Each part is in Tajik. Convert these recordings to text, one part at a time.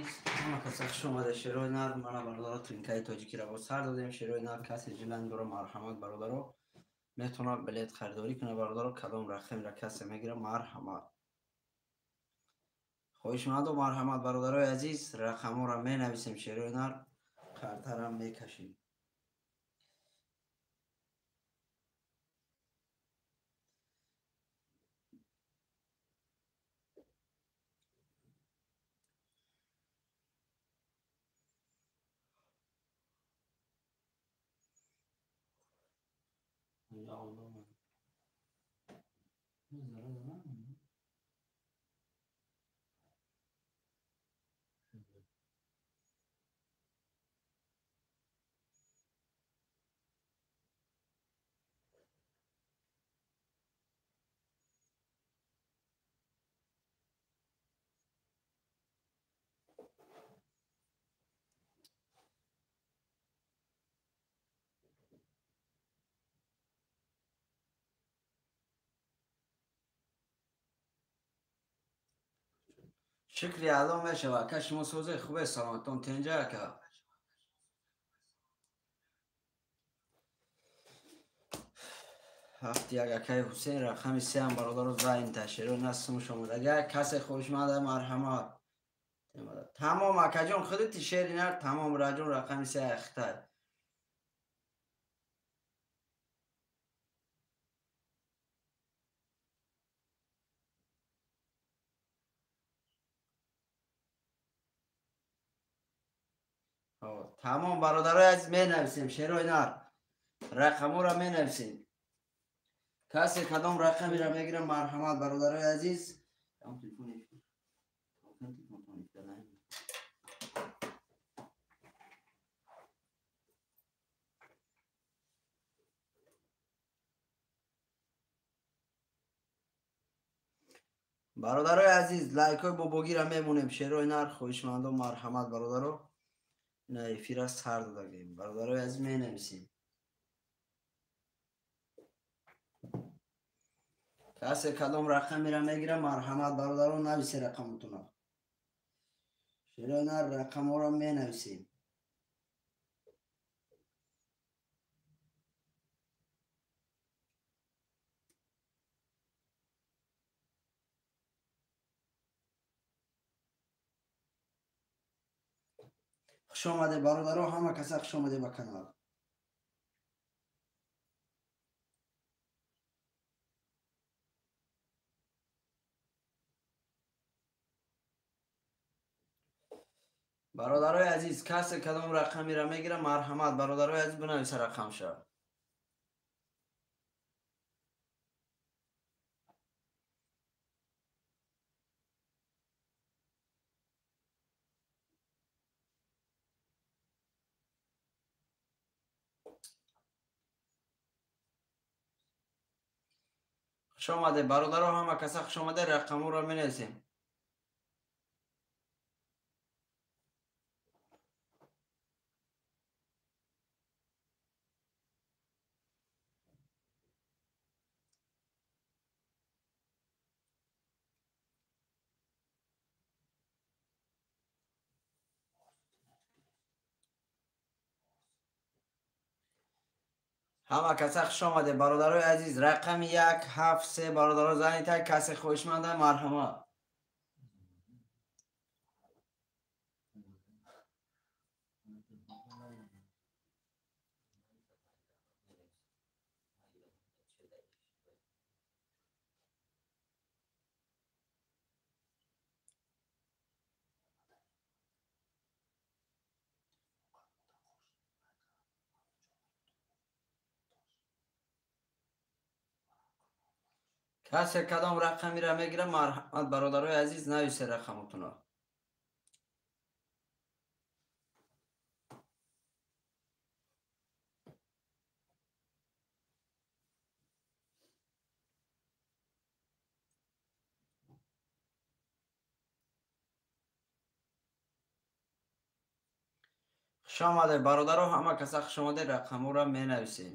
Азиз, ҳама каса хуш омада. Шерои нар мана бародаро, тринкаи тоҷикиро бо сар додем. Шерои нар касе жилан дора, марҳамат бародаро, метавонад билет харидорӣ кунад. Бародаро, кадом рақамро касе мегира, марҳамат. Хоҳишмандо, марҳамат, бародарои азиз, рақамҳоро менависем. Шерои нар қартарам мекашем. Шукри Алло мешава. Ака, шумо созе хубе, саломатон тенҷа, ака? Ҳафти як, акаи Ҳусейн, рақами сеам, бародаро, зайн таширо насумш омад. Агар касе хоҳишманда, марҳамат. Тамом, акаҷон, худати шери нар, тамом, раҷон, рақами се ахтай. Тамом, бародарои азиз, менависем. Шерои нар рақамҳоро менависем. Касе кадом рақамеро мегирам, марҳамат, бародарои азиз. Бародарои азиз, лайкҳои бобогиро мемонем. Шерои нар хоҳишмандо, марҳамат, бародаро. На эфира сар додагем. Бародарои азиз, менависем. Касе кадом рақамеро мегира, марҳамат, бародаро, нависе рақамотона. Шерои нар рақамҳоро менависем. Хуш омаде, бародаро, ҳама каса хуш омаде ба канал. Бародарои азиз, касе кадом рақамеро мегира, марҳамат, бародарои азиз, бинависа рақамша. Хуш омаде, бародаро, ҳама каса хуш омаде, рақамҳоро менависем. Ҳама каса хуш омаде, бародарои азиз. Рақами як, ҳафт, се, бародаро, занита. Касе хоҳишманда, марҳамат. Касе кадом рақамеро мегира, марҳамат, бародарои азиз, нависе рақамотона. Хуш омаде, бародаро, ҳама каса хуш омаде, рақамҳоро менависем.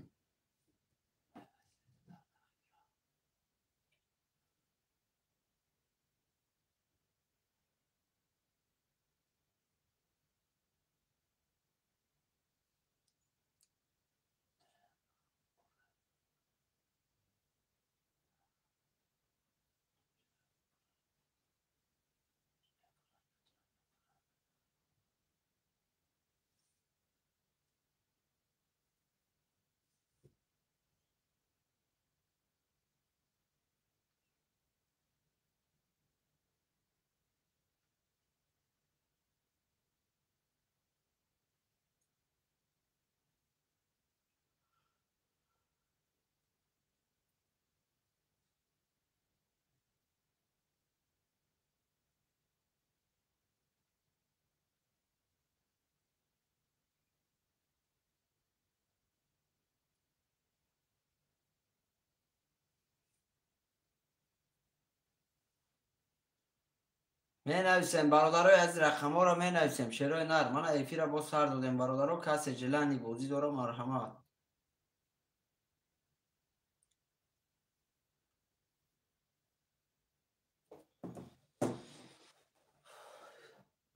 Менависем бародарои азиз, рақамҳоро менависем. Шерои нар, мана эфира боз сар додем бародаро. Касе желани бозӣ дора, марҳамат.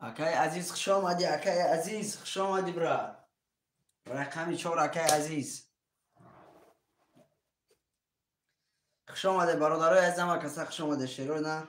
Акай азиз, хуш омадӣ. Акай азиз, хуш омадӣ, брат. Рақами 4, акай азиз, хуш омаде. Бародарои азизам, каса хуш омаде. Шерои нар.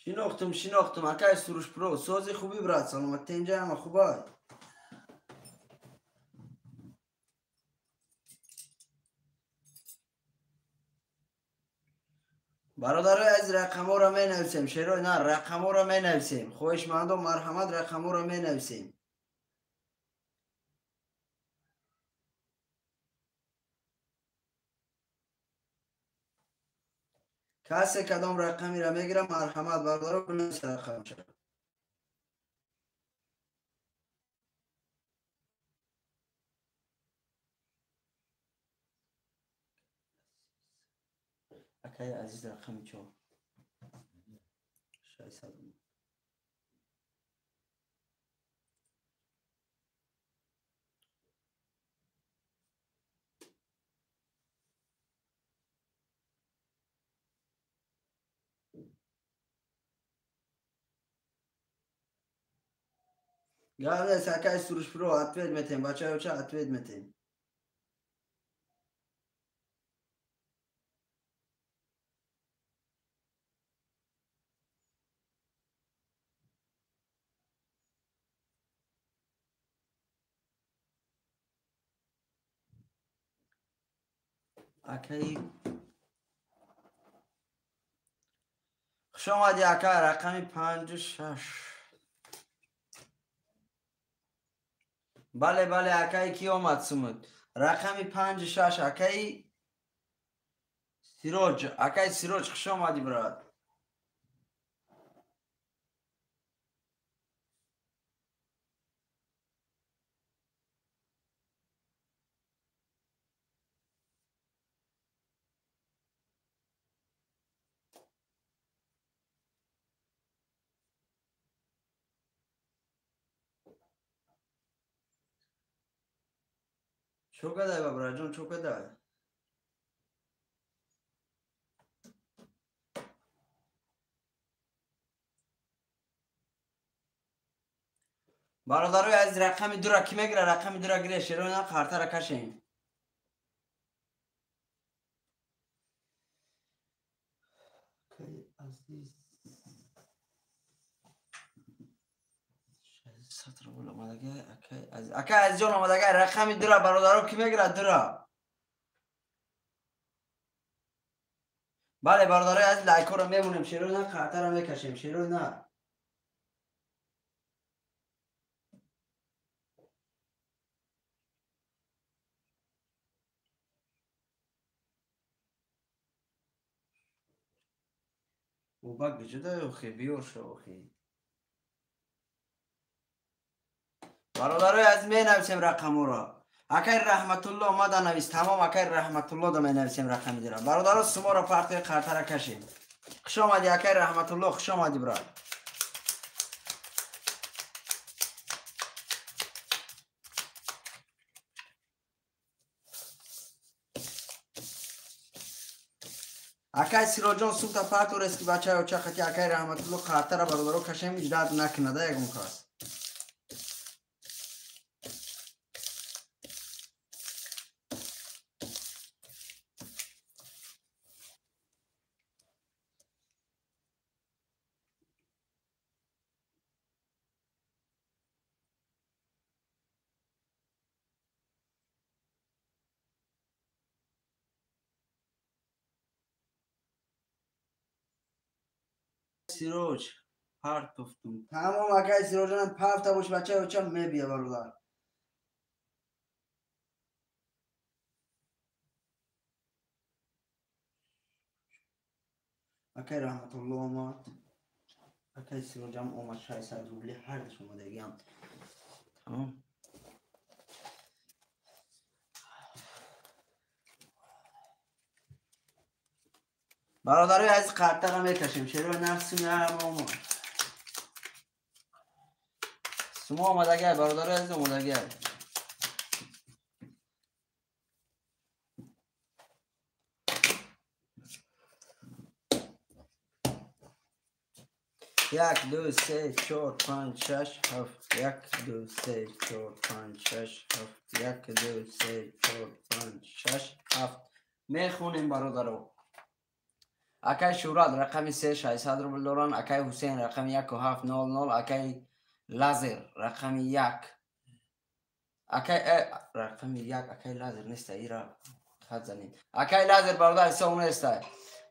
Шинохтум, шинохтум, акай Сурушпро. Сози хуби, брат, саломат, тенҷа, ҳама хубай. Бародарои азиз, рақамҳоро менависем. Шерои нар, рақамҳоро менависем. Хоҳишмандо, марҳамат, рақамҳоро менависем. Касе кадом рақамиро мегирам, марҳамат, бародаро, бинависа рақамша. Акаи азиз, рақами 4. 600. Гап нест, акаи Сурушпро, ответ метем, бачаёча, ответ метем. Акаи хуш омадӣ, ака, рақами 5 6. Бале, бале, акаи ки омад сумуд? Рақами 5 6, акаи Сироҷ. Акаи Сироҷ, хуш омадӣ, брат. Чо кадай, бабраҷон, чо кадай? Бародарои азиз, рақами 2-ра кӣ мегира? Рақами 2-ра гире, шерои на, қартара кашем. Азиз, 600 рубл омадагай, акай азиз. Акай азизҷон омадагай, рақами 2-ра, бародаро, кӣ мегирад 2-ра? Бале, бародарои азиз, лайкҳоро мемонем, шерои на, қартара мекашем, шерои на. Бобак биҷуда, охи, биёр шо, охи. Бародарои азиз, менависем рақамҳоро. Акай Раҳматулло омада навис, тамом, акай Раҳматулло да менависем рақами 2-ра. Бародаро, суморо партои қартара кашем. Хуш омадӣ, акай Раҳматулло, хуш омадӣ, брат. Акай Сироҷон, сумта парторес, ки бачаи оча хати акай Раҳматулло қартара, бародаро, кашем, иҷрат накунада ягон кас. Сироҷ, партофтум. Тамом, акай Сироҷонам, парта бош, бачаи оча мебия, бародар. Акай Раҳматулло омад, акай Сироҷам омад, 600 рубли ҳардаш омадагиам. Тамом. Бародарои азиз, қартара мекашем. Шерои нар сумиам омад. Сумо омадагиай, бародарои азиз, омадагиай. Як, ду, се, чор, панҷ, шаш, ҳафт. Як, ду, се, чор, панҷ, шаш, ҳафт. Як, ду, се, чор, панҷ, шаш, ҳафт. Мехонем, бародаро. Акай Шӯрат рақами се 600 рубл доранд, акай Ҳусейн рақами 1700, акай Лазер рақами як. Акай рақами як, акай Лазер неста, ира хат занед. Акай Лазер, бародар, ҳисоб неста.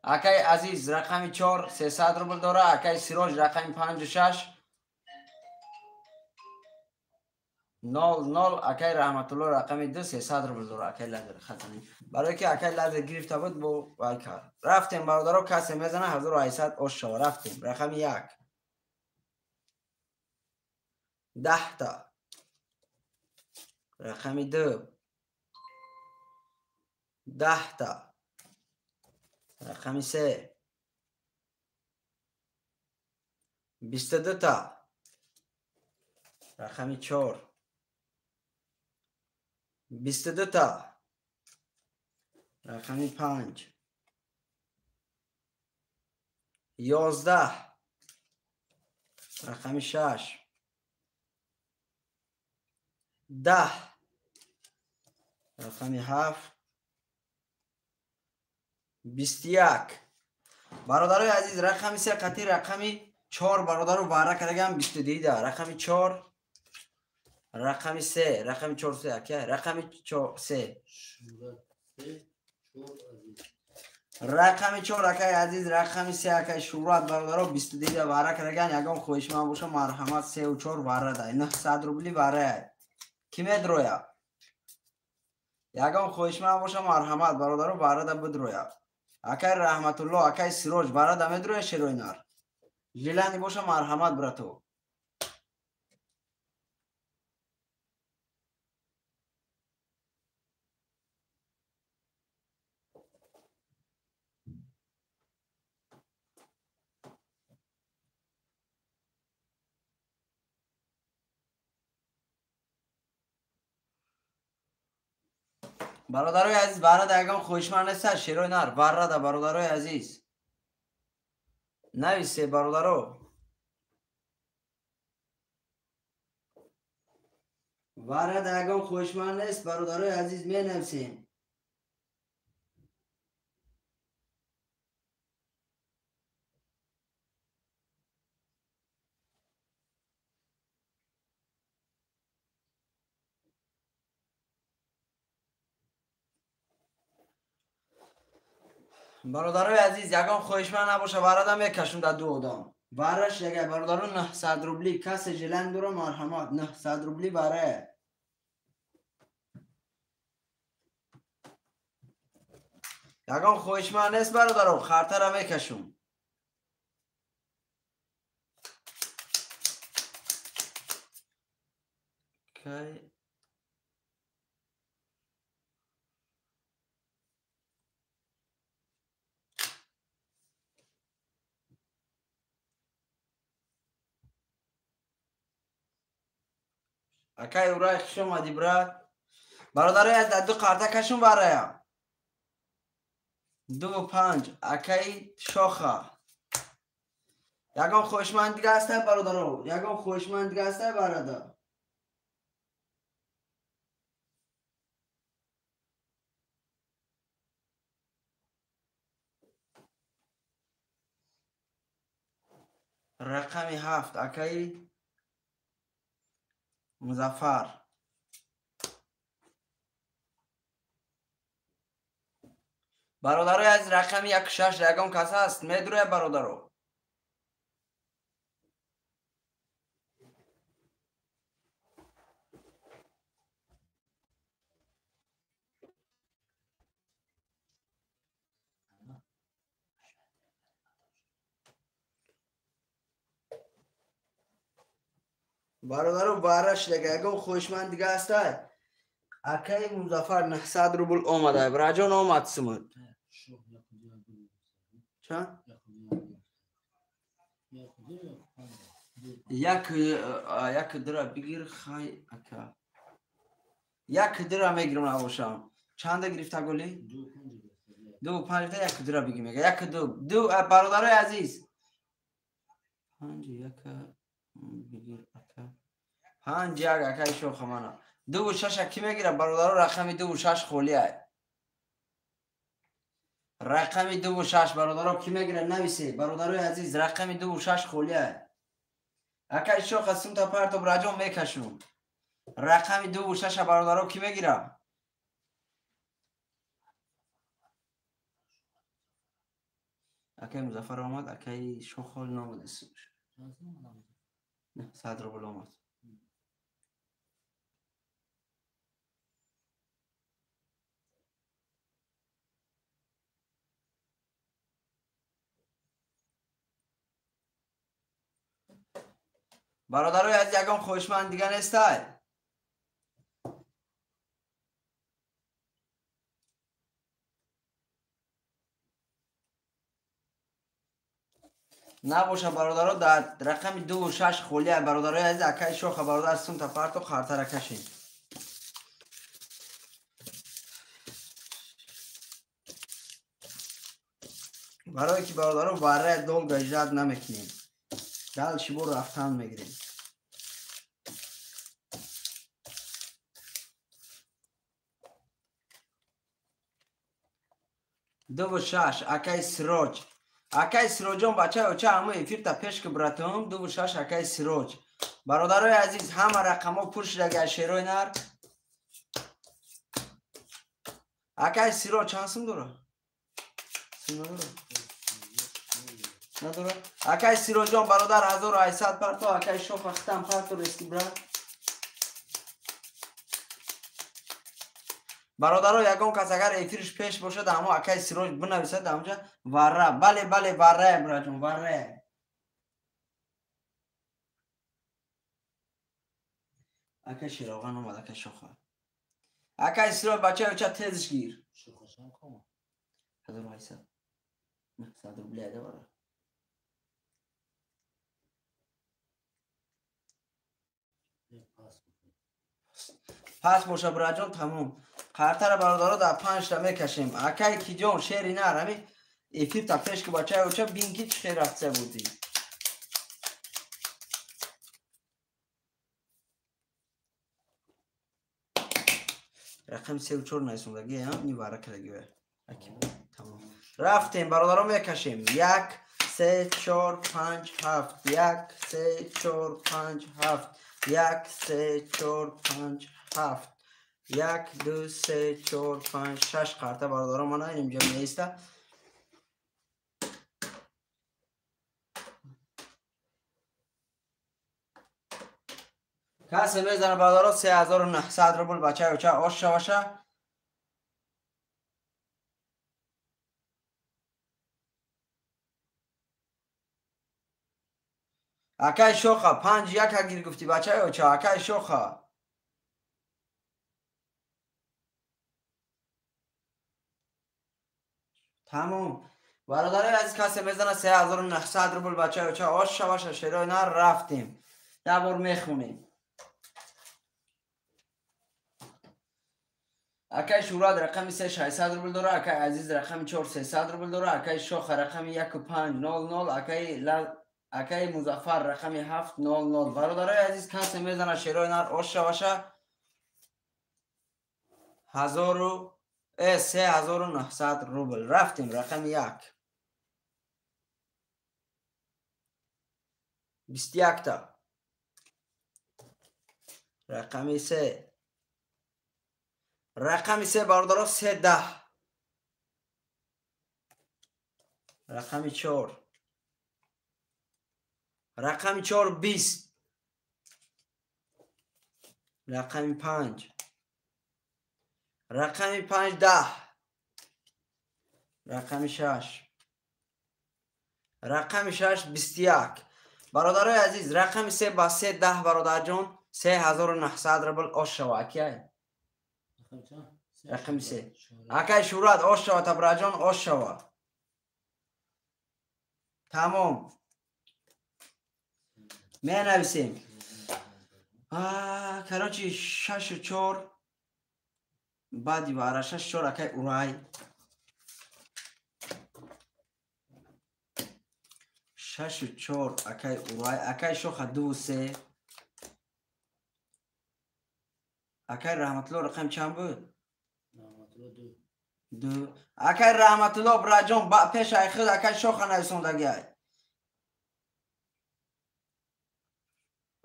Акай Азиз рақами чор 300 рубл дора, акай Сироҷ рақами панҷу шаш нол нол, акай Раҳматулло рақами ду 300 рубл дора. Акай Лазер хат занед. Барое ки акай Лазер гирифта буд, бо вай кард. Рафтем, бародаро, касе мезана 1800 ош шава. Рафтем. Рақами як. 10та. Рақами ду. 10та. Рақами се. 22та. Рақами чор. 22та. Рақами панҷ. 11. Рақами шаш. 10. Рақами ҳафт. 21. Бародарои азиз, рақами се қатъи рақами чор, бародару ваъра кардагам 22да. Рақами чор, рақами се, рақами чор се, ака, рақами се. Рақами чор акай Азиз, рақами се акай Шӯрат, бародаро, 22да ваъра кардаган. Ягон хоҳишманд боша, марҳамат, сеу чор ваъра дай. 900 рубли ваъра. Ки медроя? Ягон хоҳишманд боша, марҳамат, бародаро, ваърада бидроя. Акай Раҳматулло, акай Сироҷ, ваърада медроя шерои нар. Жилани боша, марҳамат, брато. Бародарои азиз, варада ягон хоҳишманд неста, шерои нар варрада, бародарои азиз, нависе, бародаро. Варрада ягон хоҳишманд нест, бародарои азиз, менависем. Бародарои азиз, ягон хоҳишманд набоша, варада мекашум дар ду одам. Варраш яга, бародаро, 900 рубли. Касе желан дора, марҳамат, 900 рубли варра. Ягон хоҳишманд нест, бародаро, хартара мекашум. Кай акай Урай, хуш омадӣ, брат. Бародарои аз ду қарта кашум варая. Дуву панҷ, акай Шоха. Ягон хоҳишманд дига ҳаста, бародаро? Ягон хоҳишманд дига ҳаста, бародар? Рақами ҳафт, акаи Музаффар. Бародарои азиз, рақами як шаш ягон кас ҳаст, медурӯя, бародаро? Бародаро варра шидаги ягон хоҳишманд дига ҳастай? Акаи Музаффар 900 рубл омада. Браҷон омад сумад. Чанд? Як дира бигир хай ака. Як дира мегирам набошам. Чанда гирифта гули? 2.5 як дира бигир мега. Як ду. Ду бародарои азиз. 5 як бигир ака. 5 як акаи шоха мана. 2.6 ки мегира бародаро? Рақами 2.6 холӣ ай. Рақами 2.6 бародаро ки мегира нависе. Бародарои азиз рақами 2.6 холӣ ай. Акаи шоха сумта парто браҷон мекашум. Рақами 2.6 бародаро ки мегира? Акаи Музаффар омад, акаи шох ҳол наомад. 900 рубл омад. Бародарои азиз ягон хоҳишманд дига нестай? Набоша бародаро дар рақами 2.6 холия бародарои азиз акаи шоха бародар сумта парто қартара кашед. Барое ки бародаро варрая долго ждать намекунем. Дальше бо рафтан мегирем. 2.6 акаи Сироҷ. Акаи Сироҷон бачаи оча ҳама эфирта пеш ки братон 2.6 акаи Сироҷ. Бародарои азиз ҳама рақамҳо пур шудаги аз шерои нар. Акаи Сироҷ чанд сум дора? Сум надора? Надора? Акаи Сироҷон бародар 1800 парто, акаи Шоха хитам парто рески брат. Бародаро ягон кас агар эфирш пеш бошад ҳамо акаи Сироҷ бинависад ҳамҷа варра. Бале бале варрае браҷон варрае. Акаи Широған омад акаи Шоха. Акаи Сироҷ бачаи оча тезш гир. 1800. 900 рубли айда варра. Пас боша браҷон тамом. Қартара бародаро дар 5 та мекашем. Акаи киҷон шери нар ҳами эфирта пеш ки бачаи оча бин ки чӣ хел рафтса будӣ. Рақами 3.4 наисондаги ҳам ни вара кадаги. Тамом. Рафтем бародаро мекашем. 1 3 4 5 7 1 3 4 5 7 1 3 4 5 7 1 2 3 4 5 6 қарта бародаро мана инҷа меиста. Касе мезана бародаро 3900 рубл бачаи оча ош шаваша. Акаи Шоха 5 1 гир гуфти бачаи оча акаи Шоха. Тамом. Бародарои азиз касе мезана 3900 рубл бачаи оча ош шаваша шерои нар рафтем. Як бор мехонем. Акаи Шурат рақами 3 600 рубл дора, акаи Азиз рақами 4 300 рубл дора, акаи Шоха рақами 1 5 0 0, акаи Музаффар рақами 7 0 0. Бародарои азиз касе мезана шерои нар ош шаваша 3900 рубл. Рафтем рақами 1. 21 та. Рақами 3. Рақами 3 бародаро 3 10. Рақами 4. Рақами 4 20. Рақами 5. Рақами 5 10. Рақами 6. Рақами 6 21. Бародарои азиз, рақами 3 ба 3 10 бародарҷон, 3900 рубл ош шава акай. Рақами 3. Акай Шурат ош шава, табраҷон ош шава. Тамом. Менависем. Короче 6 4 баъди вара 6 4 акай Урай. 6 4 акай Урай, акай Шоха 2 3. Акай Раҳматулло рақам чанд буд? 2. Акай Раҳматулло браҷон пеш ай худ акай Шоха нависондагиай.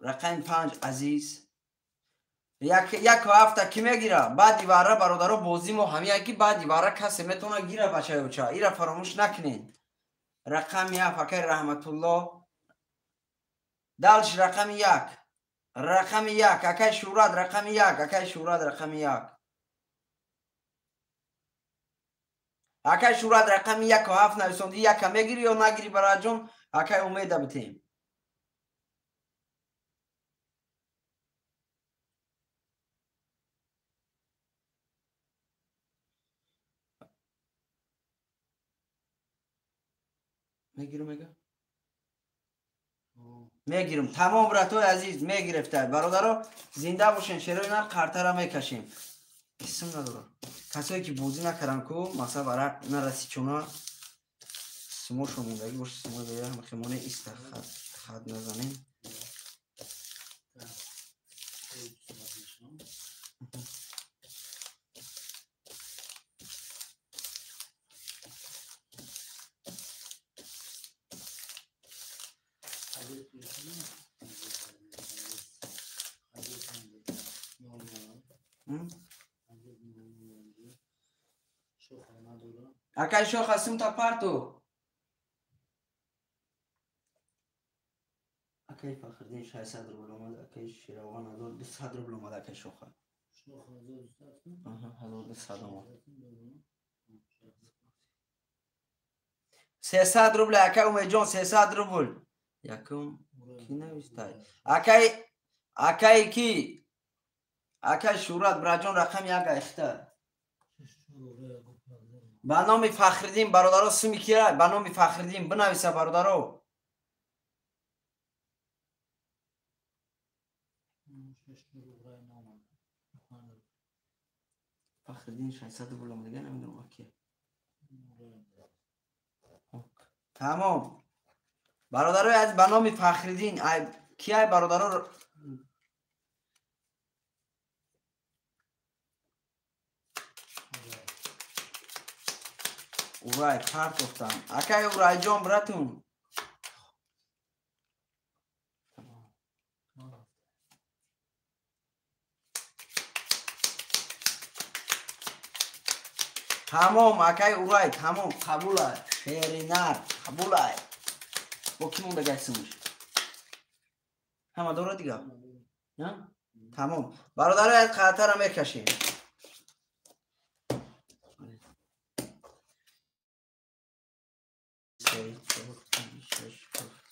Рақами 5 Азиз. Як ҳафта ки мегира? Баъди вара бародаро бозӣ мо ҳамия ки баъди вара касе метавона гира бачаёча. Ира фаромӯш накунед. Рақами 7 акай Раҳматулло. Далш рақами 1. Рақами 1 акай Шурат рақами 1 акай Шурат рақами 1. Акай Шурат рақами 1 7 нависонди, яка мегири ё нагири бараҷон? Акай Умеда битем. Мегирам мега? Мегирам. Тамом братои азиз мегирифта. Бародаро зинда бошен, шерои нар қартара мекашем. Исм надора. Касое ки бозӣ накардан ку, масалан варақ нараси чуна сумошон мондагӣ боша, сумои бея хемоне иста хат назанем. Акай Шоха сумта парту. Акай Фахриддин 600 рубл омад, акай Шеравон 1200 рубл омад, акай Шоха. Аҳа, 1200 омад. 300 рубл акай Умедҷон 300 рубл. Якум ки навистай? Акай ки? Акай Шурат браҷон рақами 1 айхта. Ба номи Фахриддин бародаро суми кира? Ба номи Фахриддин бинависа бародаро. Фахриддин 600 рубл омадага, намедонам ки. Тамом. Бародарои азиз ба номи Фахриддин ки ай бародаро Урай партофтам. Акай Урайҷон братун. Тамом акай Урай, тамом қабулай. Шеринар қабулай. Бо ки монда гайсимуш? Ҳама дора дига? Тамом. Бародарои аз қатара мекашем. 3 4 5 6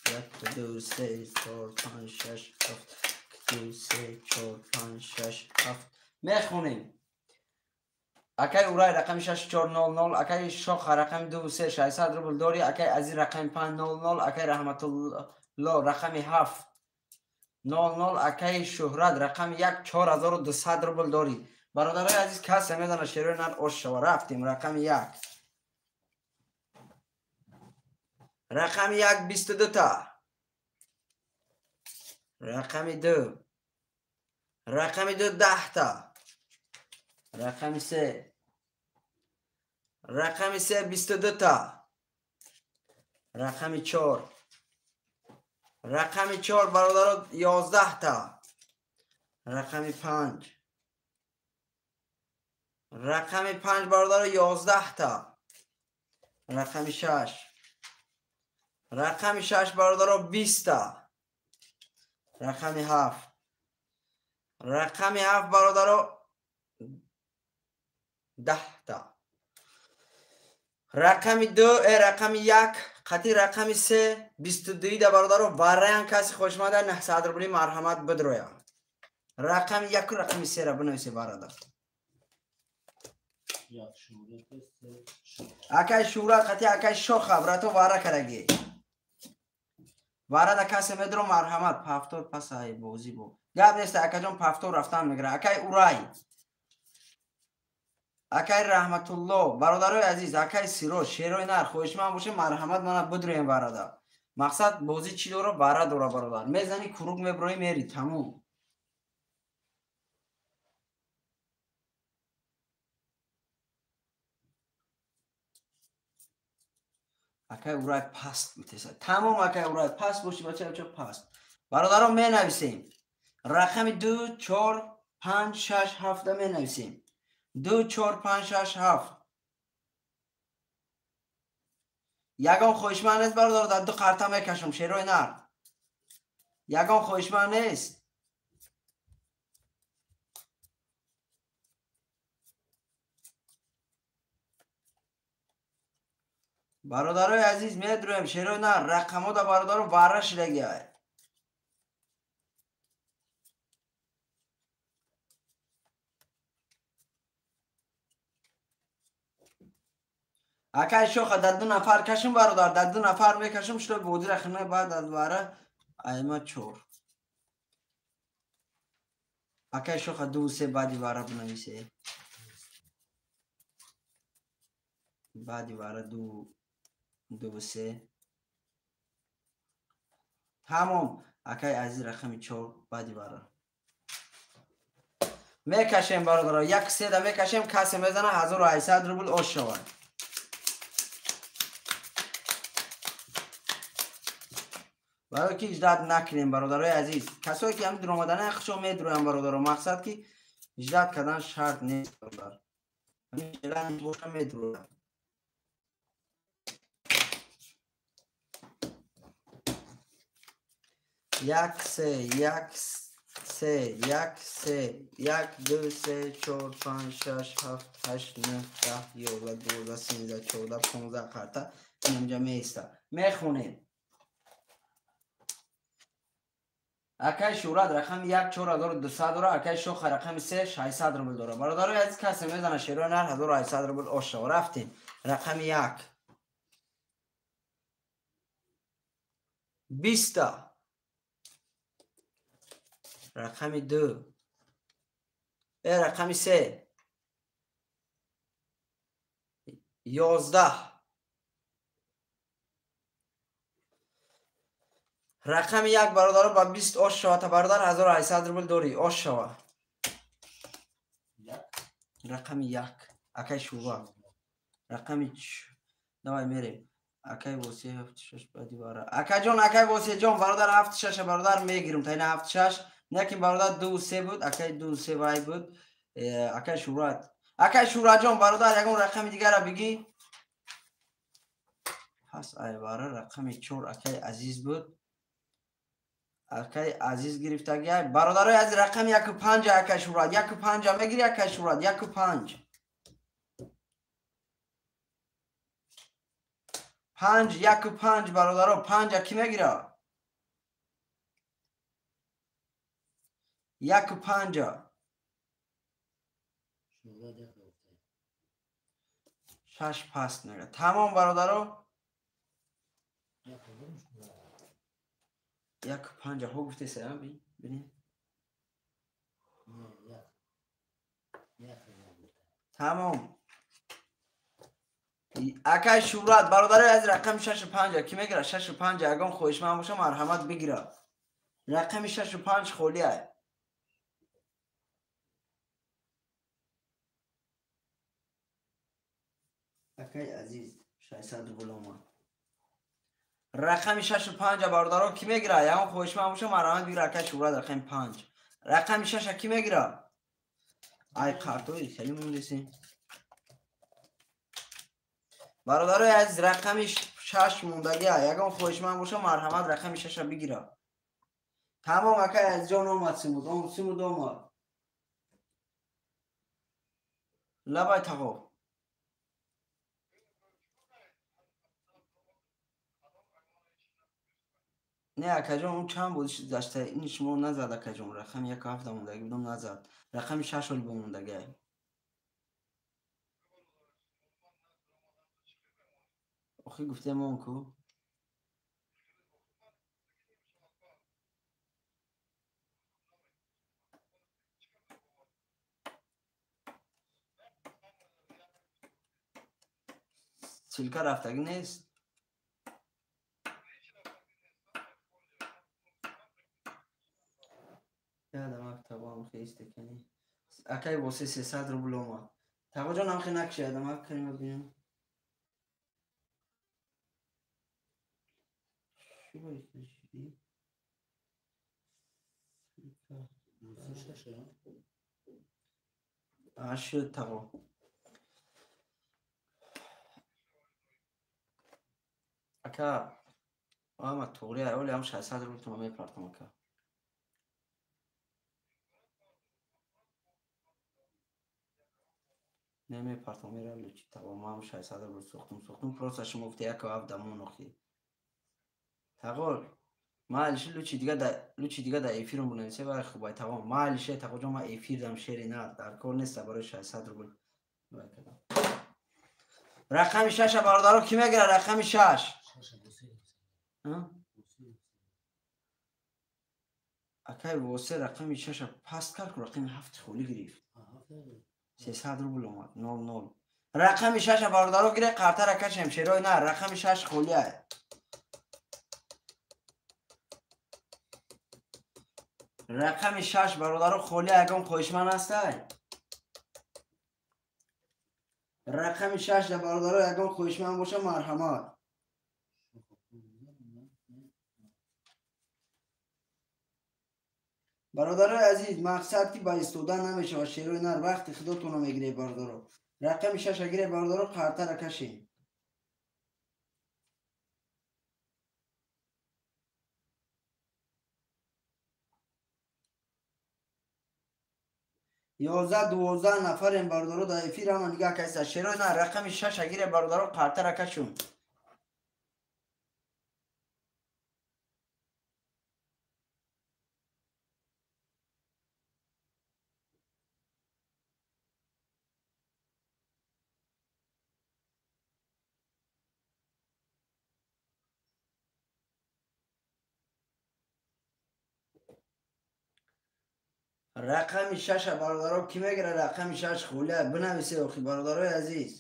7 2 3 4 5 6 7 2 3 4 5 6 7 мехонем. Акай Урай рақами 6400, акай Шоха рақами 2 3 600 рубл дори, акай Азиз рақами 500, акай Раҳматулло рақами 7 00, акай Шуҳрат рақами 1 4200 рубл дори. Бародарои азиз касе медона шерои нар ош шава. Рафтем рақами 1. Рақами 1 22 та. Рақами 2. Рақами 2 10 та. Рақами 3. Рақами 3 22 та. Рақами 4. Рақами 4 бародаро 11 та. Рақами 5. Рақами 5 бародаро 11 та. Рақами 6. Рақами 6 бародаро 20 та. Рақами 7. Рақами 7 бародаро 10 та. Рақами 2, рақами 1 Қати рақами 3 22 да бародаро вараян каси хошмада 900 рубли марҳамат бидроя. Рақами 1 рақами 3 ра бинависе бародар. Акай Шӯра қати акай Шоха брато вара караги. Вара да касе медро марҳамат пафтор пасай бозӣ бо. Гап нест акаҷон пафтор рафтан мегира. Акай Урай. Акай Раҳматулло, бародарои азиз, акай Сироҷ, шерои нар, хоҳишманд боше марҳамат мана бидроем бародар. Мақсад бозӣ чӣ дора? Вара дора бародар. Мезани курук меброи мери тамом. Акай Урай паст битеса. Тамом акай Урай паст боши бача бача паст. Бародарон менависем. Рақами 2 4 5 6 7 менависем. 2 4 5 6 7. Ягон хоҳишманд нест бародар, дар ду қарта мекашам шерои нар. Ягон хоҳишманд нест. Бародарои азиз медроем шерои нар, рақамҳо да бародаро вара шидагиай. Акай Шоха дар ду нафар кашм бародар, дар ду нафар мекашм, шуто бозира хина баъд аз вара айма 4. Акай Шоха 2 3 баъди вара бинависе. Баъди вара 2 2 3. Тамом. Акай азиз рақами 4 баъди вара. Мекашем бародаро, 1 3 да мекашем, касе мезана 1800 рубл ош шавад. Барои ки иждат накунем бародарои азиз. Касое ки ҳамин дуромадана хушо медроянд бародаро, мақсад ки иждат кардан шарт нест бародар. Ҳамин желание боша медроянд. Як се, як се, як се, як, ду, се, чор, панҷ, шаш, ҳафт, ҳашт, нӯҳ, даҳ, ёздаҳ, дувоздаҳ, сенздаҳ, чордаҳ, понздаҳ қарта инҷа меиста. Мехонем. Акай Шӯрат рақами 1 4200 дора, акай Шоха рақами 3 600 рубл дора. Бародарои азиз касе мезана шерои нар 1800 рубл ош шава. Рафтем. Рақами 1 20, рақами 2, рақами 3 11, рақами 1 бародаро ба 20 ош шава. Та бародар 1800 рубл дорӣ, ош шава. Рақами 1 акай Шӯра, рақами давай мерем. Акай Восеъ 7 6 баъди вара. Акаҷон, акай Восеъҷон бародар 7 6 бародар мегирам. Та ина 7 6 некин бародар 2 3 буд, акай 2 3 вай буд. Акай Шӯрат, акай Шӯраҷон бародар ягон рақами дигара бигӣ. Пас ай вара рақами 4 акай Азиз буд. Акай Азиз гирифтагиай. Бародарои азиз рақами 1 5 акай Шӯрат, 1 5 мегири акай Шӯрат, 1 5. 5 1 5 бародаро, 5 ки мегира? 1 5. 6 паст мега. Тамом бародаро. 1 5 ҳо гуфтеса, бинем. Тамом. Акай Шӯрат бародарои азиз рақами 6 5 ки мегира? 6 5 ягон хоҳишманд боша марҳамат бигира. Рақами 6 5 холӣ ай. Акай Азиз 600 рубл омад. Рақами 6 5 бародаро ки мегира? Ягон хоҳишманд боша марҳамат бигира. Акай Шӯрат рақами 5. Рақами 6 ки мегира? Ай қартои хеле мондесем. Бародарои азиз рақами 6 мондагиа. Ягон хоҳишманд боша марҳамат рақами 6 бигира. Тамом акай Азизҷон омад, симуд, симуд омад. Лабай тағо. Не, акаҷон, он чанд буд гузашта, ин шумо назад, акаҷон. Рақами 1 ҳафта мондагӣ будам, назад. Рақами 6 оли бомондагӣ. Охи гуфтем он ку. Ссылка рафтагӣ нест. Ядам табам хест кани. Акай восе 300 рубл омад. Тағоҷон, ҳам хе накши, ядам кани бинам. Чӣ бояд кашидӣ? Шаша. А шуд, тағо. Ака, ама туғри, оли ҳам 600 рубл тума мепартам, ака. Не мепартам, мера лучи тағо, ман 600 рубл сӯхтум, сӯхтум, просто шумо гуфте 1 ҳафт дамон охи. Тағо, майли, лучи дига да, лучи дига да эфирам бунависе, вай хубай, тағо. Майли ше, тағоҷон, ман эфир дам, шери на, дар кор неста барои 600 рубл. Вай кардам. Рақами шаша, бародаро, кӣ мегирад рақами 6? Шаша босе. А? Босе. Акай восе рақами шаша паст кард, ку рақами ҳафти холӣ гирифт. А ҳафта. 300 рубл омад, 00. Рақами шаша, бародаро, гире, қартара кашем, шерои на, рақами 6 холия. Рақами 6, бародаро, холия, ягон хоҳишманд ҳастай? Рақами 6 да, бародаро, ягон хоҳишманд боша, марҳамат. Бародарои азиз, мақсад ки ба истода намешавад, шерои нар, вақти худотонро мегиред, бародаро. Рақами шаша гире, бародаро, қартара кашем. 11, 12 нафарем, бародаро, дар эфир, ҳама нигаҳ кайса. Шерои нар, рақами шаша гире, бародаро, қартара кашум. Рақами шаша, бародаро, кӣ мегирад? Рақами 6 холия, бинависе охи, бародарои азиз.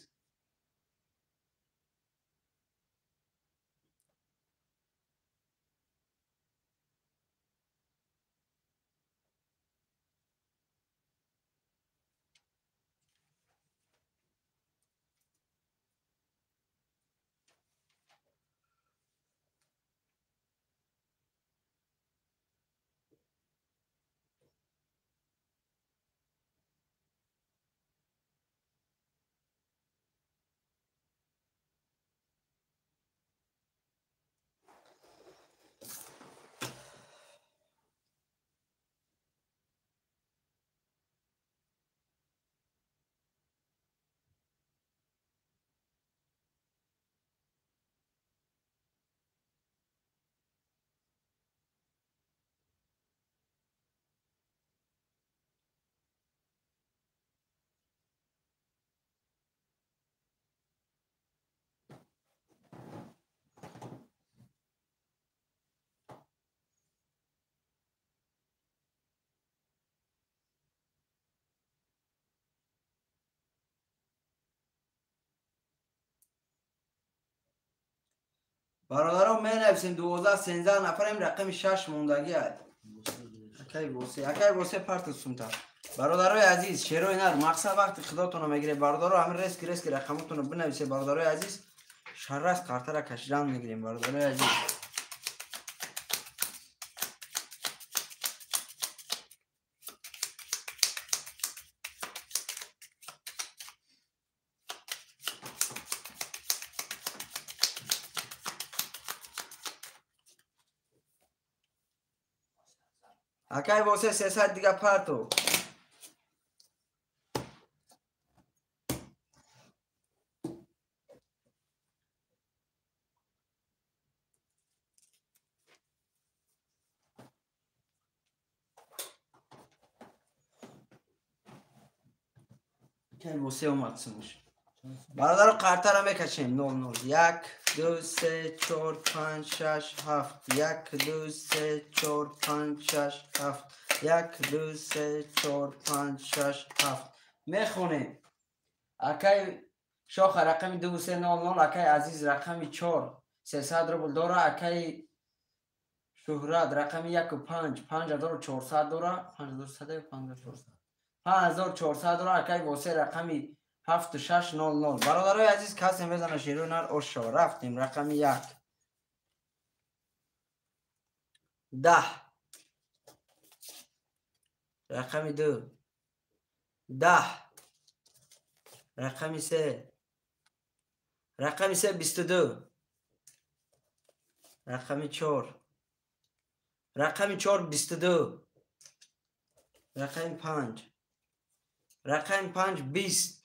Бародарон, менависем, 12, 13 нафарем, рақами 6 мондагӣ. Акай восе, акай восе, парта сумта. Бародарои азиз, шерои нар, мақсад вақти худотонро мегиред, бародаро, ҳамин резки резки рақамотонро бинависе, бародарои азиз, шаррас қартара кашидан мегирем, бародарои азиз. Акай восе, 300 дига парту. Кай восе омад сумуш. Бародаро қартара мекашем 0 0 1 2 3 4 5 6 7 1 2 3 4 5 6 7 1 2 3 4 5 6 7 мехонем. Акай Шоха рақами 2 3 0 0, акай Азиз рақами 4 300 рубл дора, акай Шуҳрат рақами 1 5 5400 дора, 5400 5400 5400 дора, акай Восе рақами 7 6 0 0. Бародарои азиз, касе мезана шерои нар ош шава. Рафтем рақами 1 10 рақами 2 10 рақами 3 рақами 3 22 рақами 4 рақами 4 22 рақами 5 рақами 5 20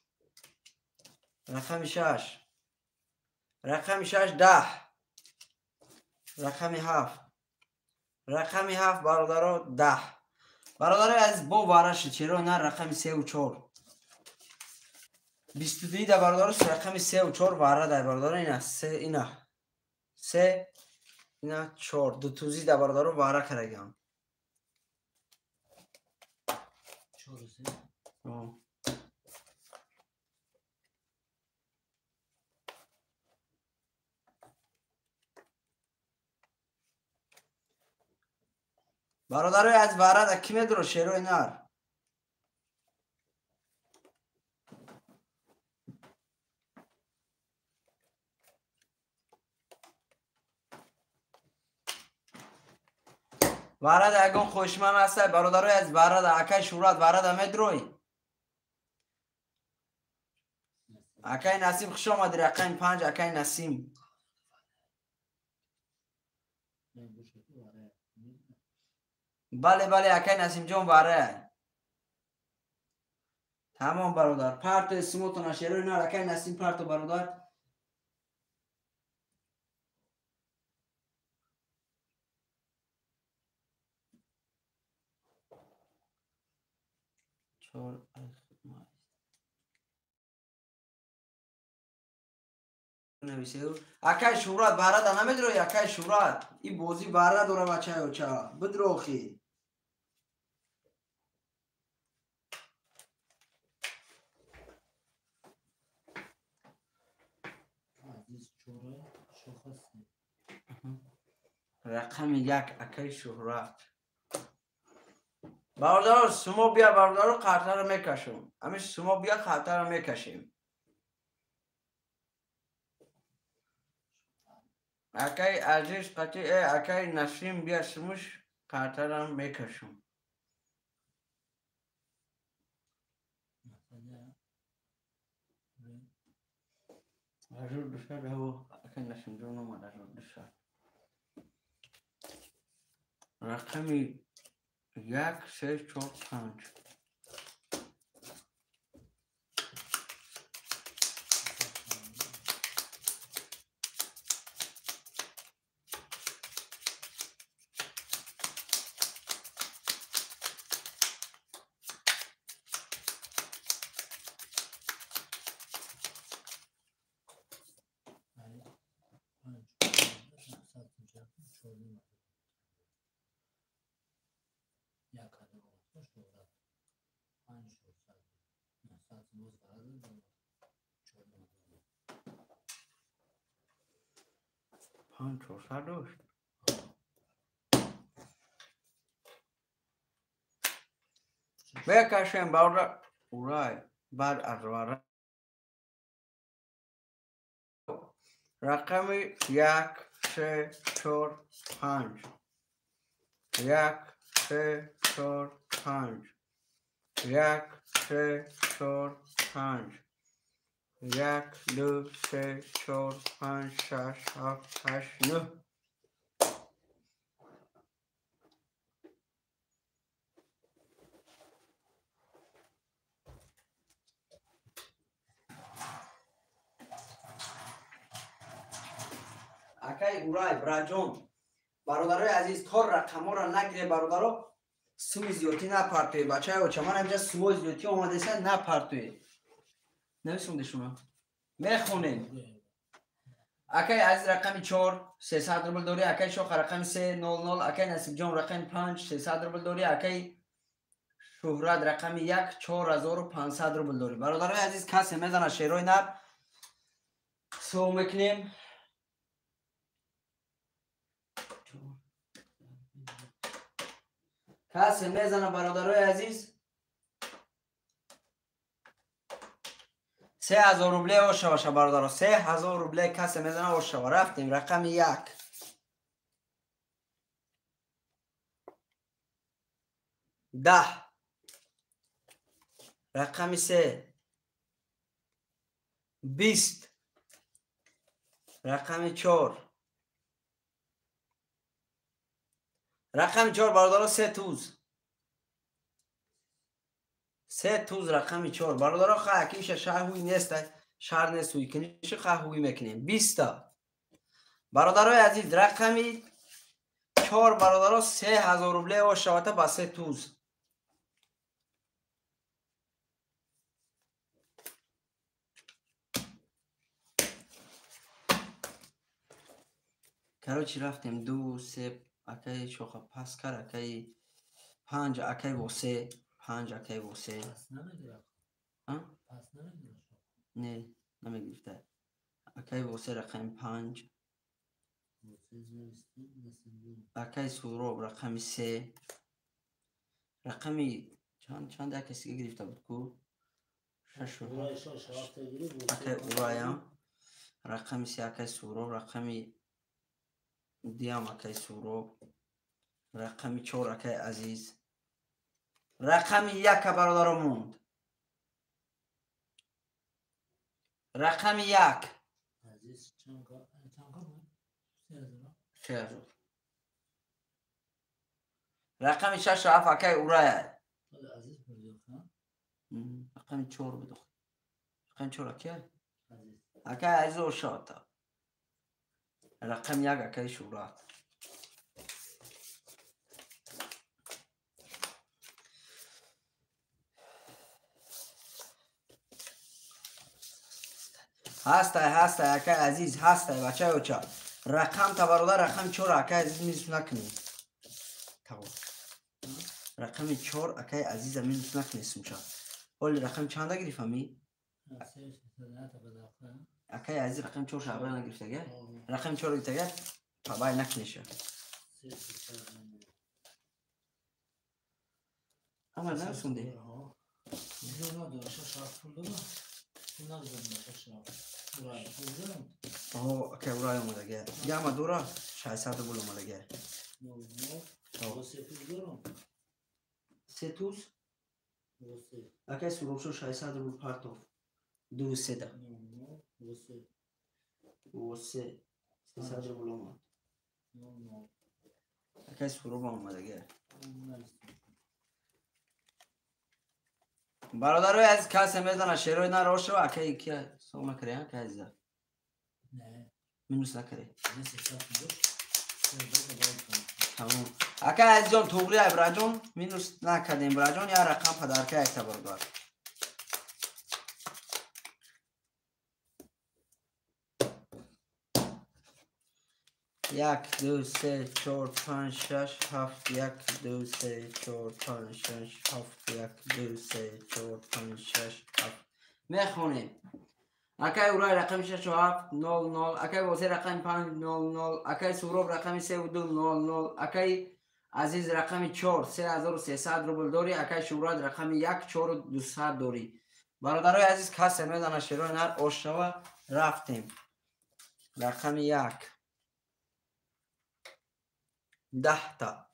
рақами 6 рақами 6 10 рақами 7 рақами 7 бародаро 10. Бародарои азиз, бо вараши чиро на рақами 3 ва 4 22 да бародаро рақами 3 ва 4 вара дар бародаро ина 3 ина 3 ина 4 дутузи да бародаро вара карагам 4 3. Бародарои аз вара да ки медро шерои нар? Вара да ягон хоҳишманд ҳастай бародарои аз вара да акай Шӯҳрат вара да медрой? Акай Насим хуш омадӣ, рақами 5 акай Насим. Бале бале акай Насимҷон вара. Тамом бародар, парто симотона шерои нар акай Насим парто бародар. Чор акай Шӯҳрат вара да намедрои акай Шӯҳрат. И бозӣ вара дора бачаё ча. Бидрохи. Рақами 1 акай Шӯҳрат. Бародаро шумо бия бародаро қартаро мекашем. Ҳамин шумо бия қартаро мекашем. Акай Азиз қати акай Насим бия сумуш қартаро мекашем. Ажур душар ҳаво акай Насим ҷон омад ажур душар. Рақами 1 3 4 5. Панҷ чорсад дошт. Мекашем бародар урай баъд аз вара рақами 1 3 4 5 1 3 4 5 1 3 4 5 1 2 3 4 5 6 7 8 9. Акай Урай браҷон, бародарои азиз, то рақамҳоро нагире бародаро, суми зиёдтӣ напартоед. Бачаи оча, ман инҷа сумои зиёдтӣ омадеса напартоед. Нависонде шумо. Мехонем. Акай Азиз рақами 4 300 рубл дорӣ, акай Шоха рақами 3 00, акай Насибҷон рақами 5 300 рубл дорӣ, акай Шуҳрат рақами 1 4500 рубл дорӣ. Бародарои азиз, касе мезана шерои нар сов мекунем. Касе мезана бародарои азиз 3000 рубле ошаваша бародаро, 3000 рубле касе мезана ошава. Рафтем рақами 1. 10. Рақами 3. 20. Рақами 4. Рақами 4 бародаро 3 туз. 3 туз рақами 4 бародаро. Ха акимша шаҳр ҳуй нест, шаҳр нест, ҳуй куниши ха ҳуй мекунем. 20 та бародарои азиз, рақами 4 бародаро 3000 рубле ошавата ба 3 туз. Короче, рафтем 2 3 акай Шоха паскар, акай 5, акай восе 5, акай восе. Не, намегирифта. Акай восе рақами 5. Акай Суроб рақами 3. Рақами чанд акай сига гирифта буд ку? 6. Акай Урая рақами 3, акай Суроб рақами 2, акай Суроб рақами 4, акай Азиз рақами 1 бародаро монд. Рақами 1. Азиз чанд буд? 3000. Рақами 6 7 акай Урая. Азиз буд, ха? Рақами 4 буд. Рақами 4 акай? Акай Азиз ошата. Рақами 1 акай Шурат. Ҳастай, ҳастай, акай Азиз, ҳастай, бачаи оча. Рақам та бародар, рақами 4 акай Азиз минус накунӣ. Рақами 4 акай Азиза минус накунӣ сумча. Оли рақами чанда гирифтами? Акай Азиз рақами 4 шабра нагирифтага? Рақами 4 гирифтага? Бай накуниша. Ама насунди. О, акай Урай омадага. Яма дура 600 рубл омадага. Се туз? Акай Суробшо 600 рубл партов. 2 седа. 3. 300 рубл омад. Акай Суроб омадага. Бародарои азиз, касе мезана шерои нар ошава, акай ки сом накард, акай Азиза? Не. Минус накард. Тамом. Акай Азизҷон, туғри ай браҷон, минус накардем браҷон, я рақам падарка якта бародар. 1 2 3 4 5 6 7 1 2 3 4 5 6 7 1 2 3 4 5 6 7. Мехонем. Акай Урай рақами 6 7 0 0, акай Восе рақами 5 0 0, акай Суроб рақами 3 2 0 0, акай Азиз рақами 4 3300 рубл дорӣ, акай Шуҳрат рақами 1 4200 дорӣ. Бародарои азиз, касе мезана шерои нар ошава. Рафтем. Рақами 1. 10 та.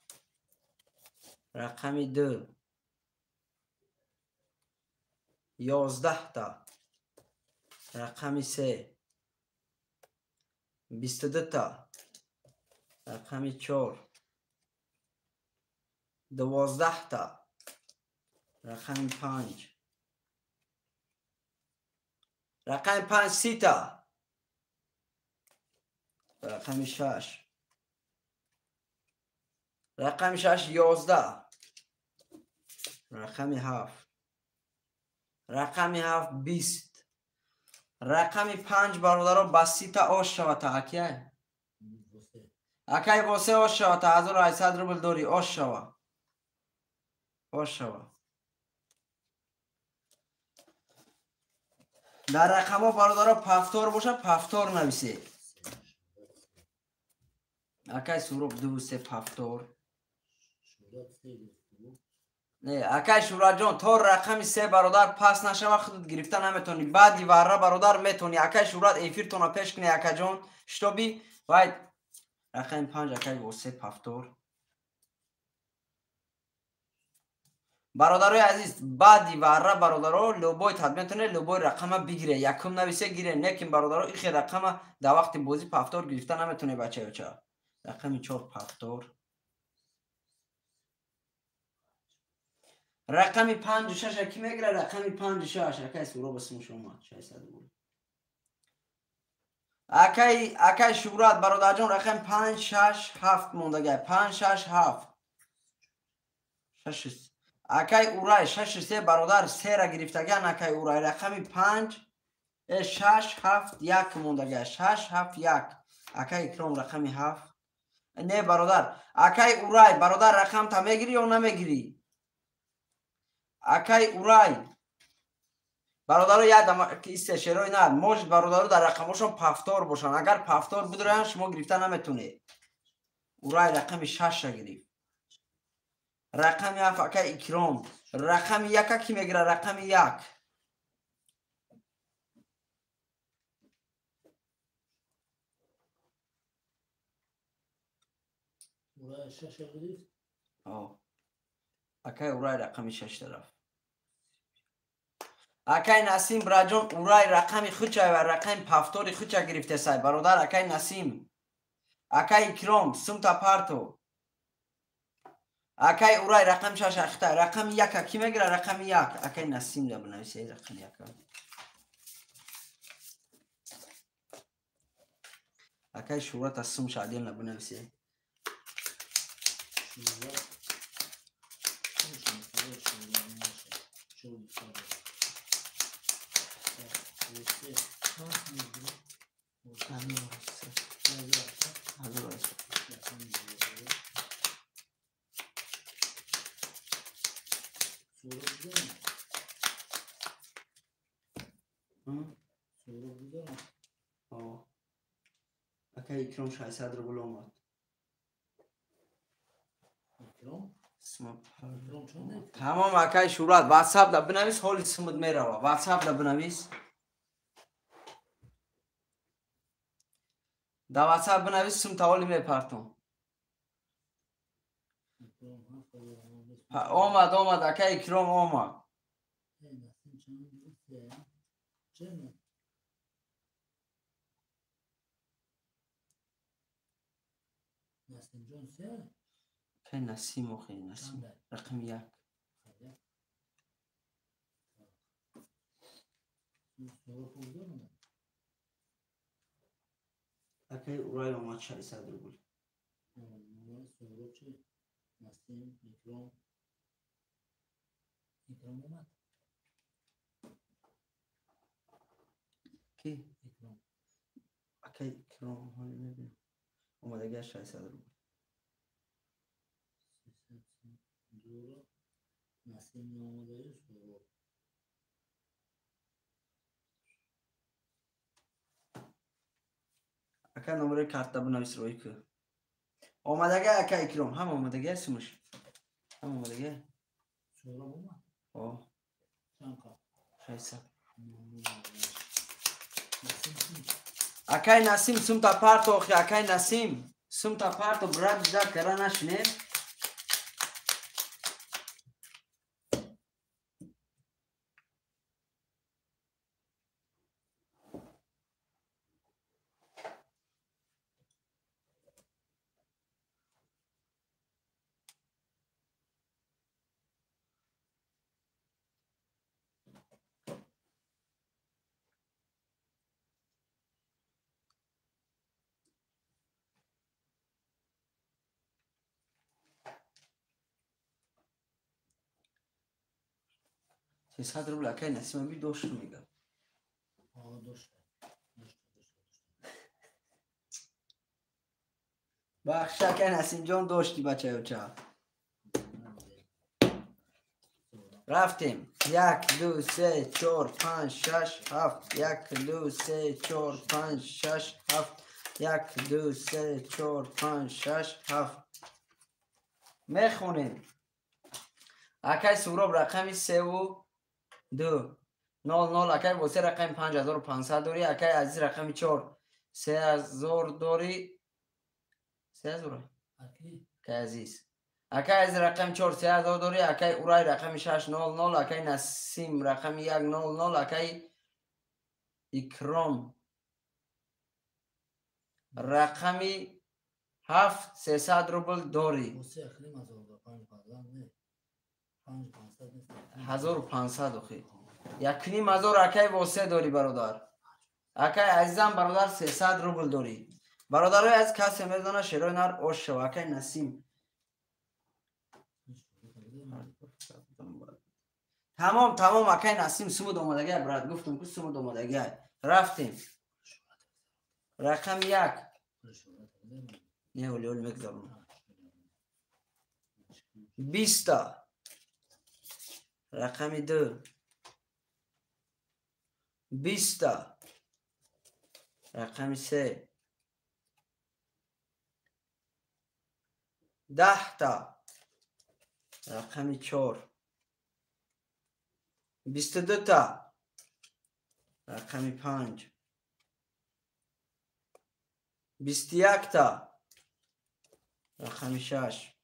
Рақами 2. 11 та. Рақами 3. 22 та. Рақами 4. 12 та. Рақами 5. Рақами 5 30 та. Рақами 6. Рақами 6 11. Рақами 7. Рақами 7 20. Рақами 5 бародаро ба сита ош шавата акай. Акай восе ош шавата 1800 рубл дорӣ ош шава. Ош шава. Дар рақамҳо бародаро пафтор боша пафтор нависе. Акай Суроб 2 3 пафтор. Не, акай Шураҷон то рақами 3 бародар пас нашава худат гирифта наметонӣ. Баъди варра бародар метонӣ. Акай Шурат эфиртона пеш кунӣ акаҷон. Шитоби вай рақами 5 акай восе пафтор. Бародарои азиз, баъди варра бародаро любой тадметоне любой рақама бигире. Якум нависе гире, некин бародаро ихе рақама дар вақти бозӣ пафтор гирифта наметоне бачаёча. Рақами 4 пафтор. Рақами 5 6 ки мегира? Рақами 5 6 акай Суроб исмаш омад 600 рубл. Акай акай Шурат бародарҷон рақами 5 6 7 мондагай. 5 6 7. 6 акай Урай 6 3 бародар 3-ра гирифтаган акай Урай рақами 5 6 7 1 мондагай. 6 7 1. Акай Икром рақами 7. Не бародар, акай Урай бародар рақамта мегирӣ ё намегирӣ? Акай Урай бародаро як исте шерои нар может бародаро дар рақамошон пафтор бошанд. Агар пафтор бидроянд шумо гирифта наметонед. Урай рақами 6-ра гирифт. Рақами 7 акай Икром. Рақами 1 ки мегира? Рақами 1. Урай 6-ра гирифт? Акай Урай рақами 6 рафт. Акай Насим браҷон Урай рақами хуча ва рақами пафтори хуча гирифтесай бародар акай Насим. Акай Икром сумта парто. Акай Урай рақами 6 ахта. Рақами 1 ки мегира? Рақами 1. Акай Насим да бинависед рақами 1. Акай Шурат аз сум шадил на бинависед. Акай Икром 600 рубл омад. Тамом акай Шурат WhatsApp да бинавис ҳоли сумуд мерава. WhatsApp да бинавис. Да WhatsApp бинавис сум таоли мепартон. Омад омад акай Икром омад. Акай Насим охи Насим рақами 1. Акай Урай омад 600 рубл. Ки? Акай Икром ҳоли мебинам. Омадагиаш 600 рубл. Ака номери карта бинавис рӯй ку. Омадага ака Икром, ҳам омадага сумуш. Ҳам омадага. О. 600. Акай Насим сумта парто охи акай Насим. Сумта парто брат жда кара нашине. 300 рубл акай Насима би дошт мега. Дошт. Бахшиш, акай Насимҷон, дошти бачаёча. Рафтем. 1, 2, 3, 4, 5, 6, 7. 1, 2, 3, 4, 5, 6, 7. 1, 2, 3, 4, 5, 6, 7. Мехонем. Акай Суроб рақами 3 2 0 0. Акай Восе рақами 5500 дорӣ. Акай Азиз рақами 4 3000 дорӣ. 3000? Акай Азиз. Акай Азиз рақами 4 3000 дорӣ. Акай Урай рақами 6 0 0. Акай Насим рақами 1 0 0. Акай Икром рақами 7 300 рубл дорӣ. 1500 охи. 1500 акай Восе дорӣ бародар. Акай Азизам бародар 300 рубл дорӣ. Бародарои аз касе медона шерои нар ош шава. Акай Насим. Тамом, тамом, акай Насим сумуд омадагай, брат. Гуфтам ку сумуд омадагай. Рафтем. Рақами 1. Не, оли, оли мегзарам. 20. Рақами 2. 20. Рақами 3. 10. Рақами 4. 22. Рақами 5. 21. Рақами 6.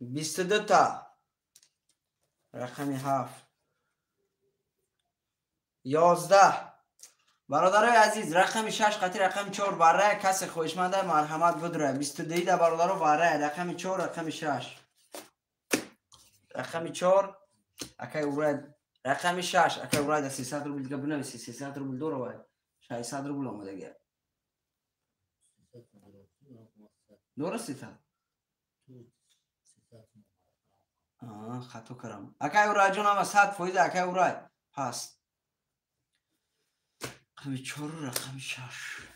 22. Рақами 7. 11. Бародарои азиз, рақами 6 қати рақами 4 баррая касе хоҳишманда марҳамат будра. 22 да бародаро баррая рақами 4, рақами 6. Рақами 4 акай урай, рақами 6 акай урай да 300 рубл дига бинависи, 300 рубл дора вай. 600 рубл омадага. Дора 300? Хато кардам. Акай урай ҷон, ама 100% акай урай. Пас. Рақами 4, рақами 6.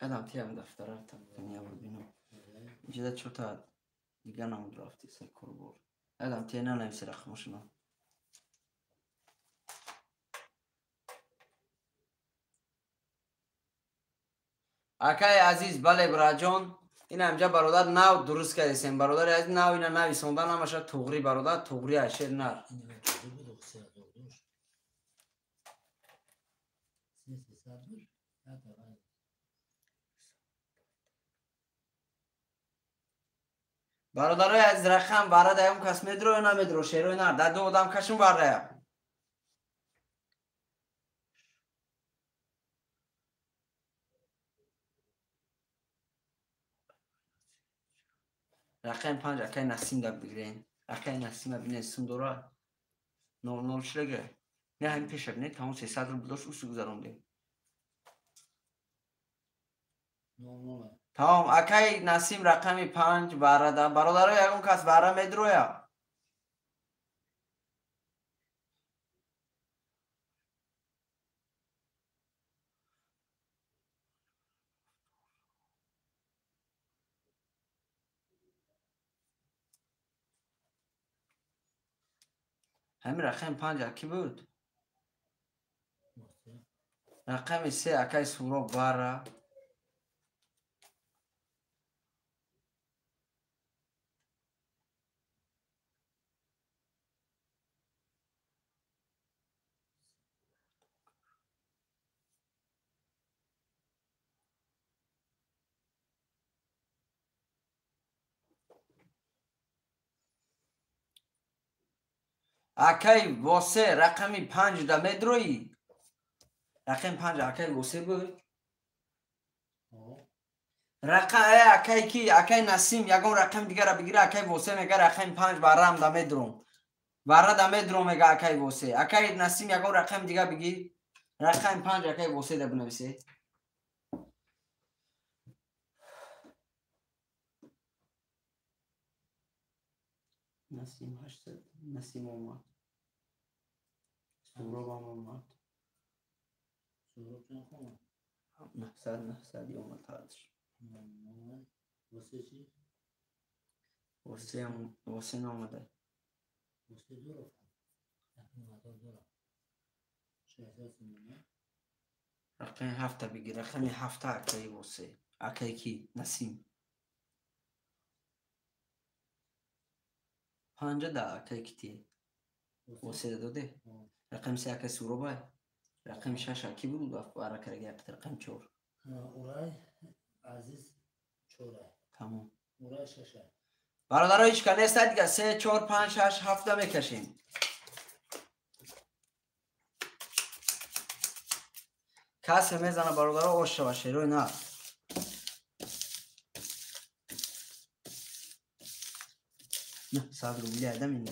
Адам тиям дафтара там бинам. Инҷода чота дига намуд рафти сар корбор. Адам тия нанависи рақамошона. Акай Азиз, бале браҷон, ин ҳамҷа бародар нав дуруст кардесем. Бародари азиз нав ина нависонда намаша туғри бародар, туғри ашер нар. Бародарои азиз, рақам бара даём кас медро ё намедро шерои нар. Дар ду одам кашум барая. Рақами 5 акай Насим да бигирен. Акай Насима бинен сум дора. 00 шудага. Не ҳамин пеша бинен, тамом 300 рубл дошт, усу гузарондем. Тамом, акай Насим рақами 5 барада. Бародаро, ягон кас бара медроя? Ҳамин рақами 5 аки буд? Рақами 3 акай Суроб бара. Акай Восе рақами 5 да медроӣ? Рақами 5 акай Восе буд? Рақам акай ки? Акай Насим ягон рақами дигара бигира, акай Восе мега рақами 5 барам да медром. Бара да медром мега акай Восе. Акай Насим ягон рақами дига бигир. Рақами 5 акай Восе да бинависе. Насим 800. Насим омад. Суроб омад. Суроб чанд омад? 900 900 омад ҳазр. Восе чӣ? Восе наомада. Восе дорад. 9000 дорад. 600 сомонӣ. Рақами ҳафта бигир. Рақами ҳафта акаи Восе. Акаи ки? Насим. Панҷа да акаи кити. Восе доде? Рақами се акаи Суробай. Рақами шаш аки буд аракараги рақами чор. Урай Азиз чорай. Тамом. Урай шашай. Бародаро, ҳеч ка неста дига. Се, чор, панҷ, шаш, ҳафта мекашем. Касе мезана, бародаро, ош шава, шерои нар. 900 рубли айдам ин.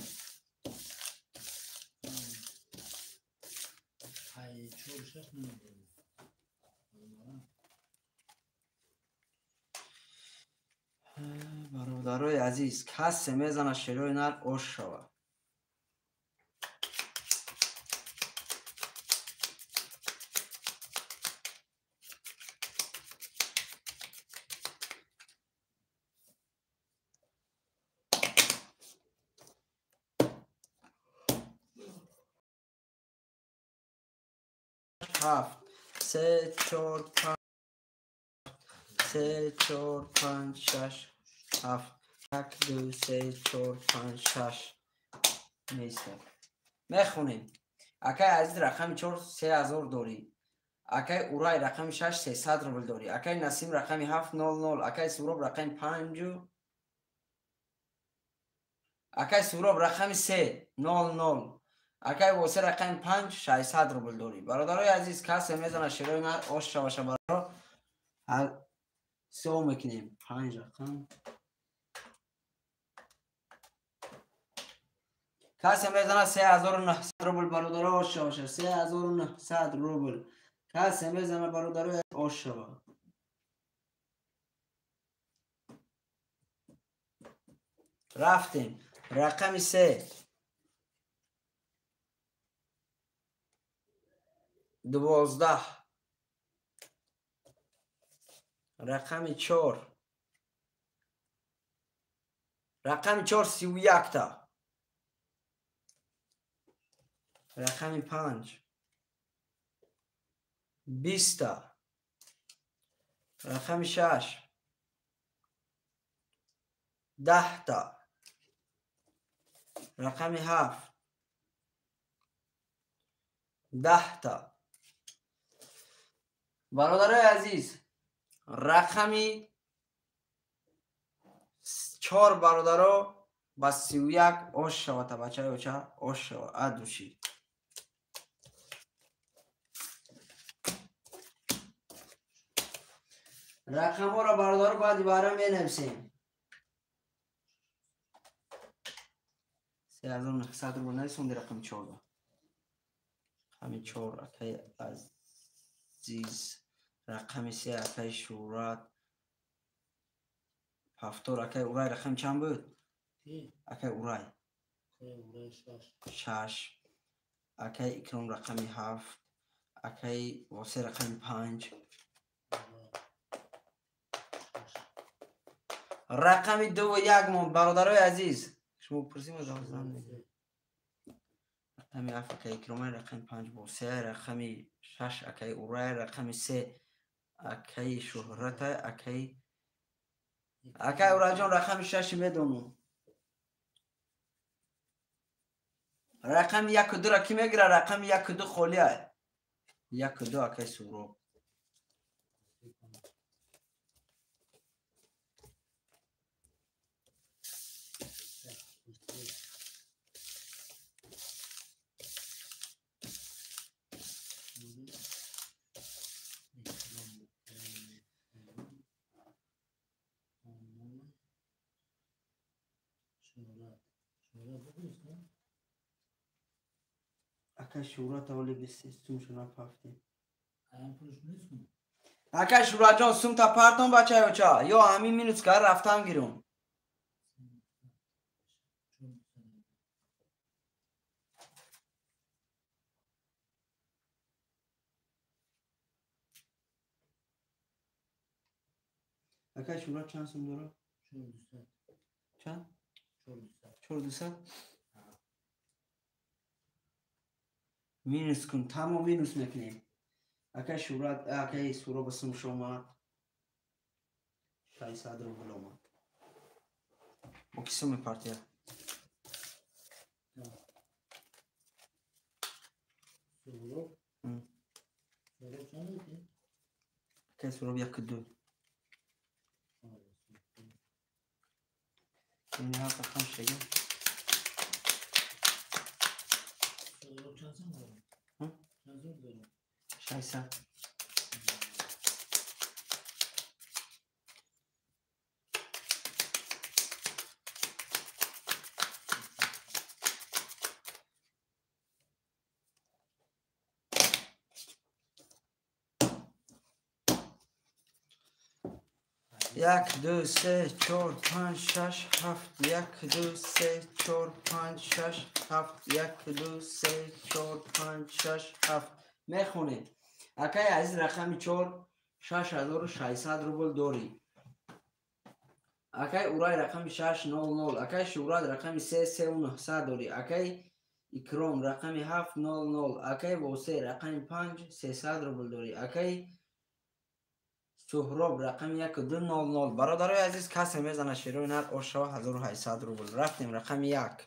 Ай чор шаш намедонам. Бародарои азиз, касе мезана, шерои нар, ош шава. Ҳафт, се, чор, панҷ, се, чор, панҷ, шаш, ҳафт. Як, ду, се, чор, панҷ, шаш меистад. Мехонем. Акаи Азиз, рақами чор, 3000 дорӣ. Акаи Урай, рақами шаш, 300 рубл дорӣ. Акаи Насим, рақами ҳафт, нол нол. Акаи Суроб, рақами панҷу, акаи Суроб, рақами се, нол нол. Акаи Восе, рақами панҷ, 600 рубл дорӣ. Бародарои азиз, касе мезана, шерои нар, ош шаваша. Бародаро, сео мекунем. Панҷ рақам. Касе мезана, 3900 рубл, бародаро, ош шаваша. 3900 рубл касе мезана, бародаро, ош шава. Рафтем. Рақами се, 12. Рақами чор, рақами чор, 31-та. Рақами панҷ, 20-та. Рақами шаш, 10-та. Рақами ҳафт, 10-та. Бародарои азиз, рақами чор, бародаро, ба 31 ош шавата. Бачаи оча, ош шава адуши. Рақамҳоро, бародаро, баъди бара менависем. 3900 рубл нарисонди. Рақами чорда, рақами чор акаи Азиз, рақами се акаи Шӯҳрат, ҳафтор акаи Урай. Рақами чанд буд акаи Урай? Шаш. Акаи Икром, рақами ҳафт. Акаи Восе, рақами панҷ. Рақами дуву як монд, бародарои азиз. Шумо пурсим. Рақами ҳафт акаи Икромай, рақами панҷ Восе, рақами шаш акаи Урай, рақами се акаи Шӯҳрата. Акаи Урайҷон, рақами шаши медонам. Рақами яку дура кӣ мегира? Рақами яку ду холия. Яку ду акаи Суроб. Акай Шӯҳрата, оли бисумшо напафтем. Акай Шӯҳратҷон, сумта партон, бачаи оча, ё ҳамин минус кар рафтан гирум. Акай Шӯҳрат чанд сум дорад? 4200. Чанд? 4200. 4200? Минус кун, тамом минус мекунем. Акай Шӯҳрат, акай Суроб сумш омад. 600 рубл омад. Бо ки суми партия? Суроб? Суроб чанд ки? Акай Суроб 1-2. Ин ҳафт рақам шега. Суроб чанд сум дорад? Чанд сум дорад? 600. Як, ду, се, чор, панҷ, шаш, ҳафт. Як, ду, се, чор, панҷ, шаш, ҳафт. Як, ду, се, чор, панҷ, шаш, ҳафт. Мехонем. Акай азиз рақами 4, 6600 рубл дорӣ. Акай Урай рақами 6, 0, 0. Акай Шӯҳрат рақами 3, 3900 дорӣ. Акай Икром рақами 7, 0, 0. Акай Восе рақами 5, 300 рубл дорӣ. Акай Суҳроб рақами 1, 2, 0, 0. Бародарои азиз, касе мезана шерои нар ошава 1800 рубл. Рафтем рақами 1.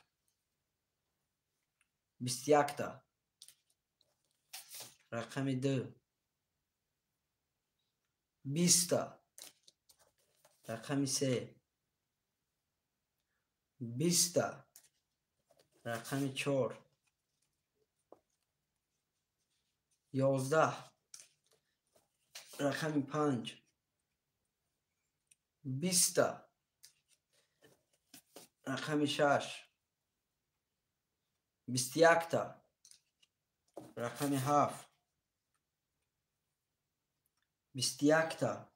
21-та. Рақами 2. 20-та. Рақами 3. 20-та. Рақами 4. 11. Рақами 5. 20-та. Рақами 6. 21-та. Рақами 7. 21-та.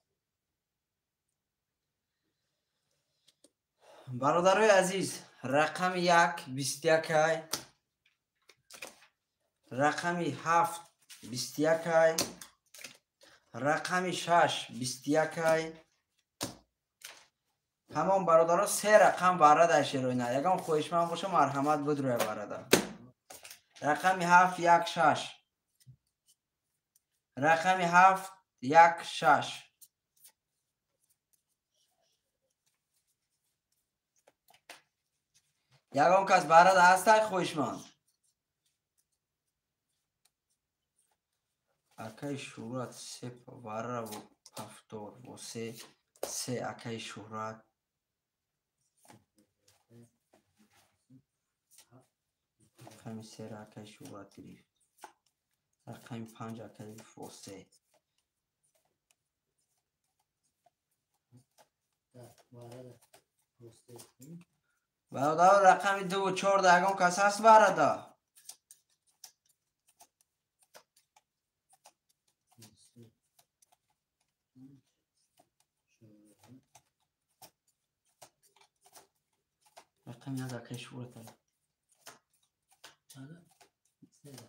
Бародарои азиз, рақами 1 21-ай. Рақами 7 21-ай. Рақами 6 21-ай. Ҳамон бародаро се рақам барада шероина. Ягон хоҳишманд боша марҳамат будруя барада. Рақами 7 1 6. Рақами 7 1 6. Ягон кас барада ҳастай хоҳишманд? Акай Шӯҳрат се вара ҳафтор восе се акай Шӯҳрат. Рақами сера акай Шӯҳрат гирифт. Рақами 5 акай восе. Бародаро рақами 2 ва 4 да ягон кас ҳаст барада? Рақами 1 акай Шӯҳрат.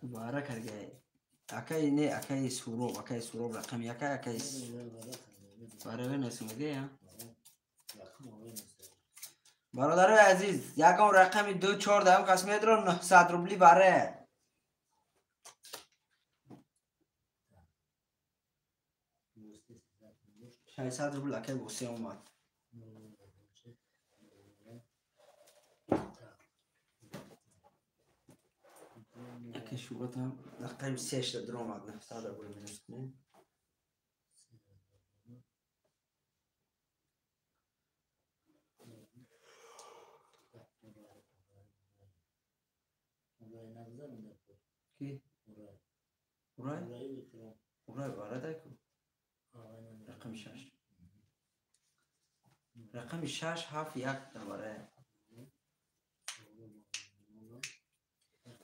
Бара каргай. Акай не, акай Суроб, акай Суроб рақами 1, акай бара венасумеде я. Бародарои азиз, ягон рақами 2 4 да ягон кас медро 900 рубли баре. 600 рубл акай Восе омад. Акай Шӯҳратам рақами 3 шда дуромад 900 рубл минус кунем. Ки? Урай? Урай барадай ку? Рақами 6. Рақами 6 7 1 баре.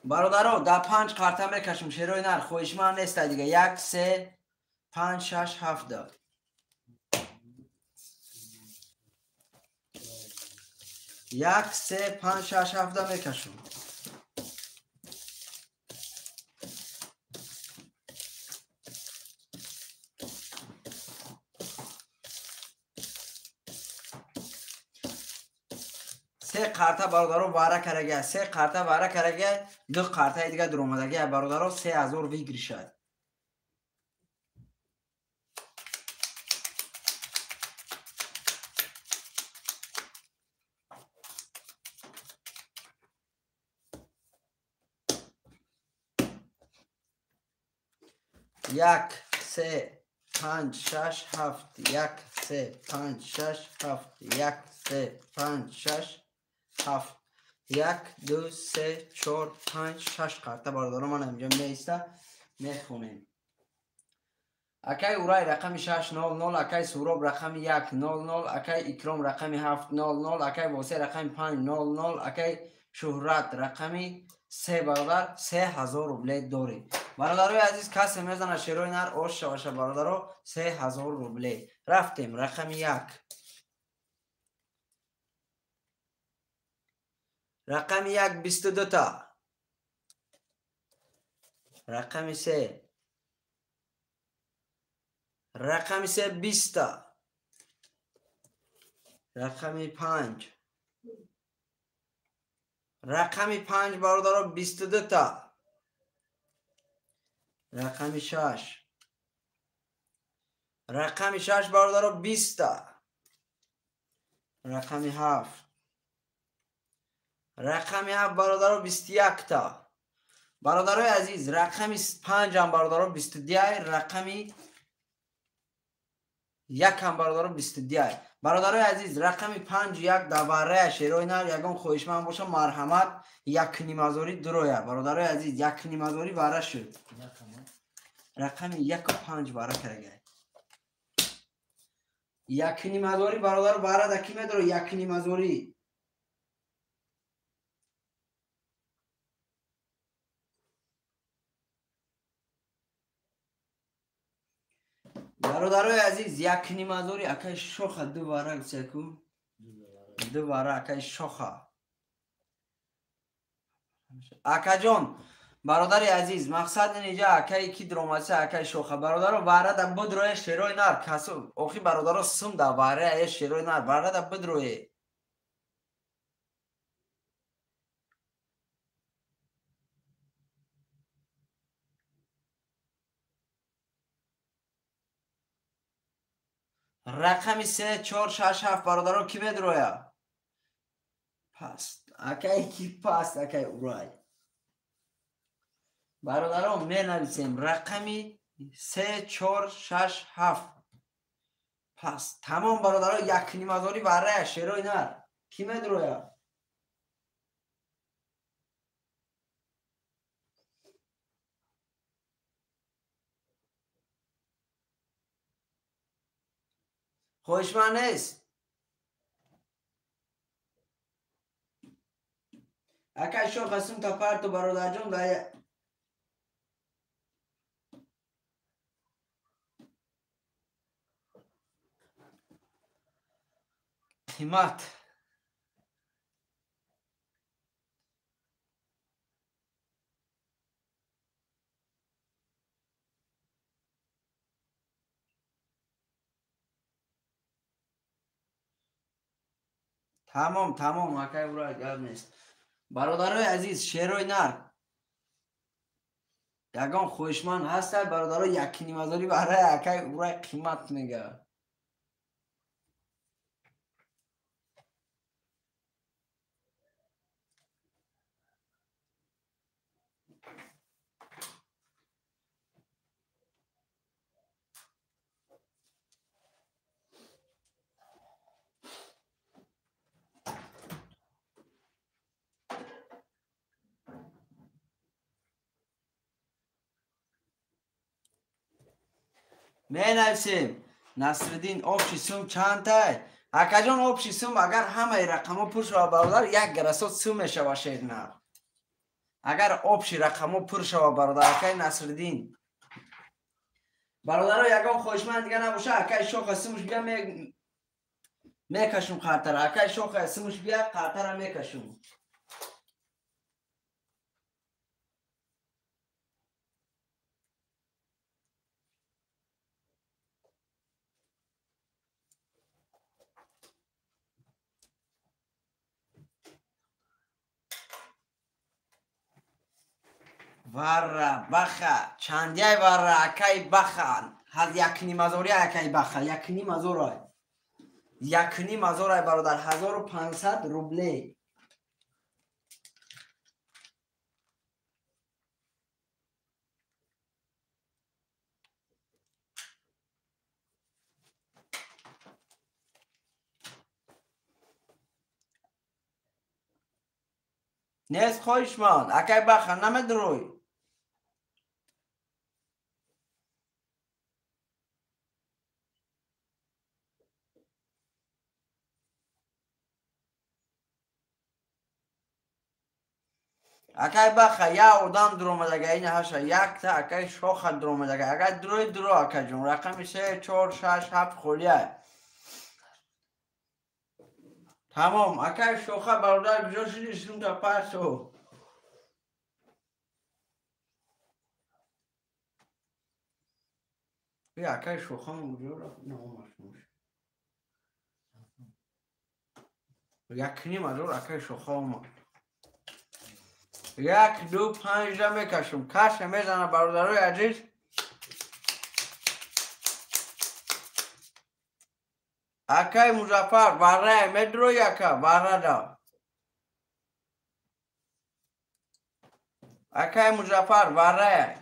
Бародаро, да 5 карта мекашем шерои нар, хоҳишманд неста дига. 1 3 5 6 7 да. 1 3 5 6 7 да мекашем. Се қарта бародаро вара карага, се қарта вара карага, ду қартаи дига дуромадага бародаро 3000 выигрышад. Як, се, панҷ, шаш, ҳафт, як, се, панҷ, шаш, ҳафт, як, се, панҷ, шаш, ҳафт, як, ду, се, чор, панҷ, шаш қарта бародаро ман инҷо меиста мехонем. Акай Урай рақами 600, акай Суроб рақами 100, акай Икром рақами 700, акай Восе рақами 500, акай Шуҳрат рақами 3 бародар 3000 рубле дорӣ. Бародарои азиз, касе мезана шерои нар ош шаваша бародаро 3000 рубле. Рафтем рақами 1. Рақами 1 22 та. Рақами 3. Рақами 3 20 та. Рақами 5. Рақами 5 бародаро 22 та. Рақами 6. Рақами 6 бародаро 20 та. Рақами 7. Рақами 7 бародаро 21 та. Бародарои азиз, рақами 5 ҳам бародаро 22, рақами 1 ҳам бародаро 22. Бародарои азиз, рақами 5 1 дар варраи шерои нар ягон хоҳишманд боша марҳамат 1.5 дуроя. Бародарои азиз, 1.5 варра шуд. Рақами 1 5 варра карагай. 1.5 бародар варра да ки медоро 1.5. Бародарои азиз, 1.5 акай шоха ду варра гуфтяку. Ду варра акай шоха. Акаҷон, бародари азиз, мақсад инҷа акай ки дромаса акай шоха. Бародаро варра да будроe шерои нар касу. Охи бародаро сум да варра е шерои нар варра да будроe. Рақами 3, 4, 6, 7 бародаро ки медроя? Паст. Акай ки паст, акай Урай. Бародаро менависем рақами 3, 4, 6, 7. Паст. Тамом бародаро 1.5 варрая шерои нар. Ки медроя? Хоҳишманд нест? Акай шоха сум та парту бародарҷон да қимат. Тамом, тамом, акай Урай гап нест. Бародарои азиз, шерои нар ягон хоҳишманд ҳастад бародаро 1.5 барои акай Урай қимат мега. Менависем Насриддин общий сум чандтай? Акаҷон общий сум агар ҳамаи рақамҳо пур шава бародар як гарасот сум мешава шернар. Агар общий рақамҳо пур шава бародар акай Насриддин. Бародаро ягон хоҳишманд дига набоша акай шоха сумуш бия мекашум қартара. Акай шоха сумуш бия қартара мекашум. Варра баха чандяй варра акай баха ҳаз якнимазори акай баха якнимазорай якнимазорай бародар 1500 рублей. Нест хоҳишманд акай баха намедурӯй. Акай баха як одам дуромадага ин ҳаша якта акай шоха дуромадага агар дурои дуро акаҷон рақами 3 4 6 7 холия. Тамом акай шоха бародар куҷо шиди сумта пасо. Би акай шохам куҷо рафт наомашмуш. Якним азор акай шоха омад. 1 2 5 да мекашум. Каша мезана бародарои азиз. Акай Музаффар варрае медрои ака варрада. Акай Музаффар варрае.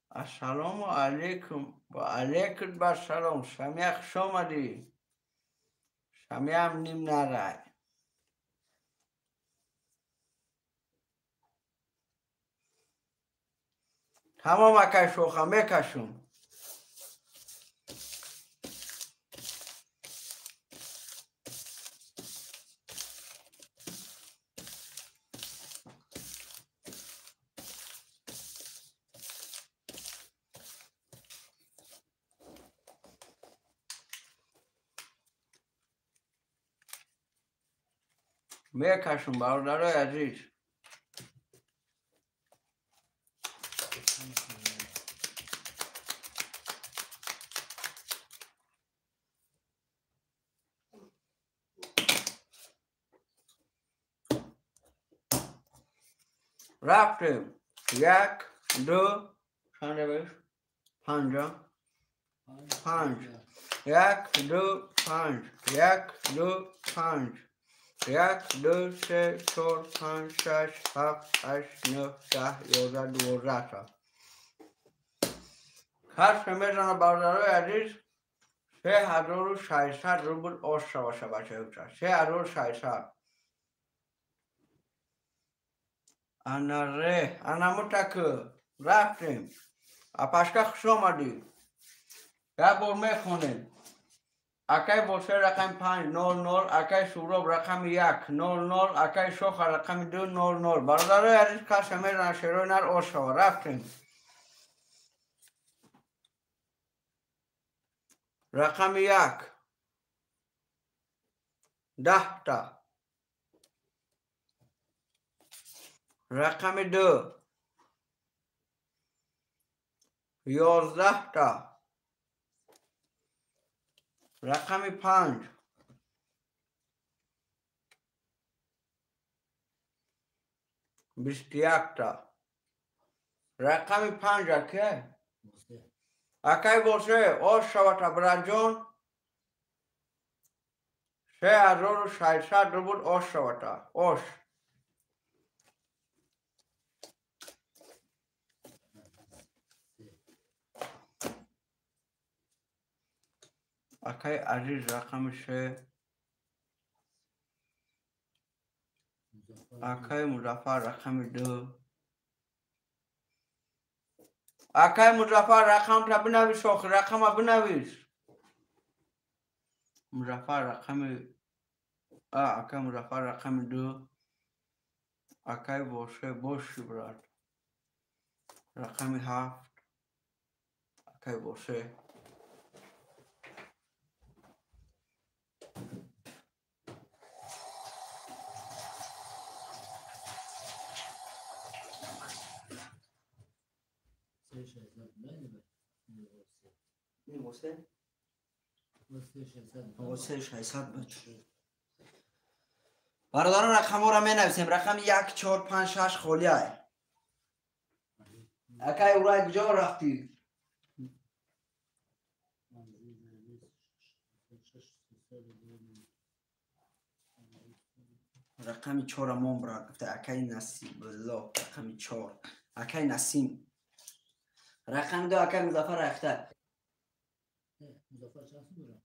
Ассалому алайкум ва алайкум ассалом. Самия хуш омадӣ. Самиям ним нарай. Тамом акай шоха мекашум. Мекашум бародарои азиз. Рафтем. 1 2 чанд 5 5 1 2 5 1 2 5 1 2 3 4 5 6 7 8 9 10 11 12. Каш мезана бародарои азиз 3600 рубл ош шаваша бачаюча 3600. Анаре анамутак рафтем. Апашка хуш омадӣ. Як бор мехонем. Акай Босе рақами 5 0 0, акай Суроб рақами 1 0 0, акай Шоха рақами 2 0 0. Бародарои азиз каша мезана шерои нар ош шава. Рафтем. Рақами 1 10 та. Рақами 2 11 та. Рақами 5 21 та. Рақами 5 аке? Акай Босе ош шавата браҷон 3600 рубл ош шавата. Ош. Акай Азиз рақами 3. Акай Музаффар рақами 2. Акай Музаффар рақамта бинавис охир рақама бинавис. Музаффар рақами акай Музаффар рақами 2. Акай Босе боши брат. Рақами 7. Акай Босе. 600 бач. Бародарон рақамҳоро менависем. Рақами 1, 4, 5, 6 холиай. Акай урай куҷо рафтӣ? Рақами 4 мон брат гуфта акай Насибулло. Рақами 4 акай Насим. Рақами 2 акай Музаффар Рахта. Музаффар чанд сум дорад?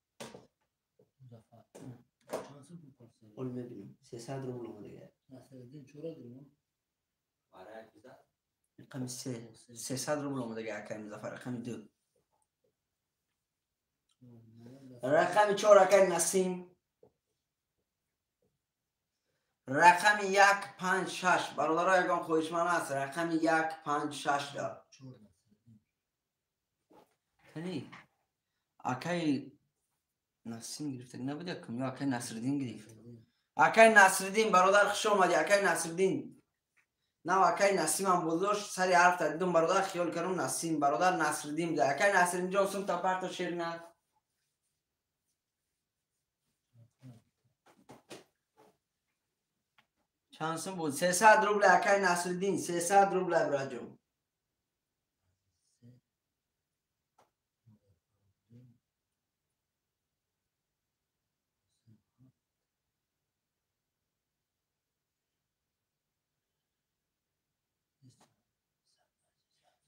Музаффар чанд сум пул? Ол мебинем. 300 рубл омадага. Насриддин чора дорем? Рақами 3 300 рубл омадага акай Музаффар. Рақами 2. Рақами 4 акай Насим. Рақами 1, 5, 6. Бародаро ягон хоҳишманд аст? Рақами 1, 5, 6 да. Кани? Акай Насим гирифта набуд ё кум? Ё акай Насриддин гирифт? Акай Насриддин бародар хуш омадӣ. Акай Насриддин. Нав акай Насимам будош сари ҳарф дидум бародар хиёл кардум Насим бародар Насриддин буда. Акай Насриддин ҷон сум тапарто шерина. Чанд сум буд? 300 рубл акай Насриддин, 300 рубл браҷон.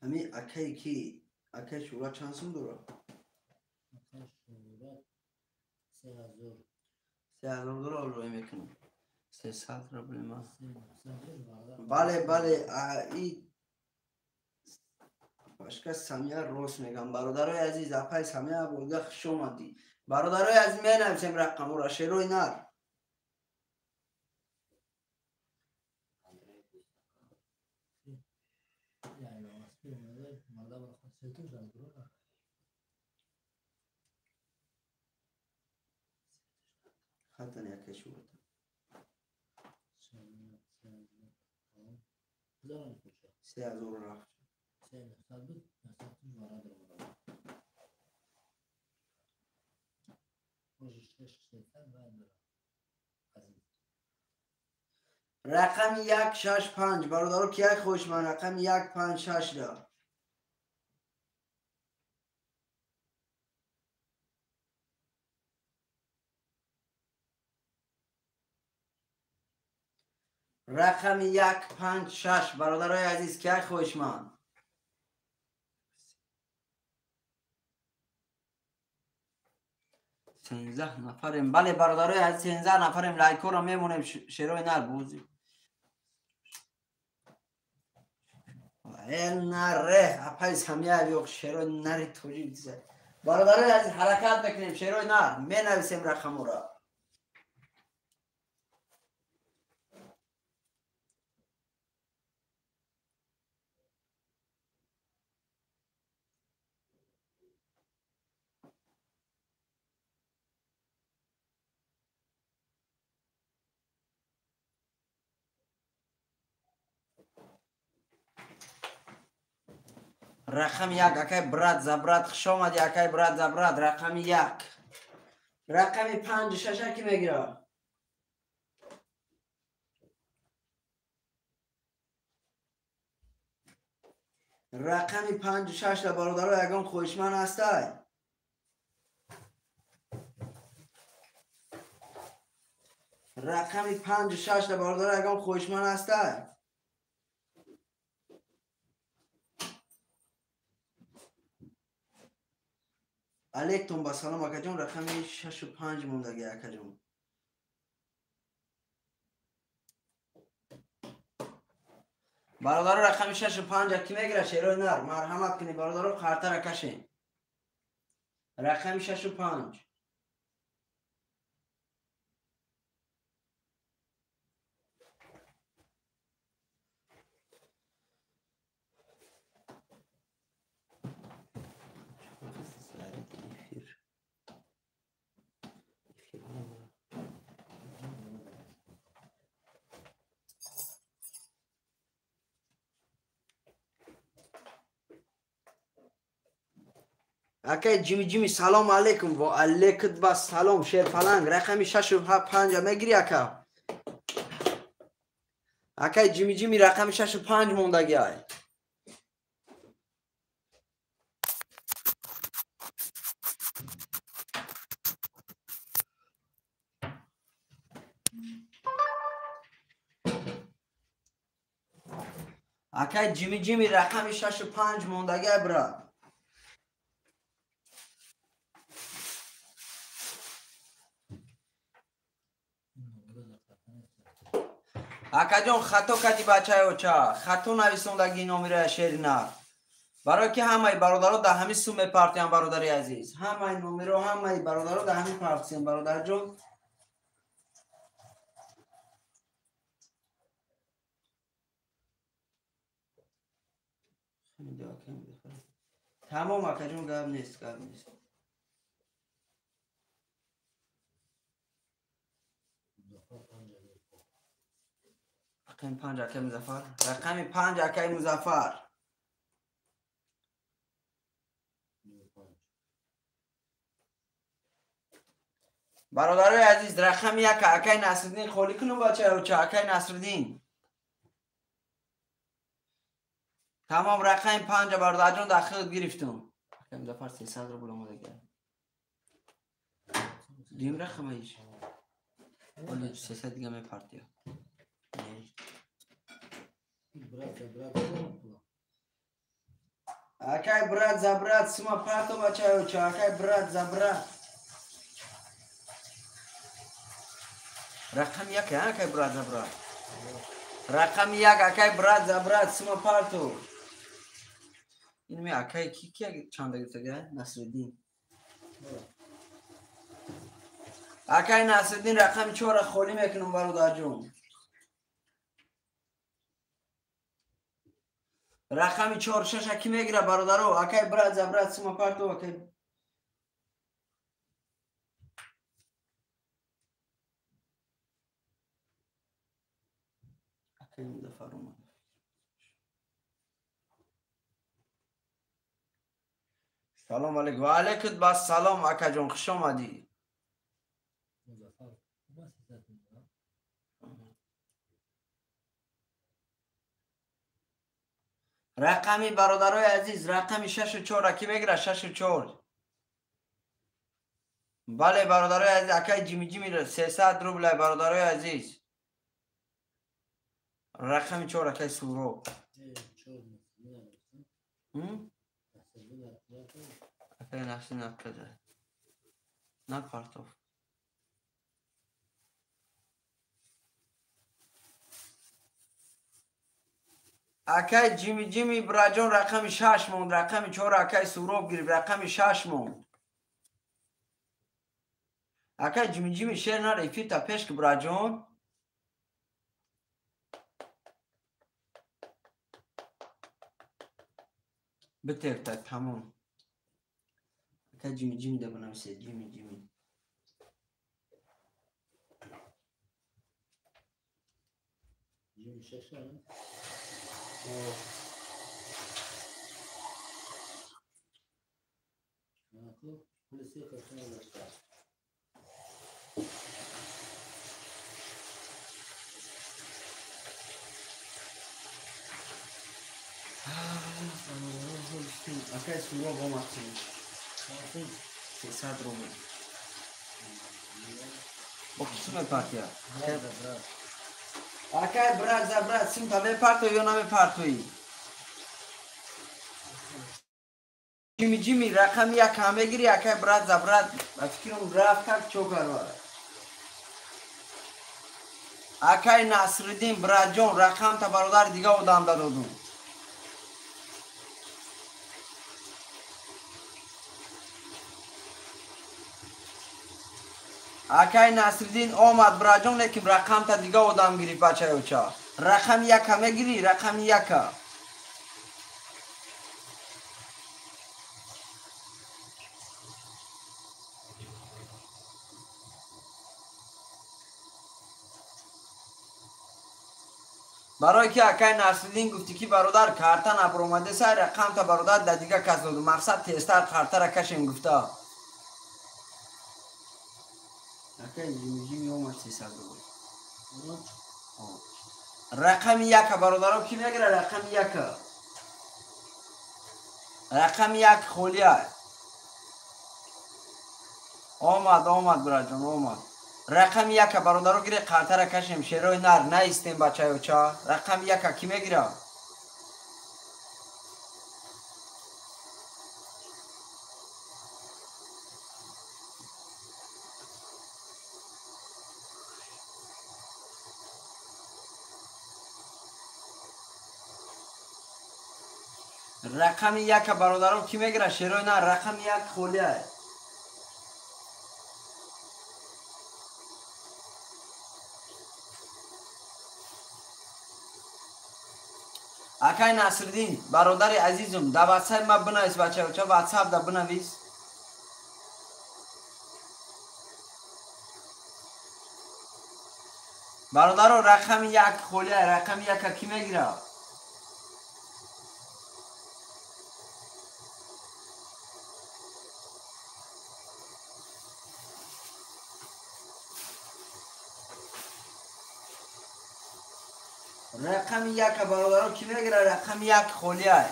Ами акай ки? Акай Шура чанд сум дорад? Акай Шура 3000. 3000 дорад, рӯй мекунам. 300 рубл ма. Бале, бале, и башка Самия рост мегам. Бародарои азиз, апай Самия бурда хуш омадӣ. Бародарои азиз, менависем рақамҳоро, шерои нар. Хатан якай Шура. 3000 рафт. Рақами 1, 6, 5. Бародаро ки як хоҳишманд? Рақами 1, 5, 6 да. Рақами 1, 5, 6. Бародарои азиз, ки як хоҳишманд? 13 нафарем. Бале бародарои азиз, 13 нафарем. Лайкҳоро мемонем. Шерои нар бозӣ. Наре, апай Самия ёқ шерои нари тоҷик диза. Бародарои азиз, ҳаракат мекунем. Шерои нар менависем рақамҳоро. Рақами 1 акай брат за брат хуш омадӣ. Акай брат за брат. Рақами 1. Рақами 5 6 ки мегирад? Рақами 5 6 да бародаро ягон хоҳишманд ҳастай? Рақами 5 6 да бародаро ягон хоҳишманд ҳастай? Алейкум ба салом акаҷон. Рақами 6 5 мондаги акаҷон. Бародаро рақами 6 5 ки мегирад? Шерои нар марҳамат кунед бародаро, қартара кашем. Рақами 6 5. Акай Ҷими Ҷими салом алейкум. Ва алейкум ба салом. Шерпаланг рақами 6 5 мегири ака? Акай Ҷими Ҷими рақами шашу панҷ мондагиай. Акай Ҷими Ҷими рақами шашу панҷ мондагиай, брат. Акаҷон, хато кардӣ, бачаи оча, хато нависондагии номираи шери нар. Барое ки ҳамаи бародаро дар ҳамин сум мепартиям, бародари азиз. Ҳамаи номиро, ҳамаи бародаро дар ҳамин партиям, бародарҷон. Тамом, акаҷон, гап нест, гап нест. Рақами панҷ, акаи Музаффар. Рақами панҷ, акаи Музаффар. Бародарои азиз, рақами як, акаи Насриддин, холӣ кунум, бачаоча, акаи Насриддин. Тамом, рақами панҷа, бародарҷон, дар худ гирифтум. Акаи Музаффар 300 рубл омадагиа. Дуюм рақамаиш. Оли 300 дига мепартия. Акай брат за брат, сума парто, бачаоча, акай брат за брат. Рақами як, акай брат за брат. Рақами як, акай брат за брат, сума парто. Ин ми акай ки ки чанда гирифтага? Насриддин. Акай Насриддин рақами чора холӣ мекунам, бародарҷон. Рақами чор шаша ки мегира, бародаро? Акай брат за брат, сума парто, акай. Акай Музаффар омад. Салом алейкум. Ва алейкум бас салом, акаҷон, хуш омадӣ. Рақами, бародарои азиз, рақами шашу чора ки мегира? Шашу чор. Бале, бародарои азиз, акаи Ҷими Ҷими 300 рублай, бародарои азиз. Рақами чор, акаи Суроб. Акаи Насриддин накарда. Напартов. Акай Ҷими Ҷими браҷон, рақами шаш монд, рақами чор акай Суроб гирифт, рақами шаш монд. Акай Ҷими Ҷими шер нар эфирта пеш ки, браҷон. Битефта тамом. Акай Ҷими Ҷими да бинависе, Ҷими Ҷими. Ҷими шаша. Акай Суроб омад. 300 рубл. Бо кису мепартия? Акай брат за брат, симта мепартои ё намепартоӣ? Ҷими Ҷими рақами як ҳам мегирӣ, акай брат за брат. Ба фикрам рафт как чо карва. Акай Насриддин братҷон, рақамта бародари дига одам дадодум. Акай Насриддин омад, браҷон, лекин рақамта дига одам гирифт, бачаёча. Рақами яка мегирӣ, рақами яка. Барое ки акай Насриддин гуфтӣ ки бародар карта набаромаде, сай рақамта бародар да дига кас доду. Мақсад тезтар картара кашем гуфта. Акай Ҷими Ҷими омад 300 рубл. Рақами яка бародаро ки мегира? Рақами яка. Рақами як холия. Омад, омад, бираҷон, омад. Рақами яка бародаро гире, қалтара кашем, шерои нар наистем, бачаёча. Рақами яка ки мегира? Рақами яка бародаро ки мегира? Шерои нар. Рақами як холия. Акай Насриддин, бародари азизум, дар ватсапи ма бинавис, бачаёча, ватсап да бинавис. Бародаро, рақами як холия. Рақами яка ки мегира? Рақами яка бародаро ки мегира? Рақами як холия.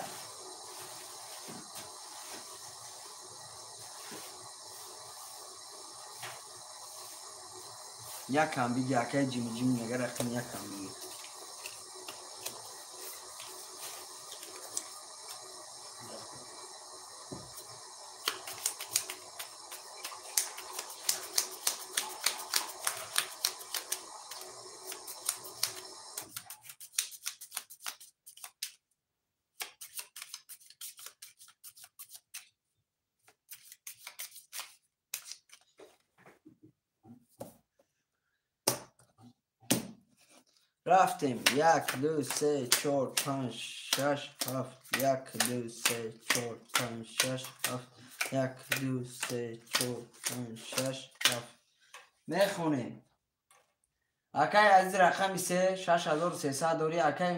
Якам биги, акай ҷими ҷими мега, рақами якам биги. Рафтем. Як, ду, се, чор, панҷ, шаш, ҳафт. Як, ду, се, чор, панҷ, шаш, ҳафт. Як, ду, се, чор, панҷ, шаш, ҳафт. Мехонем. Акай азиз, рақами се, 6300 дорӣ. Акай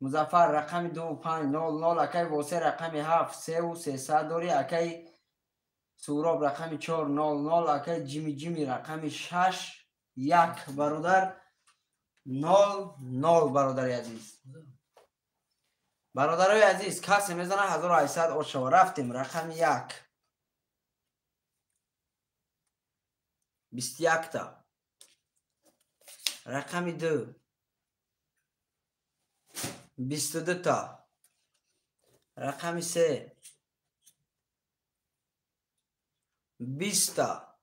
Музаффар, рақами ду, панҷ, нол, нол. Акай Восе, рақами ҳафт, сеу сесад дорӣ. Акай Суроб, рақами чор, нол, нол. Акай Ҷими Ҷими, рақами шаш, як, бародар. Нол, нол, бародари азиз. Бародарои азиз, касе мезана 1800 от шава. Рафтем. Рақами як. 21-та. Рақами ду. 22-та. Рақами се. 20-та.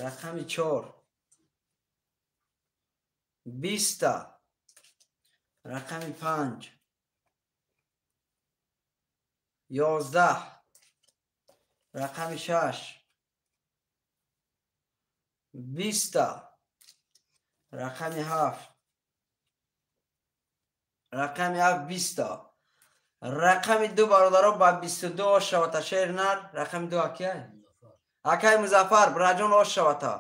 Рақами чор. 20-та. Рақами панҷ. 11. Рақами шаш. 20-та. Рақами ҳафт. Рақами ҳафт, 20-та. Рақами ду, бародаро, ба 22 ош шавата, шер нар. Рақами ду акай? Акай Музаффар, бираҷон, ош шавата.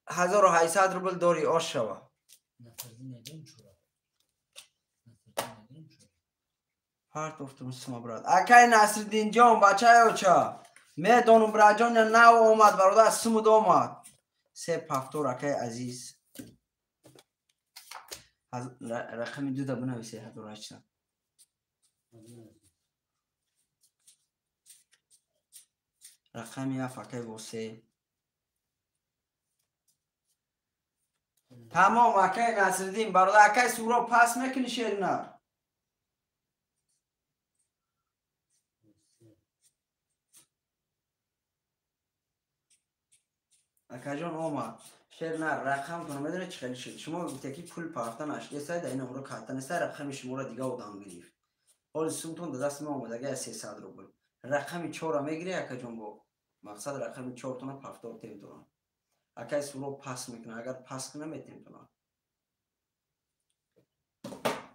1800 рубл дорӣ, ош шава. Партофтум сума, брат. Акай Насриддинҷон, бачаёча, медонум, бираҷон, нав омад, бародар, сумуд омад. Се пафтор, акай азиз. Рақами дуда бинависе, 1800. Рақами ҳафт, акай Восе. Тамом, акай Насриддин, бародар. Акай Суроб, пас мекунӣ, шеринар? Акаҷон, омад. Шернар, рақамтон медонед чӣ хеле шуд? Шумо гуфте ки пул парафта нашудесай, дар ин умро карта нестай, рақами шуморо дига одам гирифт. Ҳоли сумтон да дасти ма омадага 300 рубл. Рақами чорро мегирӣ, акаҷон, бо мақсад рақами чортона пафтор темтона. Акай Суроб пас мекунад, агар пас кунам метемтона.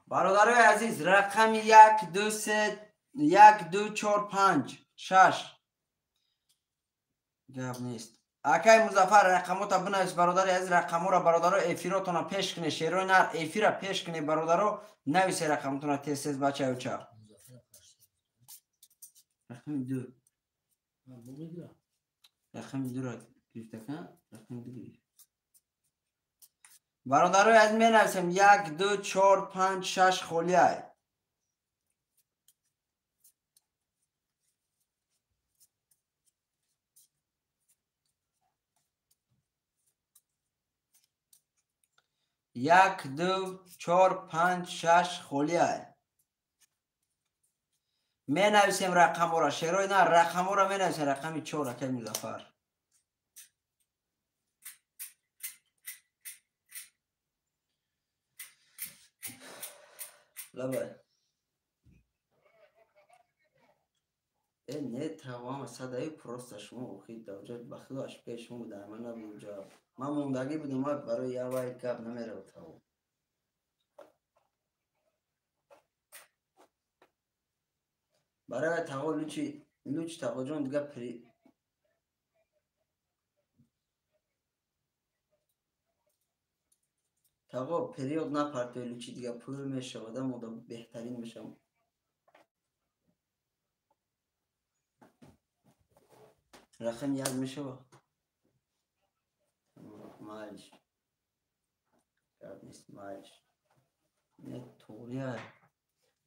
Бародарои азиз, рақами як, ду, се, як, ду, чор, панҷ, шаш. Гап нест. Акай Музаффар, рақамота бинавис, бародари азиз, рақаморо, бародаро, эфиротона пеш куне, шерои нар, эфира пеш куне, бародаро, нависе рақамотона тез тез, бачаёча. Рақами ду. Рақами дуро гирифтака? Рақами ду гирифт. Бародарои аз менависем 1 2 4 5 6 холиай. 1 2 4 5 6 холиай. Менависем рақамҳоро, шерои на рақамҳоро менависем, рақами 4 акай Музаффар. Лабай. Не тавам садаи просто шумо охи давҷа ба худо ашпе шумо дар ман набудам ҷавоб. Ман мондагӣ будам, барои явай гап намерав тавом. Барои тағо лучи луч тағоҷон дига при тағо период напартои лучи дига пул мешавад, мода беҳтарин мешавам. Рақам 1 мешава? Майлиш. Гап нест, майлиш. Не туғрия.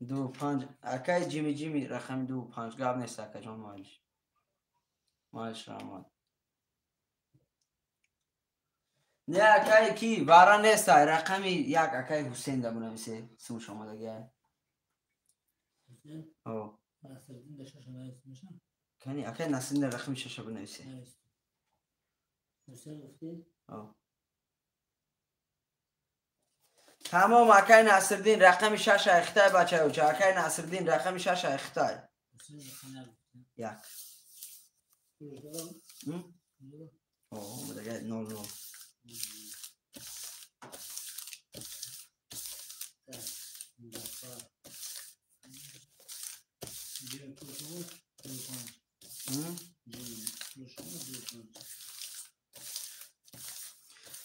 2 5 акай ҷими ҷими рақами 2 5 гап нест акаҷон, майлиш. Майлиш раҳмат. Не акай ки вара нест, ай рақами 1 акай Ҳусейн да бунависе, сумш омадагиай. Ҳусейн? О. Насриддин да шаша навис меша? Кани акай Насриддин рақами 6 бунависе. Ҳусейн гуфтӣ? О. Тамом акай Насриддин рақами 6 айхтай бачаюча, акай Насриддин рақами 6 айхтай. Ҳусейн рақами 1. 1. О, омадагиай 0 0.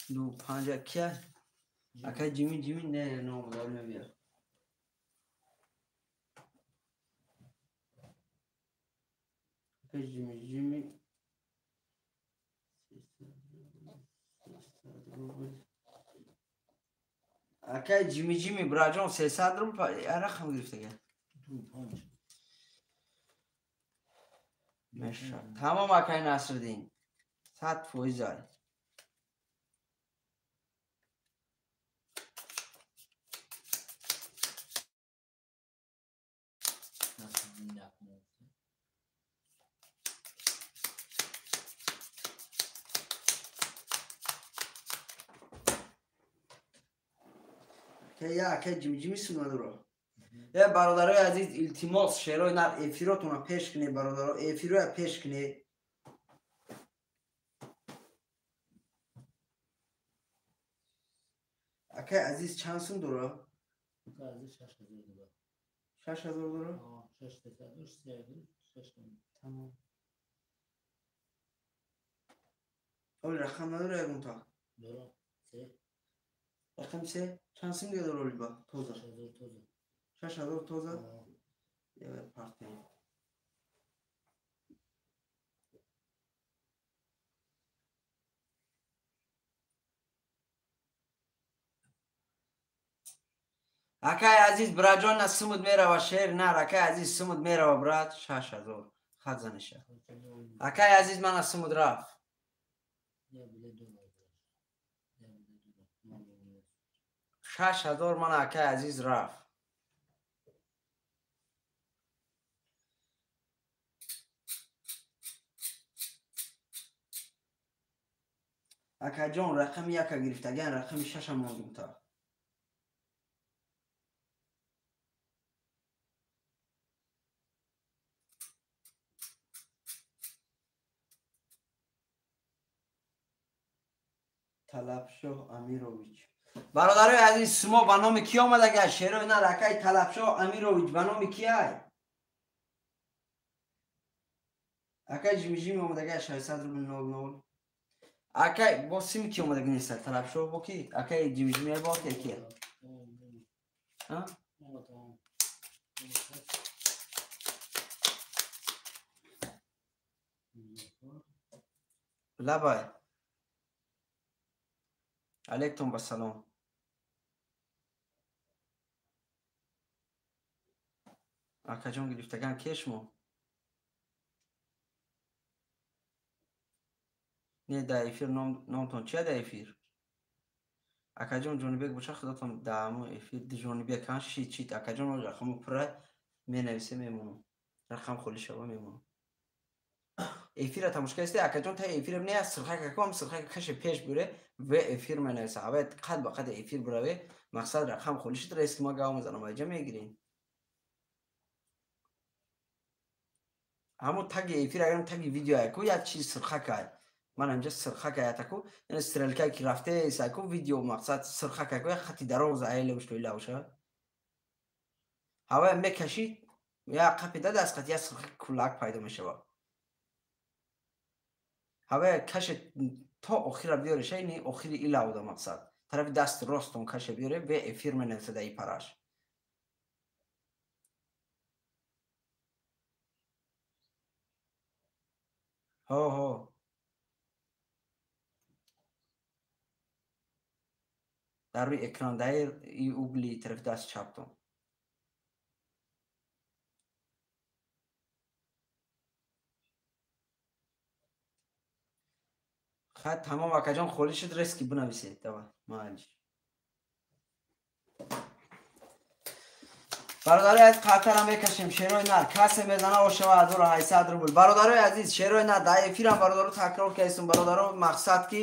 2 5 кия? Акай ҷими ҷими не номдор мебия. Акай ҷими ҷими акай ҷими ҷими браҷон 300 рубл рақам гирифтага. 2 5. Меша. Тамом акай Насриддин. 100% ай. Я акай ҷими ҷими сунадуро. Э бародарои азиз, илтимос шерои нар эфиротонро пеш кунед, бародаро, эфироя пеш кунед. Акай азиз чанд сум дора? Акай азиз 6000 дора. 6000 дора? О, 6000, 3000, 6000. Тамом. Оли рақам надора ягонта? Дора, 3. Рақами 3? Чанд сум дига дора оли ба? Тоза. 6000 тоза. 6000 тоза? Я партия. Акай азиз браҷон на сумуд мерава шер нар, акай азиз сумуд мерава брат 6000 хат заниша. Акай азиз мана сумуд рафт. 6000 мана акай азиз рафт. Акаҷон рақами 1 гирифтаган, рақами 6 мондум та. Талабшоҳ Амирович. Бародарои азиз, шумо ба номи кӣ омадага? Шерои нар акай Талабшоҳ Амирович ба номи кӣ ай? Акай ҷимиҷими омадага 600 рубл 00. Акай бо сими кӣ омадага нест? Талабшоҳ бо кӣ? Акай ҷимиҷими бо ки кӣ? А? Лабай. Алейкум вассалом. Акаҷон гирифтаган кешмо? Не, дар эфир номтон чия дар эфир? Акаҷон Ҷонибек боша, худотон дар ҳамон эфир Ҷонибек ҳан шит шит. Акаҷон рақамо пурра менависе мемонам. Рақам холӣ шава мемонам. Эфира тамошо кардисте акаҷон, та эфира не сирхака кам сирхака каше пеш буре в эфир менависа. Авай қад ба қад эфир бураве, мақсад рақам холӣ шид, рейс ки ма гав мезанам, айҷа мегирем. Ҳамон таги эфир агар таги видео айку як чиз сирхакай. Ман инҷа сирхакай атаку, яъне стрелкай ки рафте сайку видео мақсад сирхакай ку як хати дароз айле ушту илавша. Ҳавай мекаши як қапи дад аз хати як сирхак кулак пайдо мешавад. Ҳавай каше то охира биёре шайни охири илавда мақсад. Тарафи даст ростон каше биёре ве эфир менависа дар параш. Ҳо ҳо. Дар рӯи экран дар угли тарафи даст чаптон. Хай тамом акаҷон холӣ шуд, рески бинависед. Давай, майли. Бародарои азиз, қатара мекашем шерои нар. Касе мезана ошава 1800 рубл. Бародарои азиз, шерои нар дар эфирам бародаро такрор кардем. Бародаро мақсад ки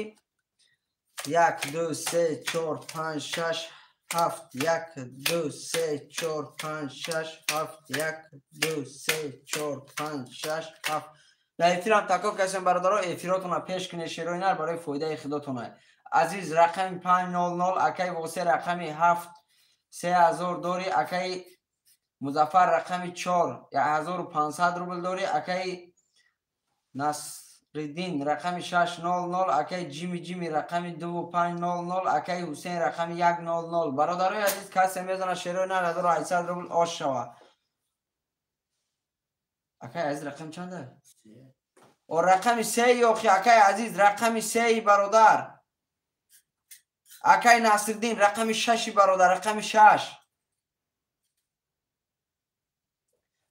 1 2 3 4 5 6 7 1 2 3 4 5 6 7 1 2 3 4 5 6 7. Дар эфирам такрор кардем бародаро, эфиротонро пеш кунед шерои нар барои фоидаи худотон. Азиз рақами 500, акаи Восе рақами 7 3000 дори, акаи Музаффар рақами 4 1500 рубл дори, акаи Насриддин рақами 600, акаи Ҷими Ҷими рақами 2500, акаи Ҳусейн рақами 100. Бародарои азиз, касе мезана шерои нар 1800 рубл ош шава. Акаи азиз рақам чанда? О рақами 3 ёхи акаи азиз, рақами 3 бародар. Акаи Насриддин рақами 6 бародар, рақами 6.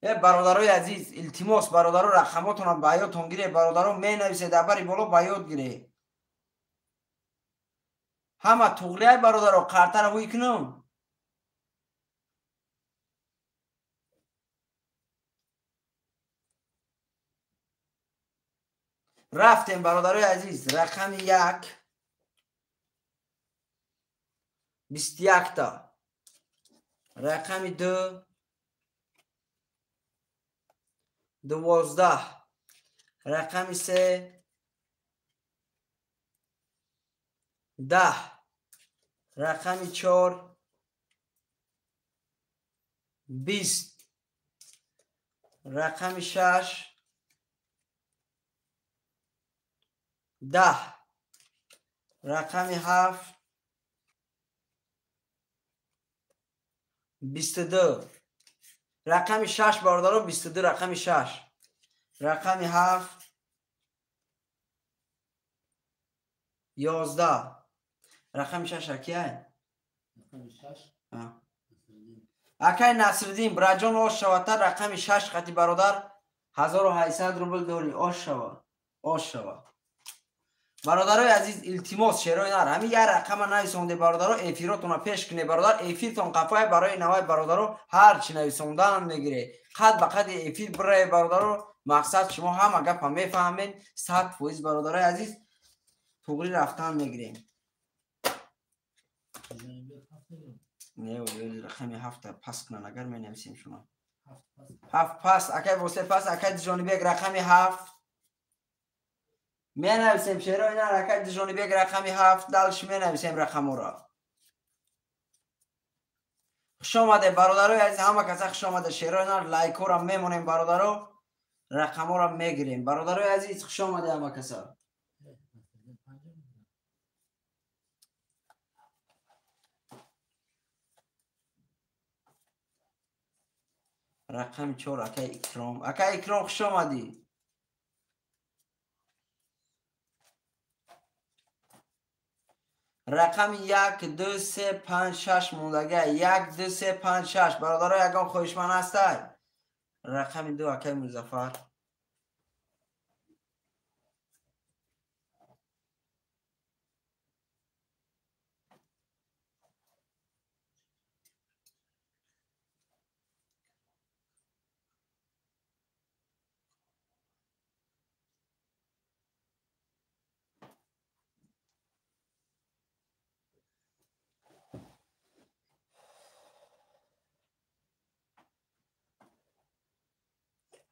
Бародарои азиз, илтимос бародаро рақамотонро ба ёдтон гире, бародаро менависе дар бари боло ба ёд гире. Ҳама туғрияй бародаро, қартара ҳуй кунам. Рафтем бародарои азиз, рақами 1 21 та, рақами 2 12, рақами 3 10, рақами 4 20, рақами 6 10, рақами 7 22, рақами 6 бародаро 22, рақами 6, рақами 7 11, рақами 6 акияй? Рақами 6? Акай Насриддин, браҷон ош шаватар, рақами 6 қати бародар 1800 рубл дори, ош шава, ош шава. Бародарои азиз, илтимос шерои нар, ҳамин як рақама нависонде бародаро, эфиротонро пеш куне бародар, эфиртон қафай барои навай бародаро ҳар чӣ нависондан мегире. Қад ба қади эфир бирае бародаро, мақсад шумо ҳама гапа мефаҳмед, 100% бародарои азиз туғри рафтан мегирем. Не, рақами 7 пас кунан агар менависем шумо. 7 пас, акай Восе пас, акай Ҷонибек рақами 7. Менависем шерои нар, акай Ҷонибек рақами 7, далш менависем рақаморо. Хуш омаде бародарои азиз, ҳама каса хуш омаде. Шерои нар лайкҳоро мемонем бародаро, рақаморо мегирем. Бародарои азиз, хуш омаде ҳама каса. Рақами 4 акай Икром. Акай Икром хуш омадӣ. Рақами 1 2 3 5 6 мондага. 1 2 3 5 6. Бародаро, ягон хоҳишманд ҳастай? Рақами 2 акай Музаффар.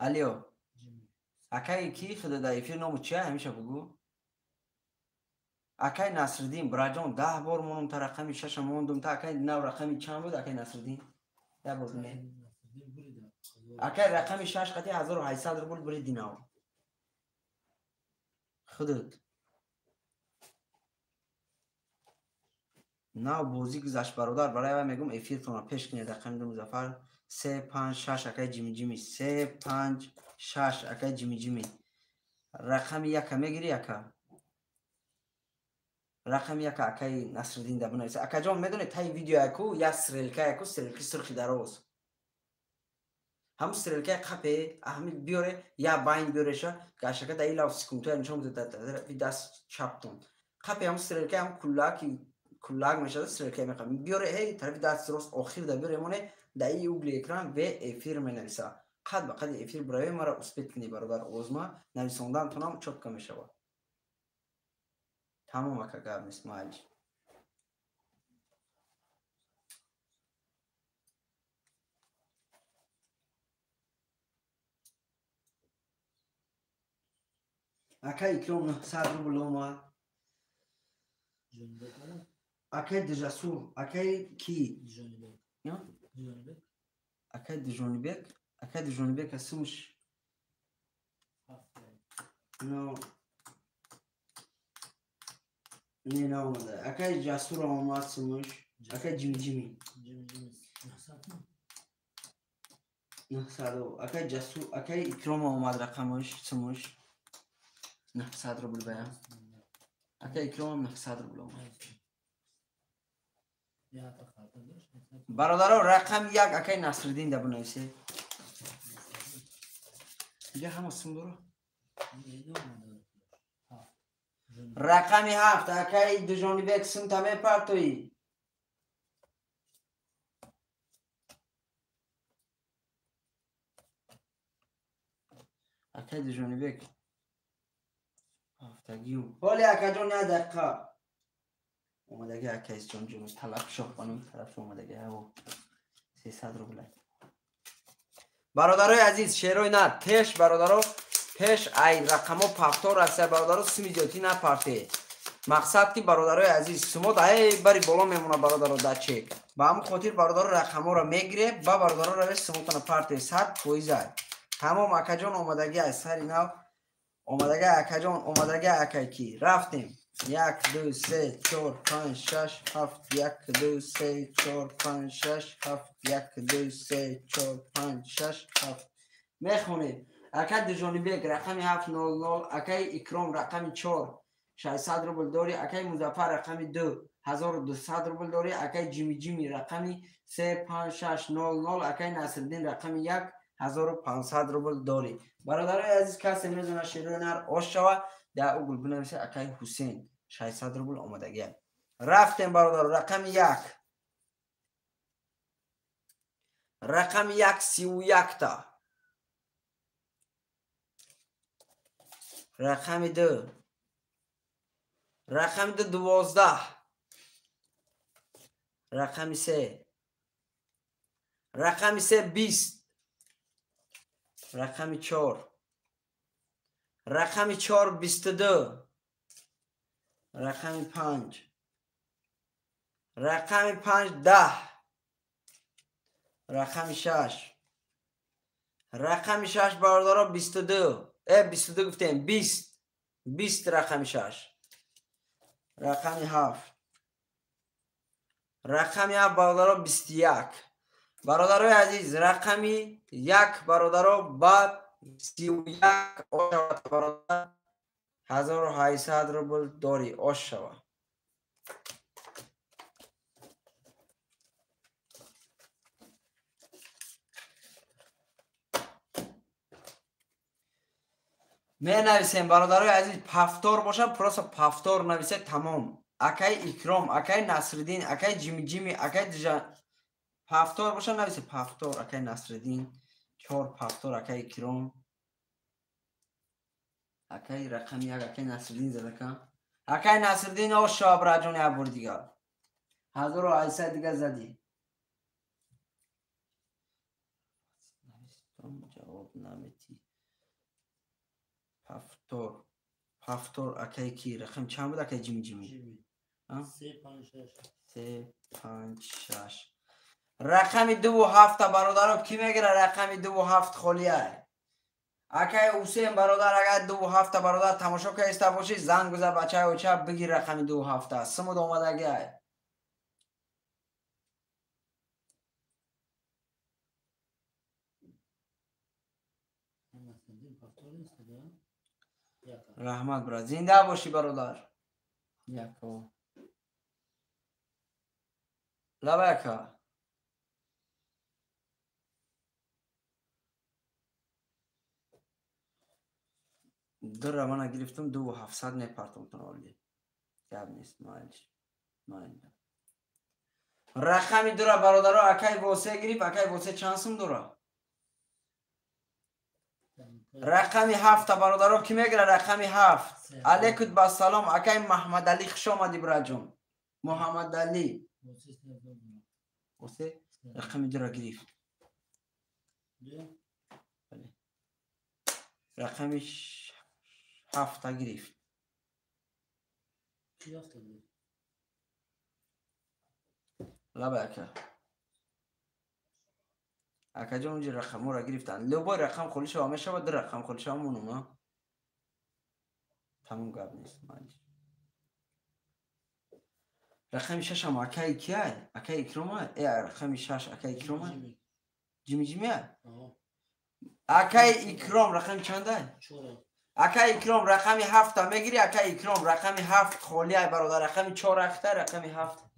Алё. Акай ки худа дар эфир ному чия ҳамеша бугӯ? Акай Насриддин, браҷон, 10 бор мондум та рақами 6 мондум та акай нав рақами чанд буд акай Насриддин? Як бор не. Акай рақами 6 қати 1800 рубл буриди нав. Худут. Нав бозӣ гузашт бародар, барои вай мегӯм эфиртонро пеш кунед. Рақами 2 Музаффар. 3 5 6 акай Ҷими Ҷими. 3 5 6 акай Ҷими Ҷими. Рақами 1 мегирӣ ака? Рақами 1 акай Насриддин да бинависа. Акаҷон, медонед таи видео яку як стрелка яку стрелки сурхи дароз. Ҳамун стрелкаи қапе ҳами биёре я байн биёреша гашака дар илав секундҳоя нишон медод дар даст чаптон. Қапе ҳамун стрелкаи ҳам куллаки куллак мешавад стрелкаи меқап. Биёре ҳей тарафи даст рост охир да биёре моне дар и угли экран в эфир менависа. Қад ба қади эфир барои мара успеть кунӣ бародар, озма нависондантонам чётко мешавад. Тамом ака, гап нест, майли. Ака Икром 900 рубл омад. Акай Дижасур, акай ки? Акай Дижонибек, акай Дижонибек асумш. Но не наомада. Акай Ҷасур омад сумуш. Акай Ҷими Ҷими. 900. Акай Ҷасур, акай Икром омад рақамаш сумуш. 900 рубл баям. Акай Икромам 900 рубл омад. Бародаро, рақами 1 акай Насриддин да бинависе. Инҷа ҳама сум дора? Рақами 7 акай Дужонибек сумта мепартоӣ. Акай Дужонибек ҳафтагиюм. Ҳоли акаҷон як дақиқа. Омадаги акайсҷон ҷон талаб шоҳ ба номи тараф омадаги ҳаво 300 рубл. Бародарои азиз, шерои на пеш бародаро, пеш ай рақамо пафтор аст бародаро, суми зиёдтӣ напарте. Мақсад ки бародарои азиз сумо дай бари боло мемона бародаро дар чек. Ба ҳамон хотир бародаро рақаморо мегире, ба бародаро равеш сумотона парте 100%. Тамом акаҷон омадаги аз сари нав омадаги акаҷон, омадаги акай ки рафтем. 1 2 3 4 5 6 7 1 2 3 4 5 6 7 1 2 3 4 5 6 7. Мехонем. Акай Дужонибек рақами 700, акай Икром рақами 4 600 рубл дорӣ, акай Музаффар рақами 2 1200 рубл дорӣ, акай Ҷими Ҷими рақами 3 5 6 0 0, акай Насриддин рақами 1 1500 рубл дорӣ. Бародарои азиз, касе мезона шерои нар ош шава, дар угл бинависа акай Ҳусейн 600 рубл омадагия. Рафтем бародаро, рақами 1. Рақами 1 31 та. Рақами 2. Рақами 2 12. Рақами 3. Рақами 3 20. Рақами 4. Рақами 4 22. Рақами 5. Рақами 5 10. Рақами 6. Рақами 6 бародаро 22. 22 гуфтем 20. 20 рақами 6. Рақами 7. Рақами 7 бародаро 21. Бародарои азиз, рақами 1 бародаро ба 31 ошавад бародар, 1800 рубл дорӣ ош шава. Менависем бародарои азиз, повтор боша, просто повтор нависед, тамом. Акай Икром, акай Насриддин, акай Ҷимиҷими, акай Дижа. Повтор боша нависед, повтор, акай Насриддин, 4 повтор, акай Икром. Акай рақами 1, акай Насриддин задака. Акай Насриддин ош шава браҷон як бор дигар. 1800 дигар задӣ. Ҷавоб наметӣ. Повтор. Повтор акай ки? Рақам чанд буд акай Ҷимиҷими? 3 5 6. 3 5 6. Рақами 2 7 бародаро ки мегира? Рақами 2 7 холия. Акай Ҳусейн бародар, агар 2 7 бародар тамошо каиста бошӣ, занг биза бачаи оча бигир рақами 2 7. Симуд омадагиай. Раҳмат брат, зинда бошӣ бародар. Яко. Лаба яка. Дура мана гирифтам 2700 мепартом тоналли. Гап нест, майлиш. Майли. Рақами дура бародаро акай Восе гирифт, акай Восе чанд сум дура? Рақами 7 бародаро ки мегира? Рақами 7. Алейкум басалом акай Маҳмадалӣ, хуш омадӣ браҷон. Муҳаммадалӣ. Восе рақами дура гирифт. Рақами 7 гирифт. Лаба ака. Акаҷон унҷа рақамҳоро гирифтанд. Любой рақам холӣ шава мешавад, ду рақам холӣ шава монум, а? Тамом гап нест, майли. Рақами 6 акаи киай? Акаи Икромай? Рақами 6 акаи Икромай? Ҷимиҷимиай? Акаи Икром рақами чандай? 4. Акаи Икром рақами 7 мегири, акаи Икром рақами 7 холиай бародар, рақами 4 ахта, рақами 7.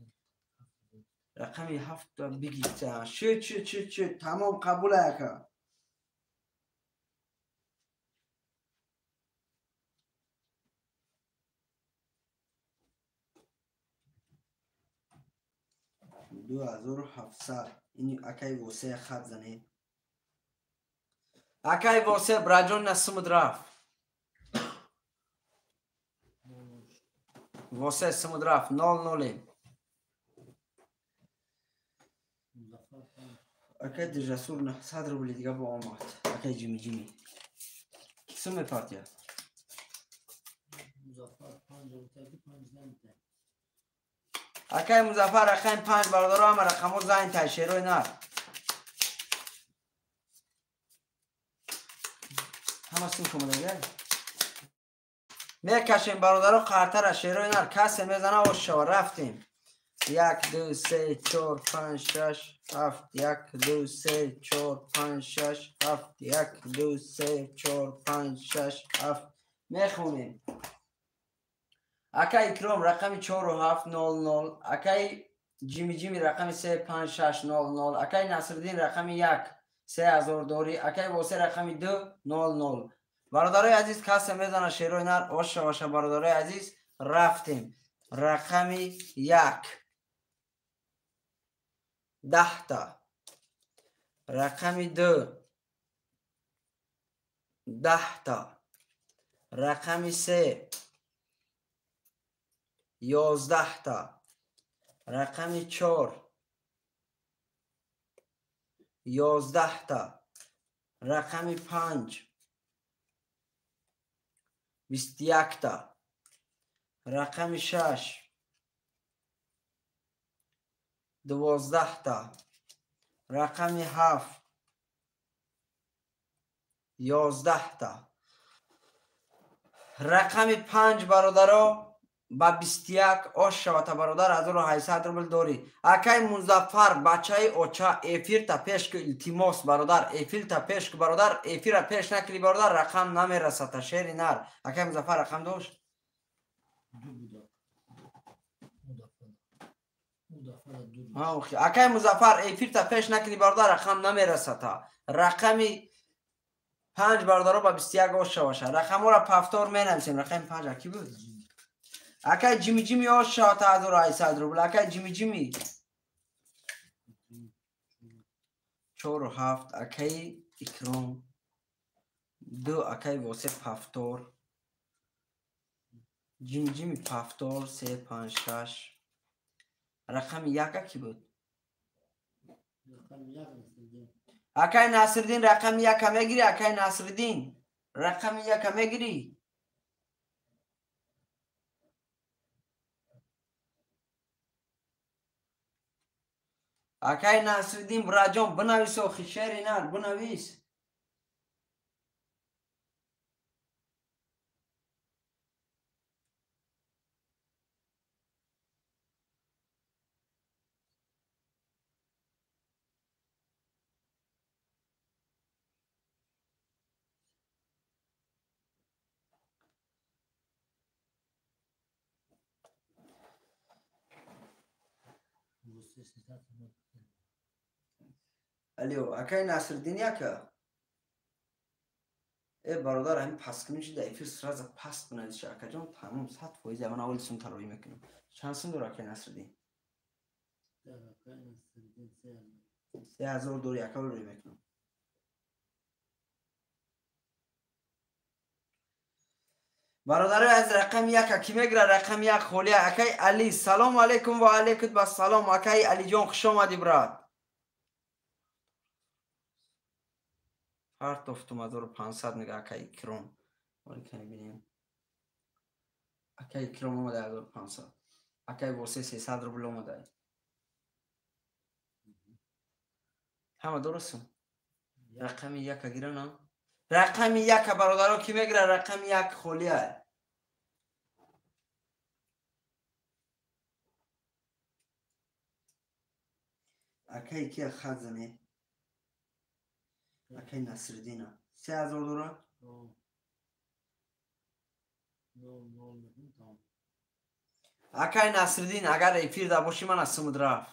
Рақами 7 бигирта. Шуд, шуд, шуд, шуд. Тамом қабул ака. 2700. Ин акаи Восе хат зане. Акаи Восе браҷон насумуд рафт. Восе сумуд рафт. 0-0. Акай Дижасур 900 рубли дига бо омад. Акай Ҷимиҷими. Сум мепартия? Музаффар 5 5 занта. Акай Музаффар рақами 5 бародаро ҳама рақамҳо зайн тай шерои нар. Ҳама сум шомадагай? Мекашем бародаро қартара шерои нар. Касе мезана ош шава. Рафтем. 1 2 3 4 5 6 7 1 2 3 4 5 6 7 1 2 3 4 5 6 7. Мехонем. Акай Икром рақами 4 7 0 0, акай Ҷимиҷими рақами 3 5 6 0 0, акай Насриддин рақами 1 3000 дорӣ, акай Восе рақами 2 0 0. Бародарои азиз, касе мезана шерои нар ош шаваша бародарои азиз, рафтем. Рақами 1 10 та. Рақами 2 10 та. Рақами 3 11 та. Рақами 4 11 та. Рақами 5 21 та. Рақами 6 12 та. Рақами 7 11 та. Рақами 5 бародаро ба 21 ош шавата бародар 1800 рубл дорӣ. Акай Музаффар бачаи оча эфирта пеш ку, илтимос бародар, эфирта пеш ку бародар, эфира пеш накунӣ бародар, рақам намерасата шери нар. Акай Музаффар рақам дошт? Акай Музаффар эфирта пеш накунӣ бародар, рақам намерасата. Рақами 5 бародаро ба 21 ош шаваша. Рақамҳоро пафтор менависем. Рақами 5 аки буд? Акай Ҷими Ҷими ош шавад 1800 рубл. Акай Ҷими Ҷими 4 7 акай Икром 2 акай Восе пафтор Ҷими Ҷими пафтор 3 5 6. Рақами 1 аки буд? Акай Насриддин рақами 1 мегири? Акай Насриддин рақами 1 мегири? Акай Насриддин браҷон бинавис охи шери нар бинавис. Алё, акай Насриддин яка? Э бародар, ҳамин паст кунем чи дар эфир сразу паст бинависш акаҷон, тамом 100% ман аввали сум тароӣ мекунам. Чанд сум дора акай Насриддин? 3000 дори ака рӯй мекунам. Бародарои аз рақами 1 ки мегира? Рақами 1 холия. Акай Али, салому алейкум ва алейкум басалом. Акай Алиҷон, хуш омадӣ брат. Партофтум 1500 мега акай Икром. Вале кани бинем. Акай Икром омада 1500. Акай Восе 300 рубл омада. Ҳама дурустум? Рақами 1 гира на? Рақами 1 бародаро ки мегира? Рақами 1 холия. Акай ки хат зане? Акай Насриддина 3000 дора? Акай Насриддин агар эфир да боши ман аз сумуд рафт.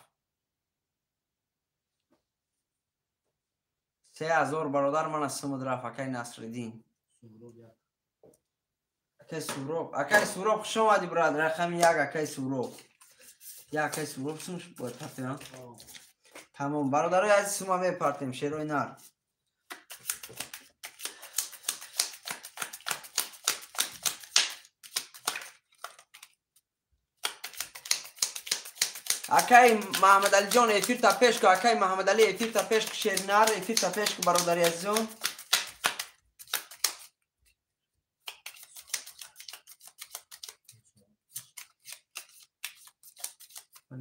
3000 бародар ман аз сумуд рафт. Акай Насриддин. Акай Суроб, акай Суроб хуш омадӣ брат. Рақами 1 акай Суроб. Я акай Суроб сумш бояд партем. Тамом бародарои азиз сума мепартем шерои нар. Акай Маҳаммадалиҷон эфир та пеш ку. Акай Маҳаммадали эфир та пеш ку. Шеринар эфир та пеш ку бародари азизон.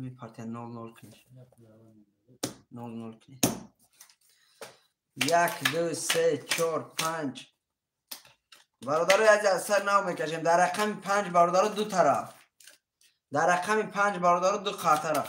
Мепартем 0-0 куниш. 0-0 куниш. 1 2 3 4 5. Бародарои азиз аз сар нав мекашем. Дар рақами 5 бародаро ду тараф. Дар рақами 5 бародаро ду қартара.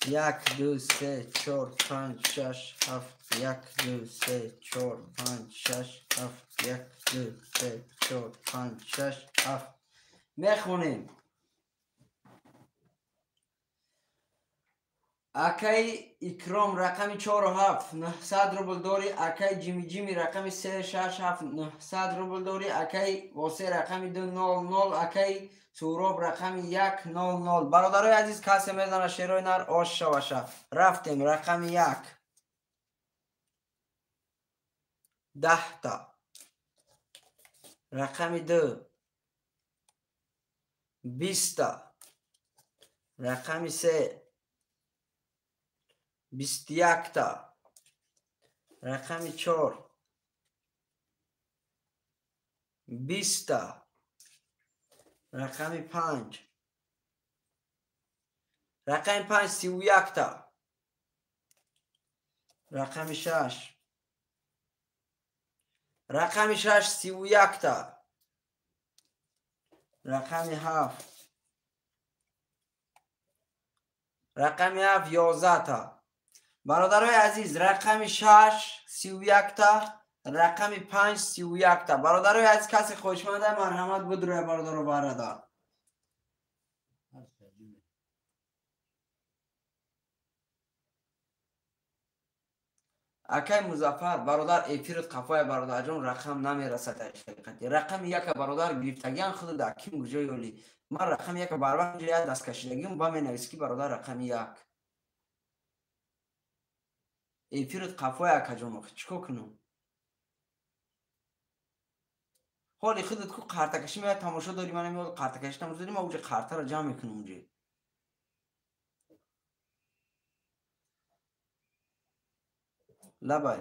1 2 3 4 5 6 7 1 2 3 4 5 6 7 1 2 3 4 5 6 7. Мехонем. Акай Икром рақами 4 7 900 рубл дори. Акай Ҷими Ҷими рақами 3 6 7 900 рубл дори. Акай Восе рақами 2 0 0. Акай Суроб рақами 1 0 0. Бародарои азиз касе мезана шерои нар ош шаваша. Рафтем рақами 1 10 та. Рақами 2 20 та. Рақами 3 21 та. Рақами 4 20 та. Рақами 5 рақами 5 31 та. Рақами 6 рақами 6 31 та. Рақами 7 рақами 7 11 та. Бародарои азиз рақами 6 31 та, Рақами 5 31 та. Бародарои азиз, касе хоҳишманда марҳамат будроя бародаро барада. Акай Музаффар, бародар, эфират қафоя бародарҷон, рақам намерасад. Рақами яка бародар гирифтагиан худ да ким куҷо ёли. Ман рақами яка барвақт я даст кашидагим ба менавис ки бародар рақами як. Эфират қафоя акаҷон, чикор кунам? Ҳоли худат ку қартакашӣ меояд тамошо дорӣ, ман меояд қартакашӣ тамошо дорӣ, ман уҷа қартаро ҷамъ мекунам уҷа. Лабай.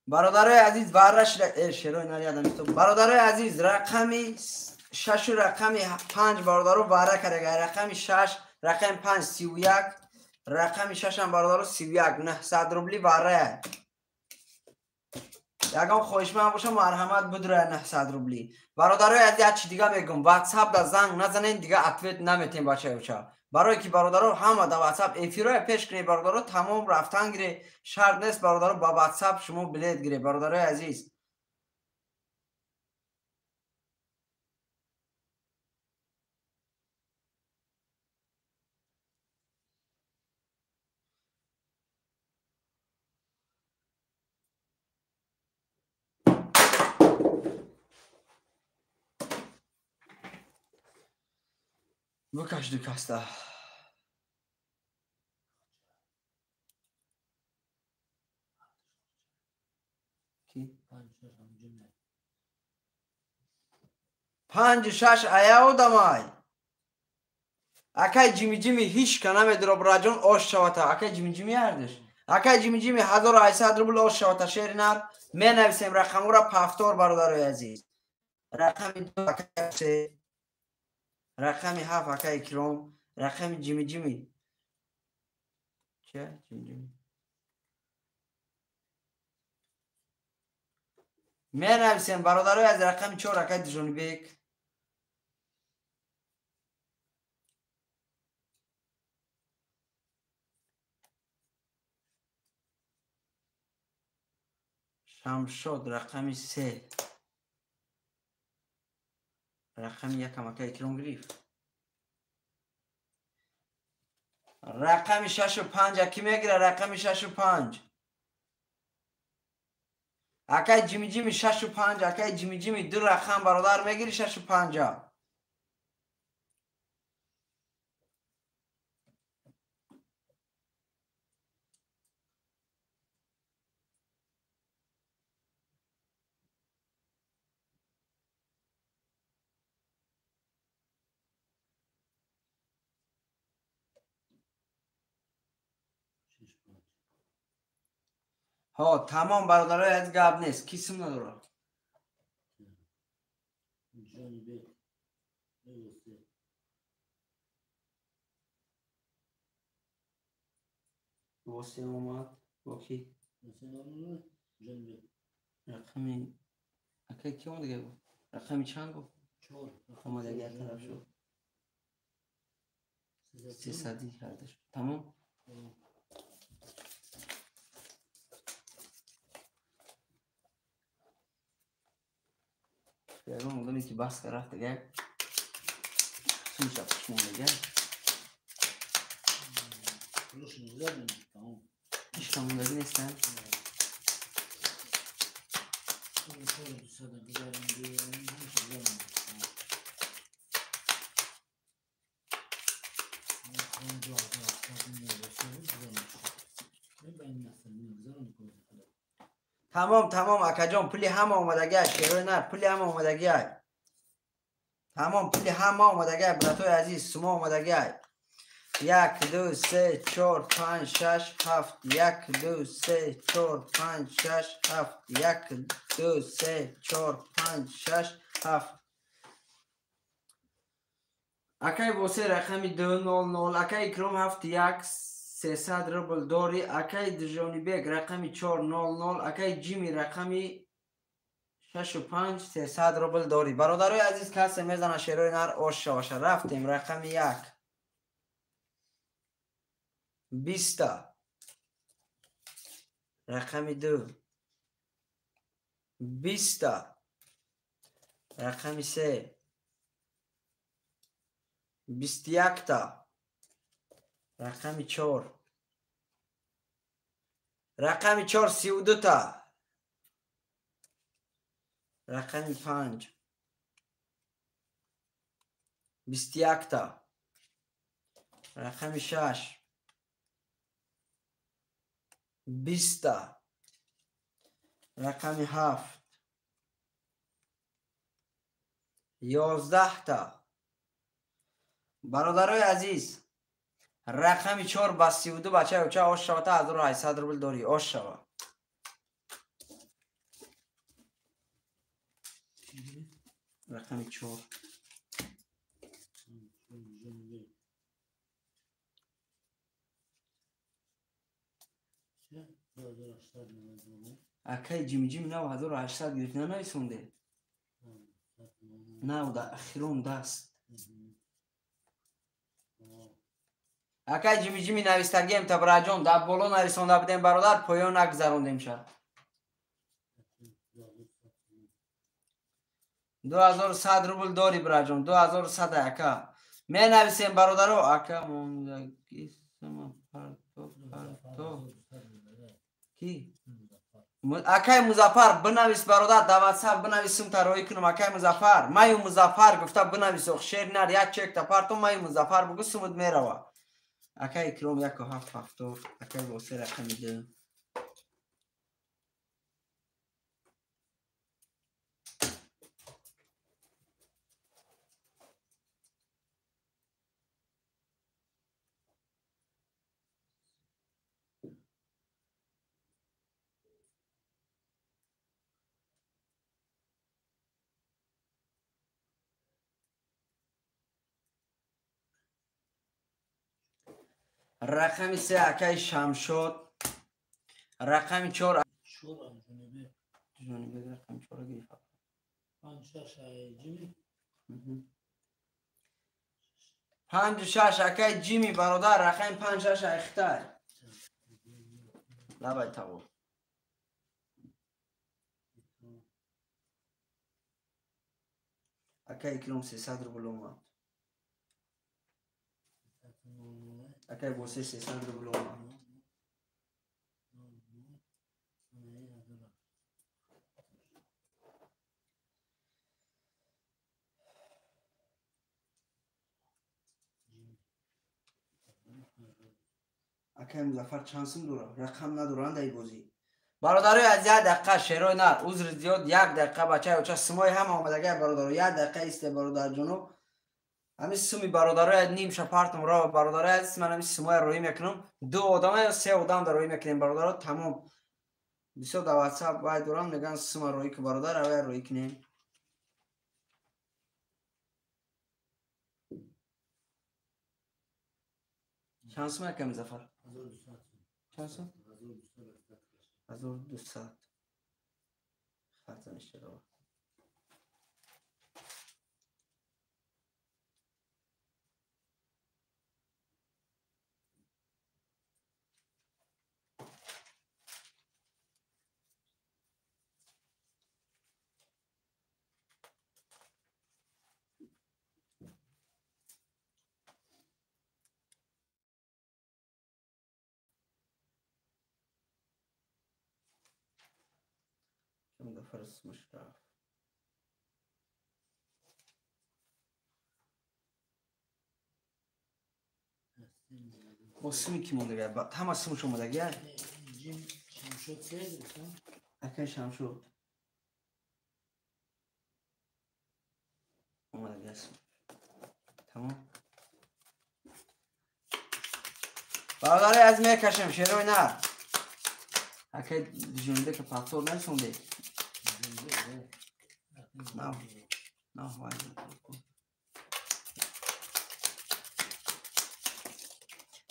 Бародарои азиз, варра шуда шерои нари адамисто. Бародарои азиз, рақами 6 ва рақами 5 бародаро варра кардага. Рақами 6, рақами 5 31, рақами 6 ҳам бародаро 31, 900 рубли варра. Ягон хоҳишманд боша марҳамат будроя 900 рубли. Бародарои азиз, як чи дига мегӯм, WhatsApp да занг назанен, дига ответ наметем бачаёча. Барое ки бародаро ҳама да WhatsApp эфирое пеш кунед бародаро, тамом рафтан гире, шарт нест бародаро ба WhatsApp шумо билет гире бародарои азиз. Букаш ду каста. Ки? 5 6 ая одамай. Акай Ҷими Ҷими ҳеч ка намедиро браҷон ош шавата. Акай Ҷими Ҷими ардиш. Акай Ҷими Ҷими 1800 рубл ош шавата шери нар. Менависем рақамура пафтор бародарои азиз. Рақами 2 акай 3, рақами 7 акай Икром, рақами Ҷими Ҷими. Че? Ҷими Ҷими. Менависем бародарои аз рақами 4 акай Дижонибек. Шамшод рақами 3. Рақами 1 акай Икром гирифт. Рақами 6 ва 5 аки мегира, рақами 6 ва 5. Акай Ҷими Ҷими 6 ва 5, акай Ҷими Ҷими ду рақам бародар мегири 6 ва 5. Ҳо, тамом бародарои аз гап нест. Ки сум надорад? Восе омад. Бо ки? Рақами акай ки омадага гуфт? Рақами чанд гуфт? Омадага як тараф шуд. 300 карда шуд. Тамом? Ягон одаме ки баҳс кард рафт дигар сумша пушмон дигар. Ҳеч камондагӣ нестан? Тамом, тамом акаҷон, пули ҳама омадагиай, шерои нар, пули ҳама омадагиай. Тамом, пули ҳама омадагиай, братои азиз, сумо омадагиай. 1 2 3 4 5 6 7 1 2 3 4 5 6 7 1 2 3 4 5 6 7. Акай Восе рақами 200, акай Икром 7 1 300 рубл дори, акай Дижонибек рақами 400, акай Ҷими рақами 6 5 300 рубл дори. Бародарои азиз, касе мезана шерои нар ош шаваша. Рафтем рақами 1 20. Рақами 2 20та. Рақами 3 21та. Рақами 4. Рақами 4 32та. Рақами 5 21та. Рақами 6 20та. Рақами 7 11та. Бародарои азиз, рақами 4 ба 32 бачаи оча ош шава та 1800 рубл дорӣ, ош шава. Рақами 4. Акай ҷимҷим 9800 гирифт, нанависонде? Нав да ахирон даст. Акай ҷимиҷими навистагием табраҷон, дар боло нависонда будем бародар, поён нагузарондем ша. 2100 рубл дорӣ браҷон, 2100 ака. Менависем бародаро, ака мондагисама парто парто. Ки? Акай Музаффар бинавис бародар, дар WhatsApp бинависум та роӣ кунам. Акай Музаффар, маю Музаффар гуфта бинавис, ох шер нар як чек та парто, маю Музаффар бугу сумуд мерава. Акай Икром 1770, акай Восир рақами 2. Рақами 3 акай Шамшод. Рақами 4 Ҷонибек рақами 4 гирифт. 5 6 Ҷими. 5 6 акай Ҷими бародар, рақами 5 6 Айхтай. Лабай таво. Акай Икром 300 рубл омад. Акай Восир 300 рубл омад. Акай Музаффар чанд сум дорад? Рақам надоранд ай бозӣ. Бародарои аз як дақиқа шерои нар, узр зиёд, як дақиқа бачаи оча сумои ҳама омадагай бародаро, як дақиқа исте бародарҷоно. Ҳамин суми бародарои нимша партум ро бародарои азиз, ман ҳамин сумои роӣ мекунам. 2 одам ё 3 одам дар роӣ мекунем бародаро, тамом. Бисёр дар WhatsApp вай дорам, мегӯянд сума роӣ ку бародар, авай роӣ кунем. Чанд сум акай Музаффар? Чанд сум? 1200. Хатан иштирок. Бо суми ки мондагай? Ҳама сумш омадагай? Акай Шамшод омадагай сум. Тамом. Бародари аз мекашем шерои нар. Акай ҷонибе ка пафтор нарисонде? Нав. Нав вай.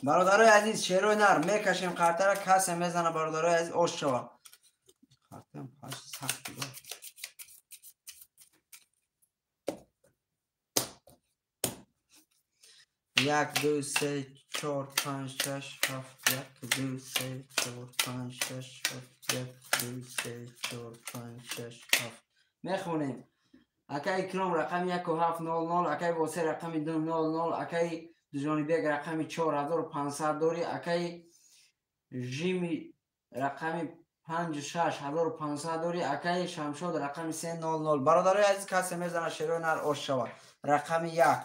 Бародарои азиз, шерои нар мекашем қартара, касе мезана бародарои азиз, ош шава. Қартаам паш сахт шуда. Як, ду, се, 4 5 6 7 1 2 3 4 5 6 7 1 2 3 4 5 6 7 мехонем. Акай Икром рақами 1700, акай Восе рақами 200, акай Дужонибек рақами 4500 дорӣ, акай Жими рақами 56500 дорӣ, акай Шамшод рақами 300. Бародарои азиз, касе мезана шерои нар ош шава. Рақами 1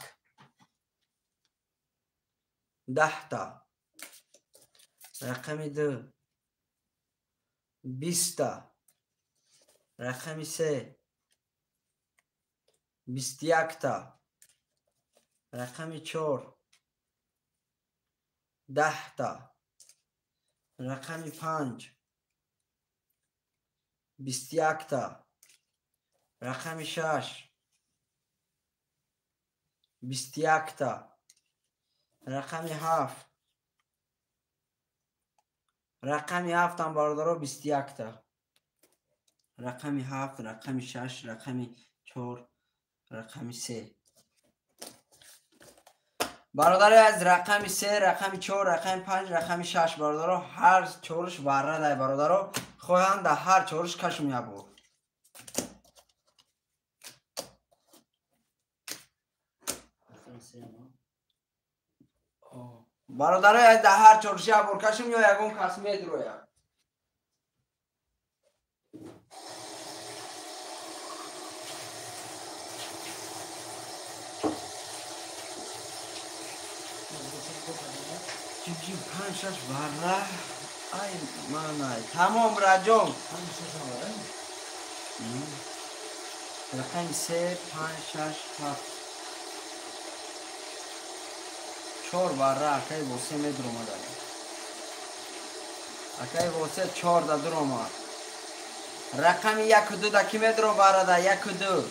10та, рақами 2 20та, рақами 3 21та, рақами 4 10та, рақами 5 21та, рақами 6 21та, рақами 7, рақами 7 бародаро 21та, рақами 7, рақами 6, рақами 4, рақами 3. Бародари аз рақами 3, рақами 4, рақами 5, рақами 6 бародаро ҳар чоруш варрадай бародаро, хоҳанд дар ҳар чоруш кашм ябор. Бародарои аз дар ҳар чоруш ябор кашм ё ягон кас медрояд. Чим 5 6 варра. Ай манай. Тамом раҷон. 5 6 варра. Рақами 3 5 6 7 4 варра акай Восе медромад. Акай Восе 4 да дуромад. Рақами 1 2 да ки медро варрада 1 2.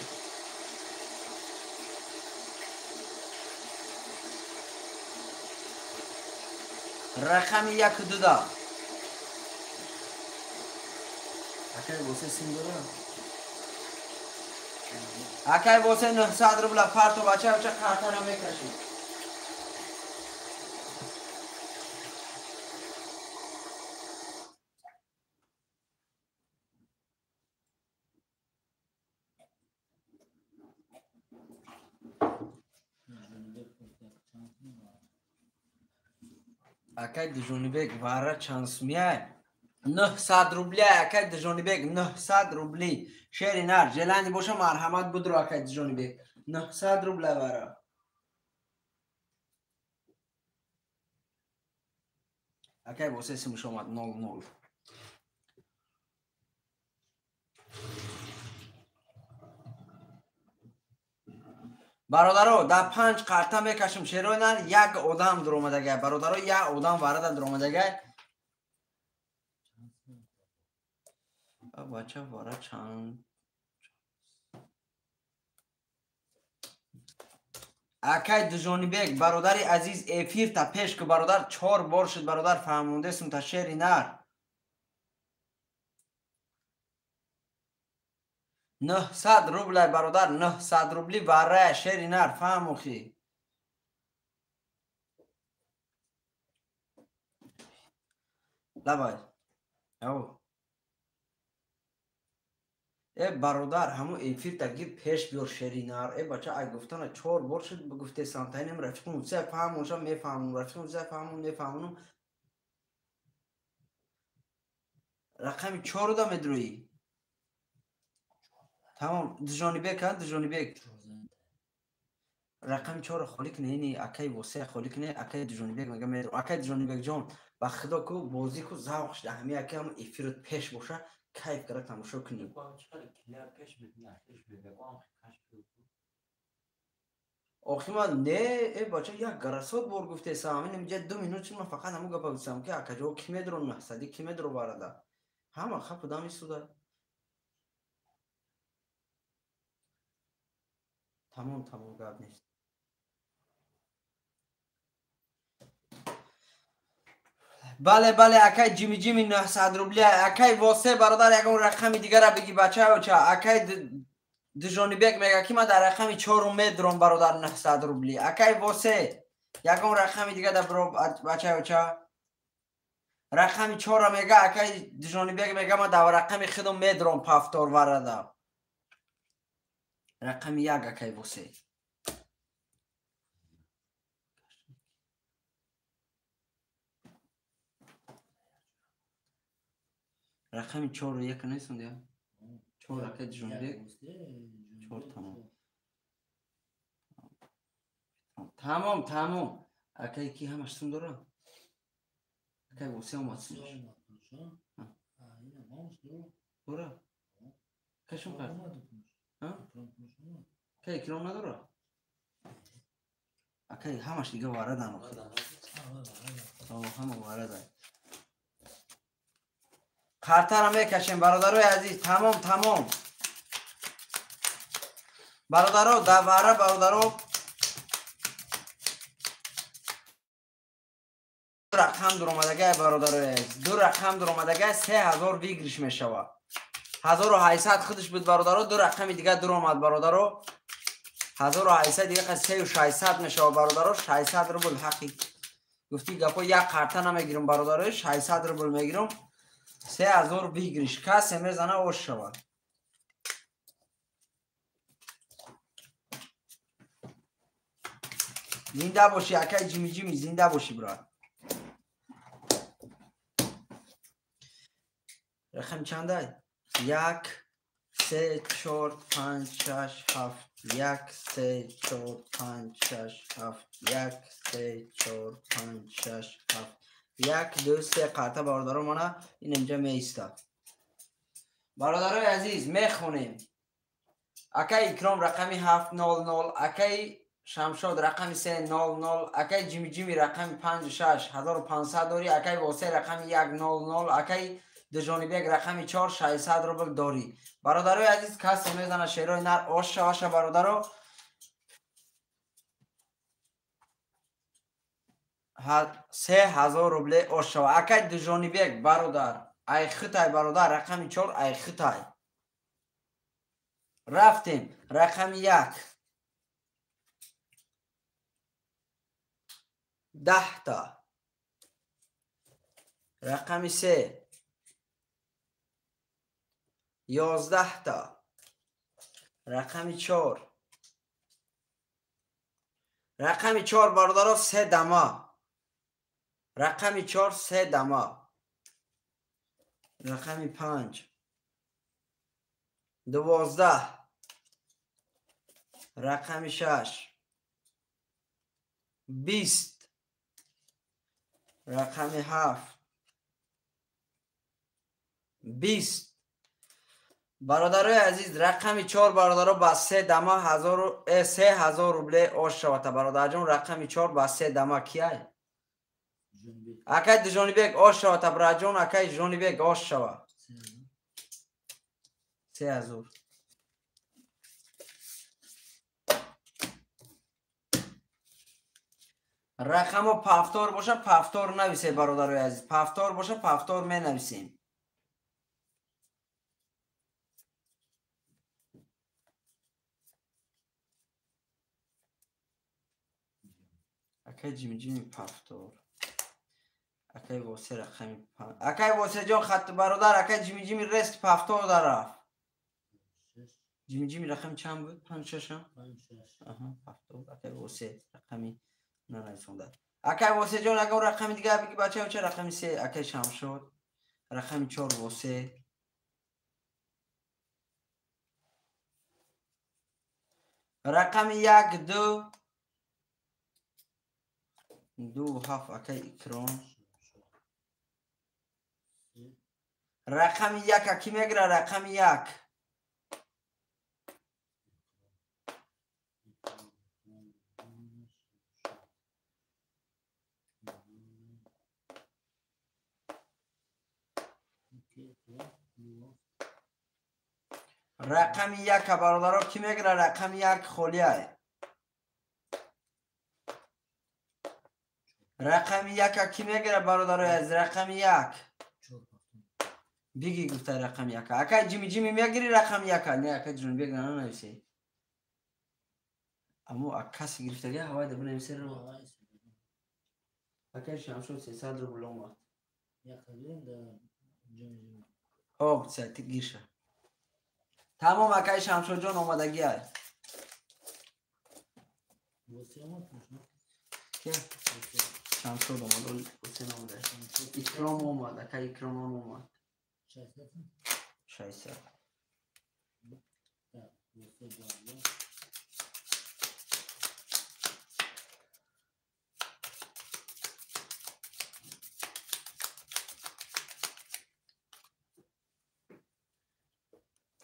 Рақами 1 2 да. Акай Восе сим дора? Акай Восе 900 рубла парто бача бача қартара мекашид. Акай Дужонибек вара чанд сумия? 900 рубли. Акай Дужонибек 900 рубли. Шери нар желани боша марҳамат будро акай Дужонибек 900 рубла вара. Акай Восе симуш омад 00. Бародаро, дар 5 қарта мекашам шерои нар, як одам дуромадагай. Бародаро, як одам варада дуромадагай. Бача вара чанд. Акай Дужонибек, бародари азиз, эфир та пеш ку бародар 4 бор шуд бародар фаҳмондесум та шери нар. 900 рубла бародар, 900 рубли варра шери нар фаҳмухи. Давай. Ау. Э бародар, ҳаму эфир таги пеш биёр шери нар. Э бача ай гуфтана 4 бор шуд гуфтесам таинем рафиқум се фаҳмонша мефаҳмум, рафиқум се фаҳмон мефаҳмонум. Рақами 4 да медроӣ. Тамом, Дужонибек, ҳа, Дужонибек. Рақами 4 холӣ кунӣ, ини акай Восе холӣ кунӣ, акай Дужонибек мега медро. Акай Дужонибек ҷон, ба худо ку бозӣ ку завқ шуда, ҳами акай ҳам эфирот пеш боша, кайф кара тамошо кунӣ. Охи ман не, э бача як гарасот бор гуфтесам, ин инҷа 2 минут шуд ман фақат ҳаму гапа гуфтам ки акаҷо ки медро 900 ки медро варада. Ҳама хап одам истуда. Тамом, тамом гап нест. Бале, бале, акай Ҷими Ҷими 900 рубли, акай Восе бародар ягон рақами дигара бигӣ бача оча. Акай Дужонибек мега ки ман дар рақами 4 медром бародар 900 рубли. Акай Восе Ягон рақами дига да бро бачаёча. Рақами 4 мега акай Дижонибек мега ма дар рақами худам медром пафтор варада. Рақами 1 акай восе. Рақами 4 1 нестон дия? 4 акай Дижонибек. 4 тамом. Тамом, тамом. Акай ки ҳамаш сум дора? Акай восе омад сумаш. Дора? Акай шум кард? Акай икром надора? Акай ҳамаш дига варадан охир. Ҳама варадан. Қартара мекашем бародарои азиз. Тамом, тамом. Бародаро, дар вара бародаро рақам дуромадагай бародарои азиз. 2 рақам дуромадагай 3000 выигрыш мешавад. 1800 худаш буд бародаро, 2 рақами дига дуромад бародаро. 1800 дига 3600 мешавад бародаро. 600 рубл ҳақи. Гуфти гапо як қарта намегирам бародаро, 600 рубл мегирам. 3000 выигрыш. Касе мезана ош шавад. Зинда боши акай Ҷими Ҷими, зинда боши брат. Рақам чандай? 1 3 4 5 6 7 1 3 4 5 6 7 1 3 4 5 6 7 1 2 3 қарта бародаро мана ин инҷа меистад. Бародарои азиз мехонем. Акай Икром рақами 700, акай Шамшод рақами 300, акай Ҷими Ҷими рақами 56 1500 дорӣ, акай Восе рақами 100, акай Дижонибек рақами 4 600 рубл дорӣ. Бародарои азиз касе мезана шерои нар ош шаваша бародаро. 3000 рубле ош шава. Акай Дижонибек бародар, ай хитай бародар, рақами 4 ай хитай. Рафтем рақами 1. 10 та. Рақами 3. 11 та. Рақами 4. Рақами 4 бародаро 3 дама. Рақами 4 3 дама. Рақами 5. 12. Рақами 6. 20. Рақами 7. 20. Бародарои азиз рақами 4 бародаро ба 3 дама 3000 рубле ош шавата бародарҷон. Рақами 4 ба 3 дама кияй? Акай Дижонибек ош шавата браҷон, акай Жонибек ош шава. 3000. Рақамо пафтор боша пафтор нависед бародарои азиз. Пафтор боша пафтор менависем. Акай Ҷими Ҷими пафтор. Акай Восе рақами 5. Акай Восе ҷон хат бародар, акай Ҷими Ҷими рест пафтор дарафт. Ҷими Ҷими рақами чанд буд? 5 6 ҳам? 5 6. Аҳа, пафтор. Акай Восе рақами нанависонда. Акай Восе ҷон агар рақами дига биги бачаё ча рақами 3 акай Шамшод, рақами 4 Восе. Рақами 1 2 2 7 акай Икром. Рақами 1 ки мегира? Рақами 1. Рақами 1 бародаро ки мегира? Рақами 1 холияй. Рақами 1 ки мегира бародарои азиз? Рақами 1. Биги гуфта рақами 1. Акай Ҷими Ҷими мегири рақами 1? Не, акай Ҷонибек нанависе. Аммо каси гирифтага ҳавай да бинависе. Акай Шамшод 300 рубл омад. Хоб, гирша. Тамом, акай Шамшодҷон омадагӣ ай. Шамшод омад, Ҳусен омада. Икром омад, акай Икромон омад. 600.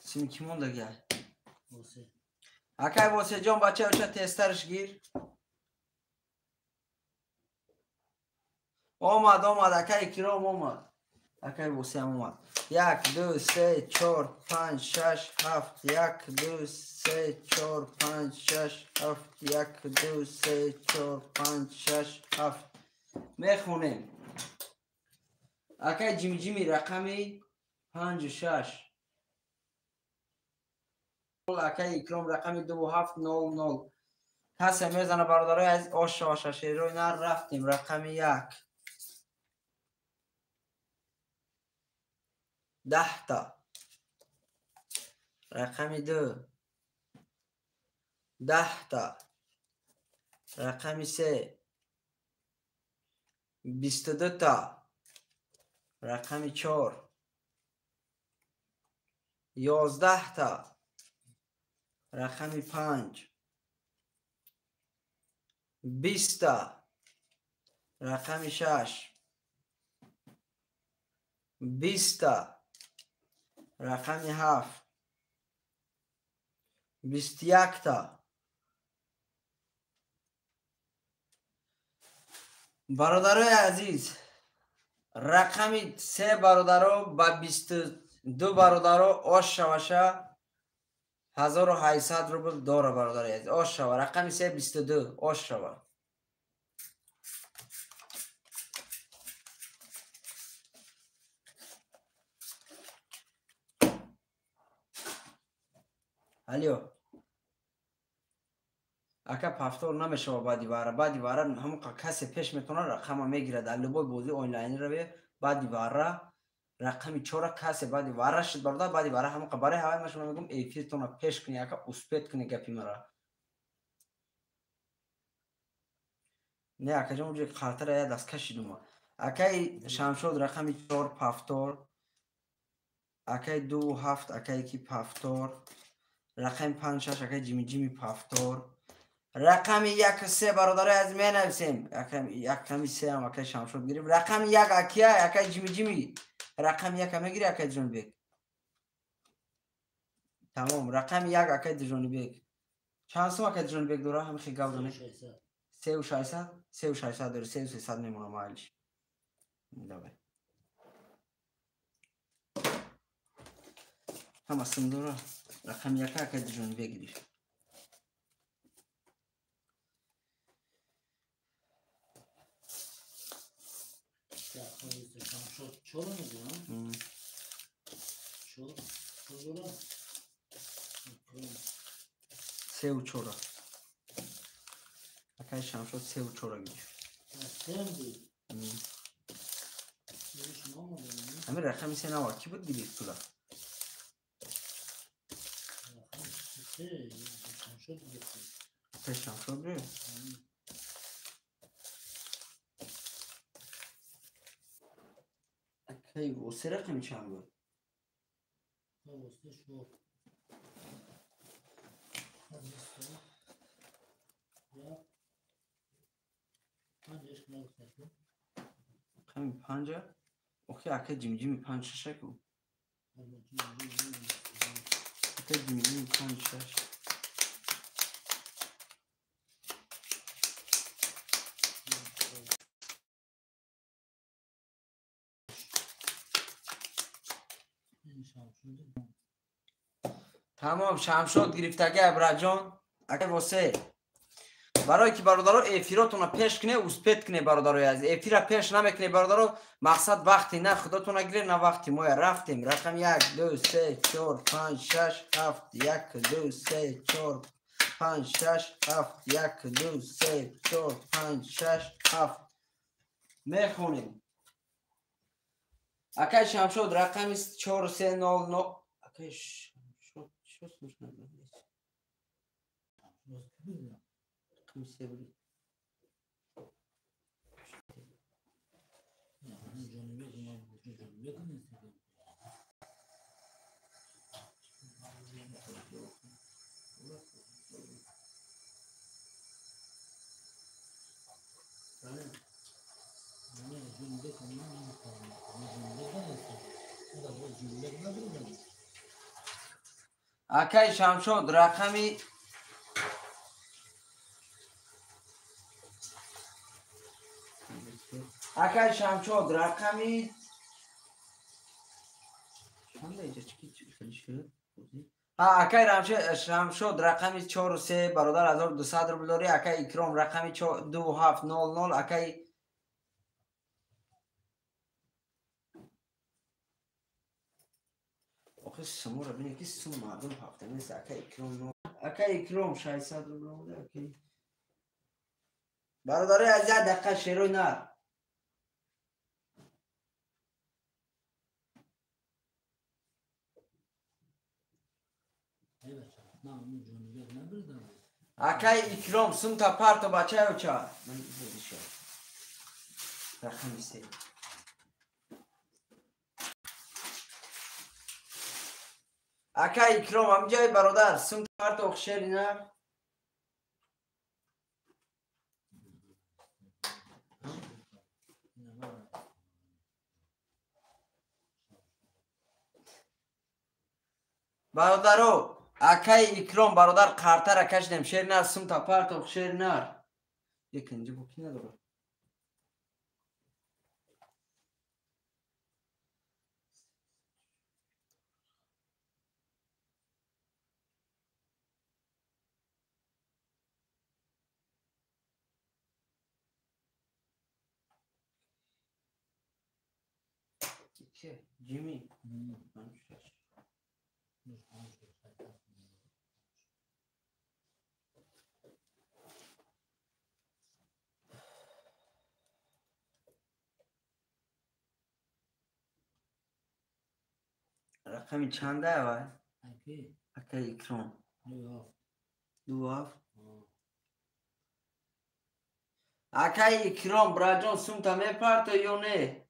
Сими ки мондаги? Акай Восеҷон, бача оша тезтарш гир. Омад, омад, акай Икром омад. Акай Восеам омад. 1, 2, 3, 4, 5, 6, 7, 1, 2, 3, 4, 5, 6, 7, 1, 2, 3, 4, 5, 6, 7. Мехонем. Акай Ҷимиҷими рақами 5, 6. Акай Икром рақами 2, 7, 0, 0. Касе мезана бародарои аз оша оша шерои нар рафтем рақами 1. 10 та. Рақами 2. 10 та. Рақами 3. 22 та. Рақами 4. 11 та. Рақами 5. 20 та. Рақами 6. 20 та. Рақами 7. 21 та. Бародарои азиз, рақами 3 бародаро ба 22 бародаро ош шаваша 1800 рубл дора бародари азиз. Ош шава. Рақами 3 22 ош шава. Алё. Ака пафтор намешава баъди вара. Баъди вара ҳамон касе пеш метавонад рақама мегирад. Дар любой бозии онлайнӣ раве баъди вара рақами 4 касе баъди вара шуд бародар, баъди вара ҳамон барои ҳавай ман шумо мегӯям эфиртонро пеш кунед, ака успет кунед гапи мара. Не, акаҷон, уҷо қалтара я даст кашидума. Акаи Шамшод рақами 4 пафтор, акаи 2 7 акаи ки пафтор, рақами 5 6 акаи Ҷимиҷими пафтор, рақами 1 3 бародарои азиз менависем. Рақами 3 ҳам акаи Шамшод гирифт. Рақами 1 акия акаи Ҷимиҷими. Рақами 1 мегири акаи Ҷонибек. Тамом, рақами 1 акаи Ҷонибек. Чанд сум акаи Ҷонибек дора? Ҳам хел гап донед. 3 600, 3 600 дора, 3 300 мемонам майлиш. Давай. Ҳама сум дора. Рақами 1 акаи Ҷонибек гирифт. Се у чора. Акаи Шамшод 3 у 4 гирифт. Ҳамин рақами 3 нава ки буд гирифт пула? Акаи Шамшод гирифт. Акаи Восе рақами чанд буд? Рақами 5? Охи акаи Ҷимиҷими 5 6 ку. Акаи Ҷимиҷими 5 6. Тамом, Шамшод гирифтаги Абраҷон. Акаи Восе. Барое ки бародаро эфиротонро пеш куне, успет куне бародарои азиз. Эфира пеш намекуне бародаро, мақсад вақти на худотона гире, на вақти моя. Рафтем. Рақами 1, 2, 3, 4, 5, 6, 7, 1, 2, 3, 4, 5, 6, 7, 1, 2, 3, 4, 5, 6, 7. Мехонем. Акай Шамшод рақами 4300. Акай Шамшод чӣ смешно? Рақами 3 буд. Акай Шамшод рақами Акай Шамшод рақами Акай Шамшод рақами 43 бародар 1200 рубл дорӣ. Акай Икром рақами 2700. Акай охи сумура бинед ки сум мардум ҳафта нест. Акай Икром, акай Икром 600 рубл омада. Акай бародарои азиз, як дақиқа шерои нар. Акай Икром сумта парто бачаё ча. Рақами 3. Акай Икром ҳамҷои бародар сумта парто шери нар. Бародаро, акай Икром бародар қартара кашидем шери нар сумта парто шери нар. Якинҷи бо ки надорад? Ҷими рақами чанда вай? Акай Икром 27. Акай Икром браҷон сумта мепарто ё не?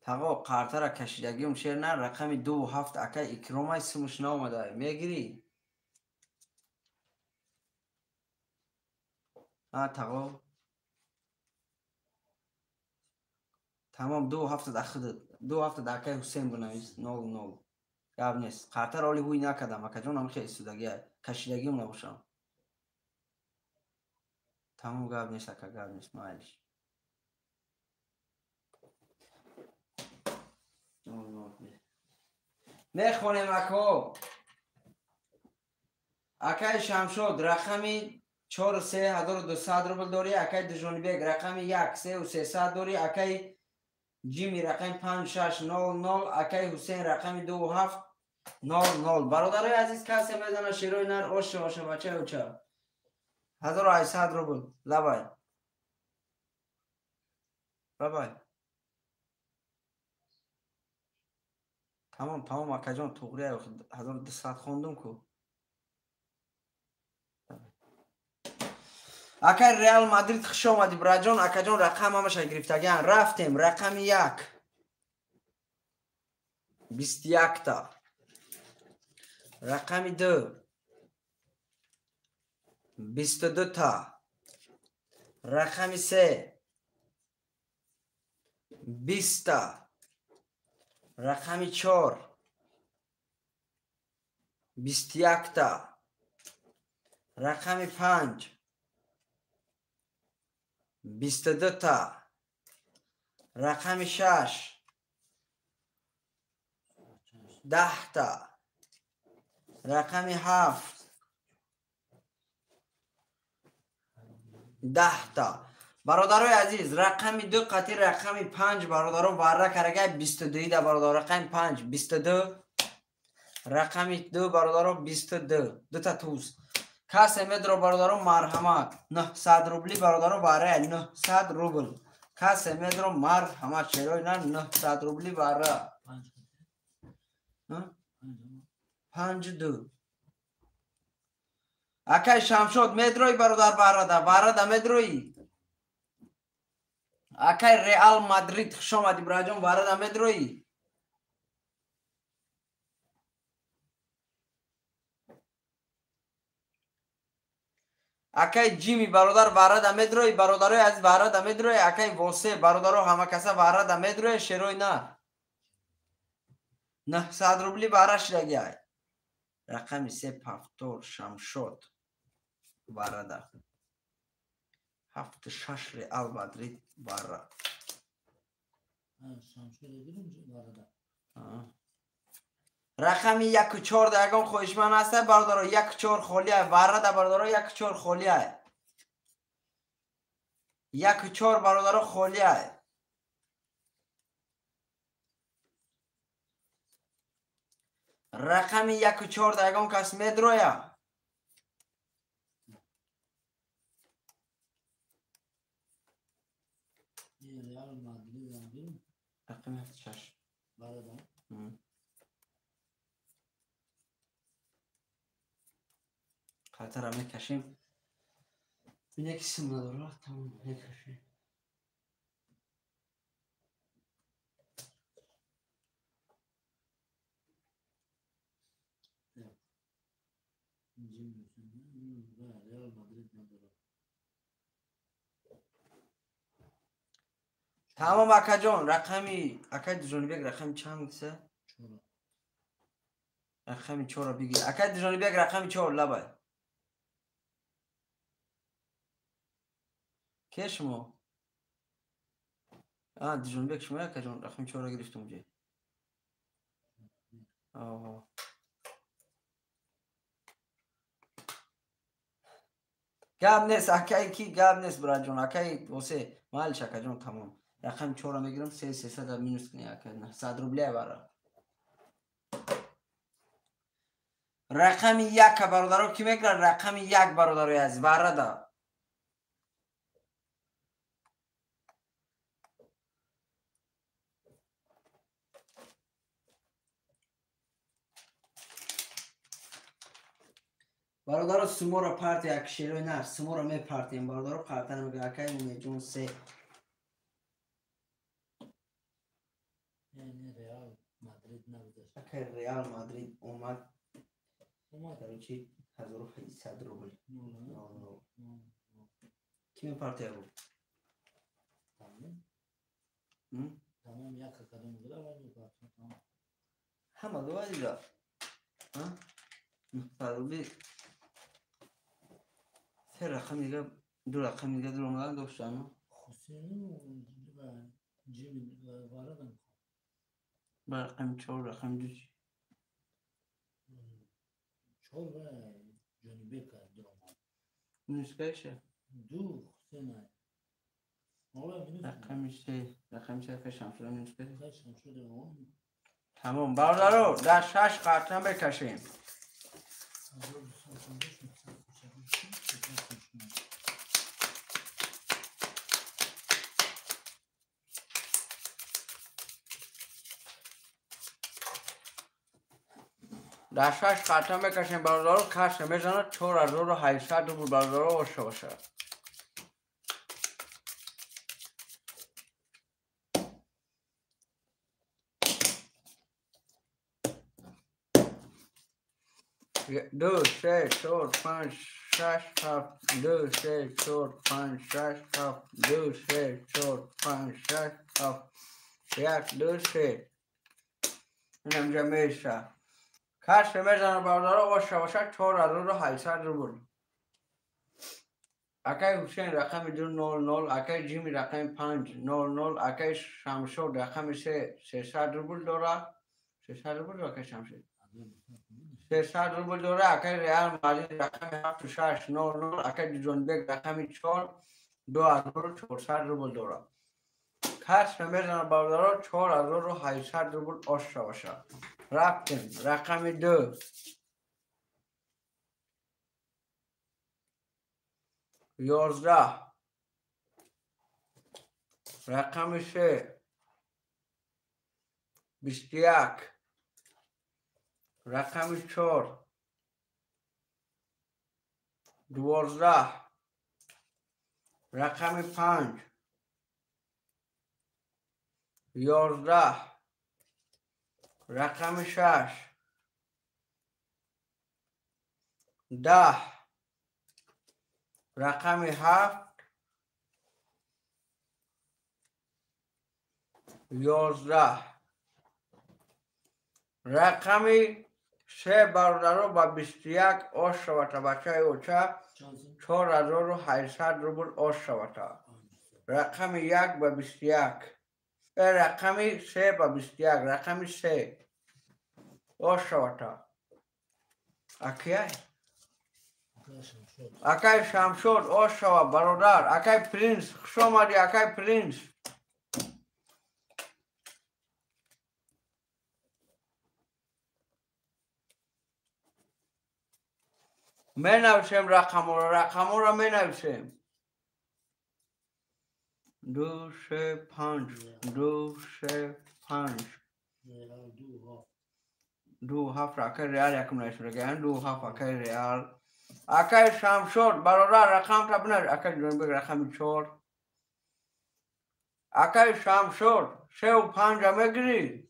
Тағо қартара кашидагиум шер нар рақами 27 акай Икромай сумуш наомада мегирӣ? А тағо тамом 27 ахидат 27 акай Ҳусейн бунавис 00 гап нест. Қартара оли ҳуй накардам акаҷон, ам хеле истодагия кашидагиум набошам. Тамом гап нест ака, гап нест, майлиш. Мехонем ако. Акай Шамшод рақами 43 1200 рубл дорӣ. Акай Дужонибек рақами 1 3300 дорӣ. Акай Ҷими рақами 5600. Акай Ҳусейн рақами 2700. Бародарои азиз, касе мезана шерои нар оша оша бачаи оча 1800 рубл. Лабай лабай. Тамом тамом акаҷон, туғри 1200 хондум ку. Акай Реал Мадрид хуш омадӣ браҷон. Акаҷон рақам ҳамаша гирифтагиан. Рафтем рақами 1 21та, рақами 2 22та, рақами 3 20та, рақами 4 21та, рақами 5 22та, рақами 6 10та, рақами 7 10та. Бародарои азиз, рақами 2 қатъи рақами 5 бародаро варра карагай 22 да бародаро рақами 5 22, рақами 2 бародаро 22 дута туз. Касе медро бародаро марҳамат. 900 рубли бародаро бара 900 рубл. Касе медро марҳамат шерои нар 900 рубли бара. 5-2. Акай Шамшод медрои бародар барада, барада медрои. Акай Реал Мадрид хуш омадӣ бираҷон, барада медрои. Акай Ҷими бародар барада медрои, бародарои азиз барада медрои, акай Восе бародаро ҳама каса барада медрои, шерои нар. 900 рубли бара шидагиай. Рақами 3 повтор Шамшод барада. 7-6 Реал Мадрид бара. Рақами 1-4 да ягон хоҳишманд ҳаста бародаро, 1-4 холиай, барада бародаро 1-4 холиай. 1-4 бародаро холиай. Рақами 1-4 да ягон кас медроя. Рақами 7-6. Барада. Қатара мекашем. Бина ки сим надора, тамом мекашем. Тамом акаҷон, рақами акай Дижонибек рақами чанд гуфта? 4. Рақами 4-ро бигир. Акай Дижонибек рақами 4 лабай. Ке шумо? Дижонибек шумо акаҷон рақами 4-ро гирифтум ҷе. Гап нест акай ки гап нест бираҷон, акай Восе малиш акаҷон тамом. Рақами 4-ро мегирам, 300 минус кунӣ акай, 100 рубля бара. Рақами 1 бародаро ки мегирад? Рақами 1 бародарои азиз барада. Бародаро суморо партия як шерои нар, суморо мепартием бародаро, қарта намегирад акай Умедҷон 3. Акай Реал Мадрид омад. Короче 1800 рубл. Ки мепартия буд? Тамом як кадом буда ва мепартия. Ҳама дува дида. Рубли се рақам дига, ду рақам дига дуромадан доштану. Хусейну ва Ҷими варадан. Ба рақами 4, рақами 2 чӣ? 4 ва Ҷонибек дуромад. Минускаиша? 2 Хусейна. Рақами 3, рақами 3 акай Шамшуда минускаи. Шамшуда. Тамом бародаро, дар 6 қатра мекашем. Дар 6 қатра мекашем бародаро, каш мезанад 4800 рубл бародаро оша бошад. 2 3 4 5 6 7 2 3 4 5 6 7 2 3 4 5 6 7 1 2 3. Инамҷа меша. Каш мезанад бародаро оша бошад 4800 рубл. Акай Ҳусейн рақами 2 0 0, акай Ҷими рақами 5 0 0, акай Шамшод рақами 3 300 рубл дорад. 300 рубл акай Шамшод. 300 рубл дорад. Акай Реал Мадрид рақами 7 6 0 0, акай Ҷонбек рақами 4 2400 рубл дорад. Каш мезанад бародаро 4800 рубл оша бошад. Рафтем рақами 2. 11 рақами 3 21 рақами 4 12 рақами 5 11 рақами 6 10 рақами 7 11 рақами 3 бародаро ба 21 ош шавата бачаи оча 4800 рубл ош шавата. Рақами 1 ба 21 рақами 3 ба 21 рақами 3 ош шавата. Акай акай Шамшод ош шава бародар. Акай Принц хуш омадӣ акай Принц. Менависем рақаморо, рақаморо менависем. 2 3 5 2 3 5 2 7 акай Реал якум нависем. 2 7 акай Реал. Акай Шамшод бародар рақамта бинавис. Акай Ҷонибек рақами 4. Акай Шамшод 3 5 мегирӣ.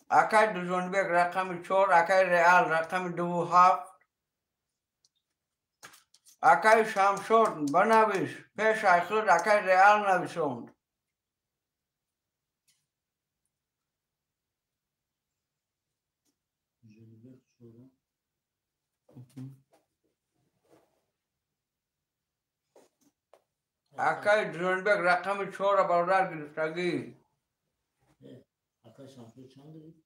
Акай Дужонбек рақами 4, акай Реал рақами 2 7. Акай Шамшод банавис, пеш айхуд акай Реал нависонд. Акай Дужонбек рақами 4 бародар гирифтагӣ. Акай Шамшод чанд гирифт?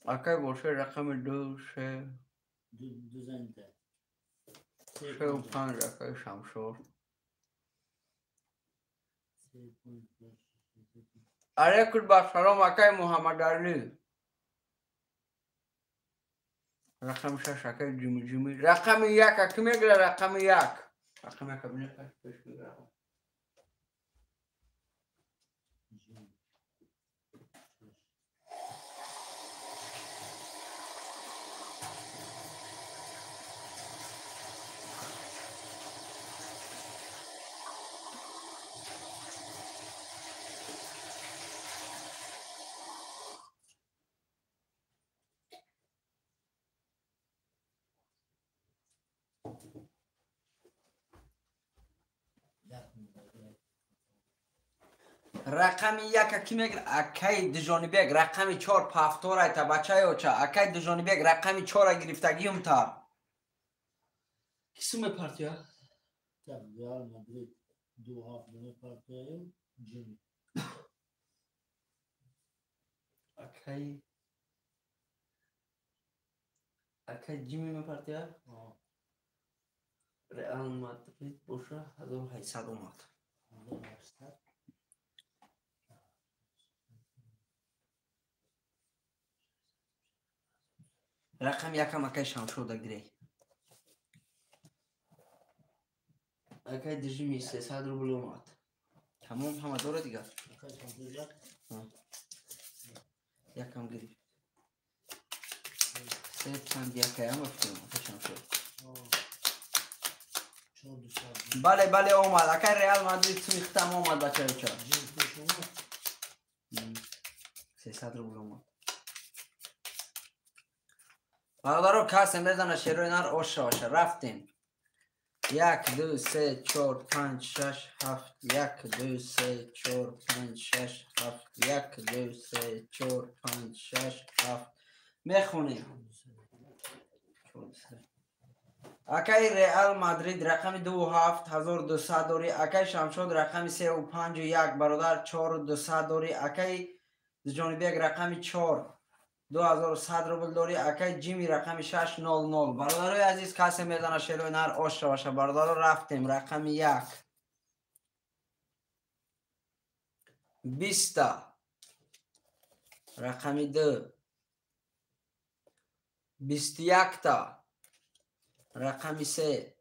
Акай боше рақами 2 3 2 занта 3 5 акай Шамшод. Алейкум ба салом акай Муҳаммад Алӣ. Рақами 6 акай Ҷими Ҷими. Рақами 1 аки мегира рақами 1. Рақами 1 бинед пеш мегира. Рақами 1 ки мегира? Акай Дижонибек рақами 4 пафтор айта бачаи оча. Акай Дижонибек рақами 4 гирифтагиум та. Ки суме партия? Так, Реал Мадрид 2 7 мепартияю Ҷими. Акай Ҷими мепартия? Реал Мадрид боша 1800 омад. 1800. Рақами 1 акай Шамшода гирей. Акай Дижими 300 рубл омад. Тамом ҳама дора дигар. Акай Шамшод як? Якам гирифт. 3 5 1 ам афтем акай Шамшод. Бале бале омад. Акай Реал Мадрид сумихтам омад бачаюча. 300 рубл омад. Бародаро касе мезана шерои нар ош шаваша. Рафтем. 1 2 3 4 5 6 7 1 2 3 4 5 6 7 1 2 3 4 5 6 7 мехонем. Акай Реал Мадрид рақами 2 7 1200 дорӣ. Акай Шамшод рақами 3 5 1 бародар 4 200 дорӣ. Акай Ҷонибек рақами 4 2100 рубл дорӣ. Акай Ҷими рақами 6 00. Бародарои азиз касе мезана шерои нар ош шаваша. Бародаро рафтем. Рақами 1 20 рақами 2 21 рақами 3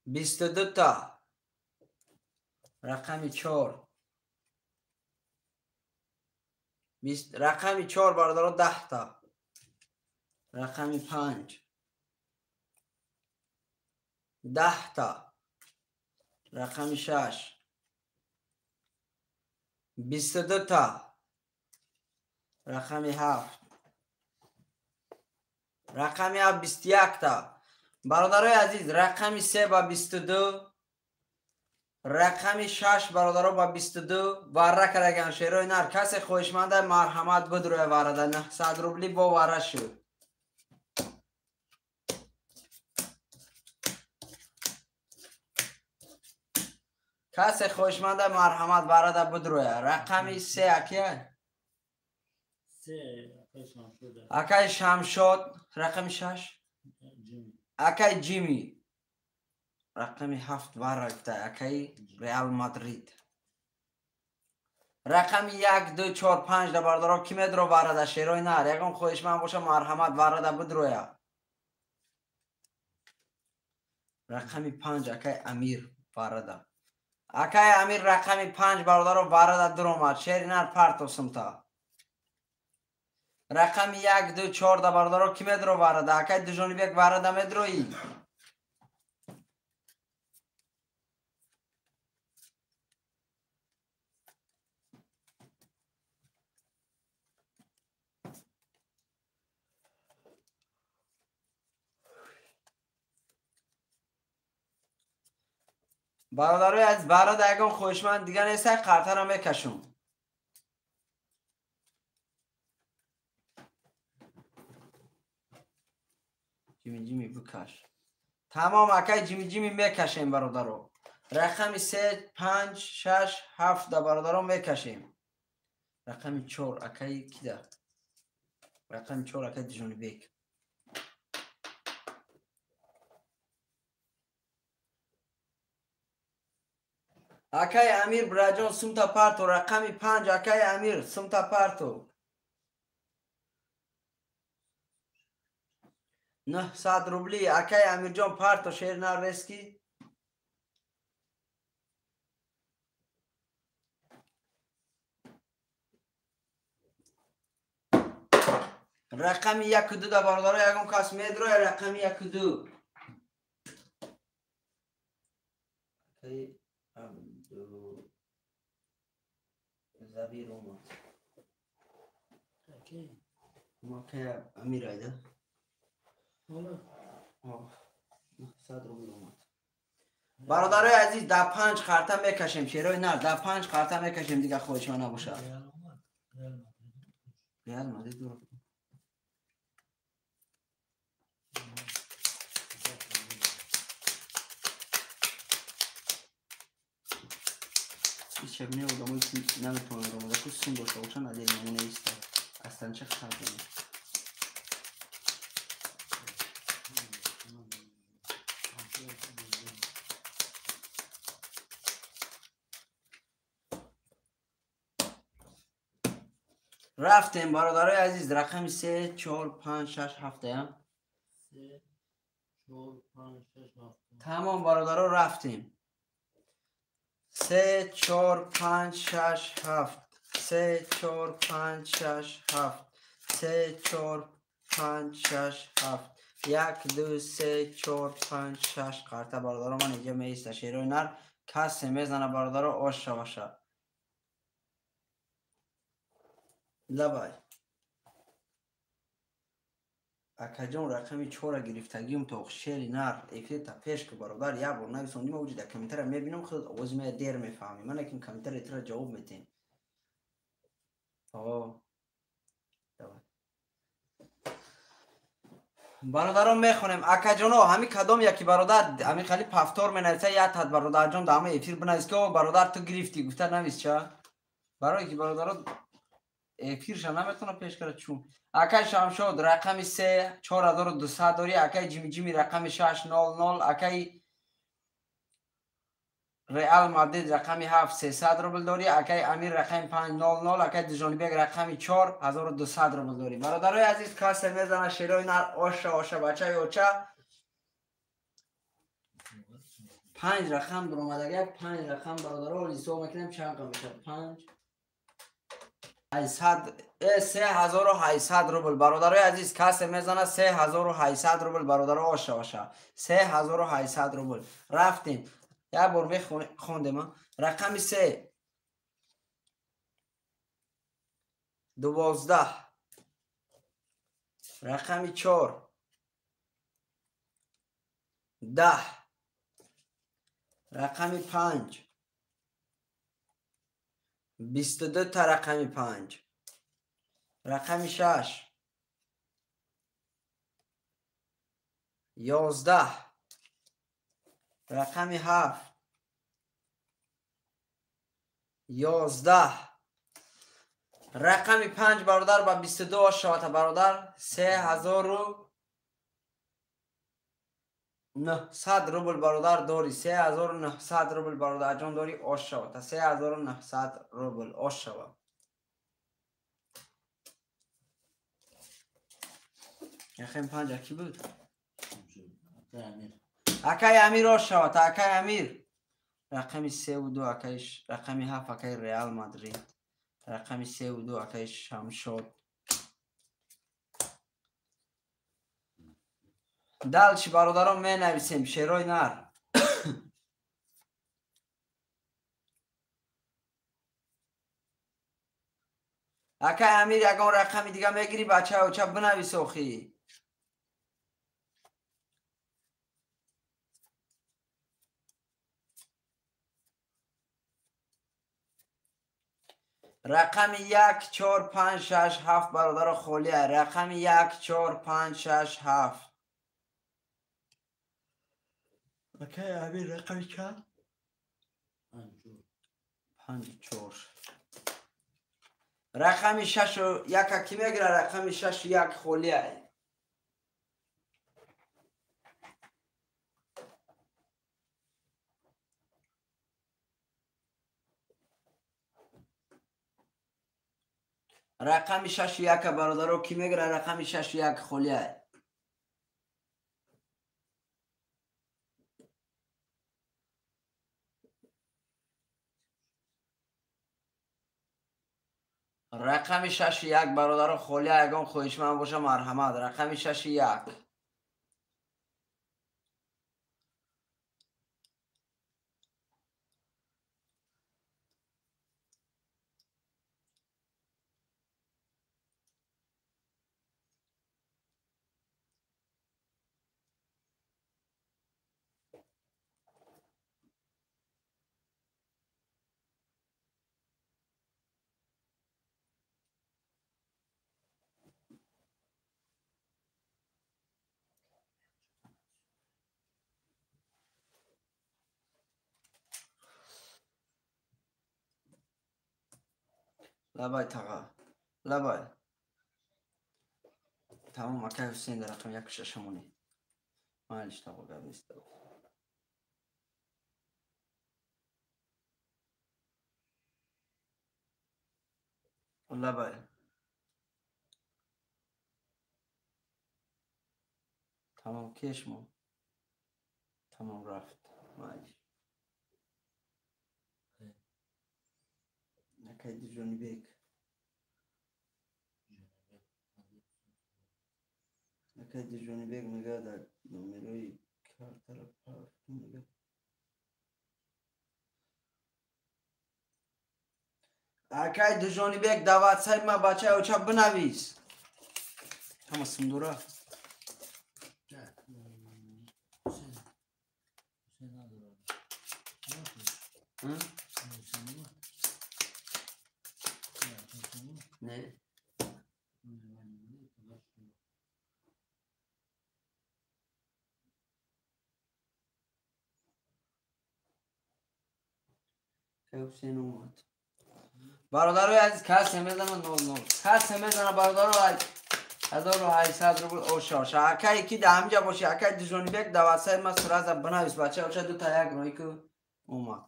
22 та. Рақами 4. Рақами 4 бародаро 10 та. Рақами 5. 10 та. Рақами 6. 22 та. Рақами 7. Рақами 7 21 та. Бародарои азиз, рақами 3 ба 22, рақами 6 бародаро ба 22 варра кардаган шерои нар. Касе хоҳишманда марҳамат бидроя варрада 900 рубли бо варра шуд. Касе хоҳишманда марҳамат варрада бидроя. Рақами 3 акия? Акай Шамшод. Рақами 6 акай Ҷими. Рақами 7 варра гуфта акай Реал Мадрид. Рақами 1, 2, 4, 5 да бародаро ки медро варрада шерои нар. Ягон хоҳишманд боша марҳамат варрада бидроя. Рақами 5 акай Амир варрада. Акай Амир рақами 5 бародаро варрада дуромад. Шери нар партосумта. Рақами 1, 2, 4 да бародаро ки медро варрада? Акай Дужонибек варрада медроӣ? Бародарои азиз, варрада ягон хоҳишманд дига нестай, қартаро мекашум. Ҷими Ҷими бикаш. Тамом акай Ҷими Ҷими мекашем бародаро. Рақами 3, 5, 6, 7 да бародаро мекашем. Рақами 4 акай кида? Рақами 4 акай Дижонибек. Акай Амир браҷон сумта парто. Рақами 5 акай Амир сумта парто. 900 рубли акай Амирҷон парто шер нар рески. Рақами 1 2 да бародаро ягон кас медроя рақами 1 2. Акай Абду Забир омад. Акай Амир айда. 900 рубл омад. Бародарои азиз, да 5 қарта мекашем шерои нар, да 5 қарта мекашем, дига хоҳишманд набошад. Реал Мадрид дур. Ичабне одамои ки наметавонанд омода ку сум дошта бошанд, адел намуна иста. Астанча хардем. Рафтем бародарои азиз, рақами 3, 4, 5, 6, 7 я. 3, 4, 5, 6, 7. Тамом бародаро рафтем. 3, 4, 5, 6, 7. 3, 4, 5, 6, 7. 3, 4, 5, 6, 7. 1, 2, 3, 4, 5, 6 қарта бародаро ман инҷа меиста шерои нар. Касе мезана бародаро ош шаваша. Лабай. Акаҷон рақами 4 гирифтагиум то шери нар эфирта пеш ки бародар як бор нависондим, ма уҷи дар комментария мебинам, худ овози мая дер мефаҳмӣ. Ман яким комментария тира ҷавоб метем. Давай. Бародарон мехонем. Акаҷоно, ҳами кадом яки бародар ҳами хали пафтор менависа, як тад бародарҷон дар ҳама эфир бинавис ки о бародар ту гирифтӣ гуфта навис ча? Барое ки бародаро эфирша наметавона пеш кара чун. Акай Шамшод рақами 3 4200 дорӣ, акай Ҷими Ҷими рақами 6 00, акай Реал Мадрид рақами 7 300 рубл дорӣ, акай Амир рақами 5 00, акай Дижонибек рақами 4 1200 рубл дорӣ. Бародарои азиз, касе мезана шерои нар оша оша бачаи оча. 5 рақам баромадага, 5 рақам бародаро ҳисоб мекунем чанд қам мешавад? 5 800 3800 рубл бародарои азиз, касе мезана 3800 рубл бародаро, оша оша 3800 рубл. Рафтем, як бор мехондем. Рақами 3 12, рақами 4 10, рақами 5 22 та рақами 5, рақами 6 11, рақами 7 11, рақами 5 бародар ба 22 шавата бародар, 3900 рубл бародар дори, 3900 рубл бародарҷон дори, ош шавата 3900 рубл ош шава. Рақами 5 аки буд? Акай Амир ош шавата, акай Амир. Рақами 3 ва 2 акай, рақами 7 акай Реал Мадрид, рақами 3 ва 2 акай Шамшод. Дальше бародарон менависем шерои нар. Акай Амир ягон рақами дига мегири бача оча бинавис охи. Рақами 1 4 5 6 7 бародаро холия. Рақами 1 4 5 6 7. Акай Амир рақами чанд? 5 4. Рақами 6 1 ки мегира? Рақами 6 1 холия. Рақами 6 1 бародаро ки мегира? Рақами 6 1 холия. Рақами 6 1 бародаро холия, ягон хоҳишманд боша марҳамат. Рақами 6 1. Лабай таға, лабай. Тамом, акай Ҳусейн дар рақами 1 6 монӣ. Майлиш тағо, гап нест. Лабай. Тамом, кешмо. Тамом рафт. Майлиш. Акай Ҷонибек. Акай Ҷонибек мега дар номерои картара пафтум мега. Акай Ҷонибек даъватсай ма бачаи оча бинавис. Ҳама сумдура. Не. Ҳусейн омад. Бародарои азиз, касе мезана 00. Касе мезана бародаро 1800 рубл оша оша. Акай ки дар ҳамҷа боши, акай Ҷонибек даъватсай ма сразу бинавис бача оча 2 та 1 рои ки омад.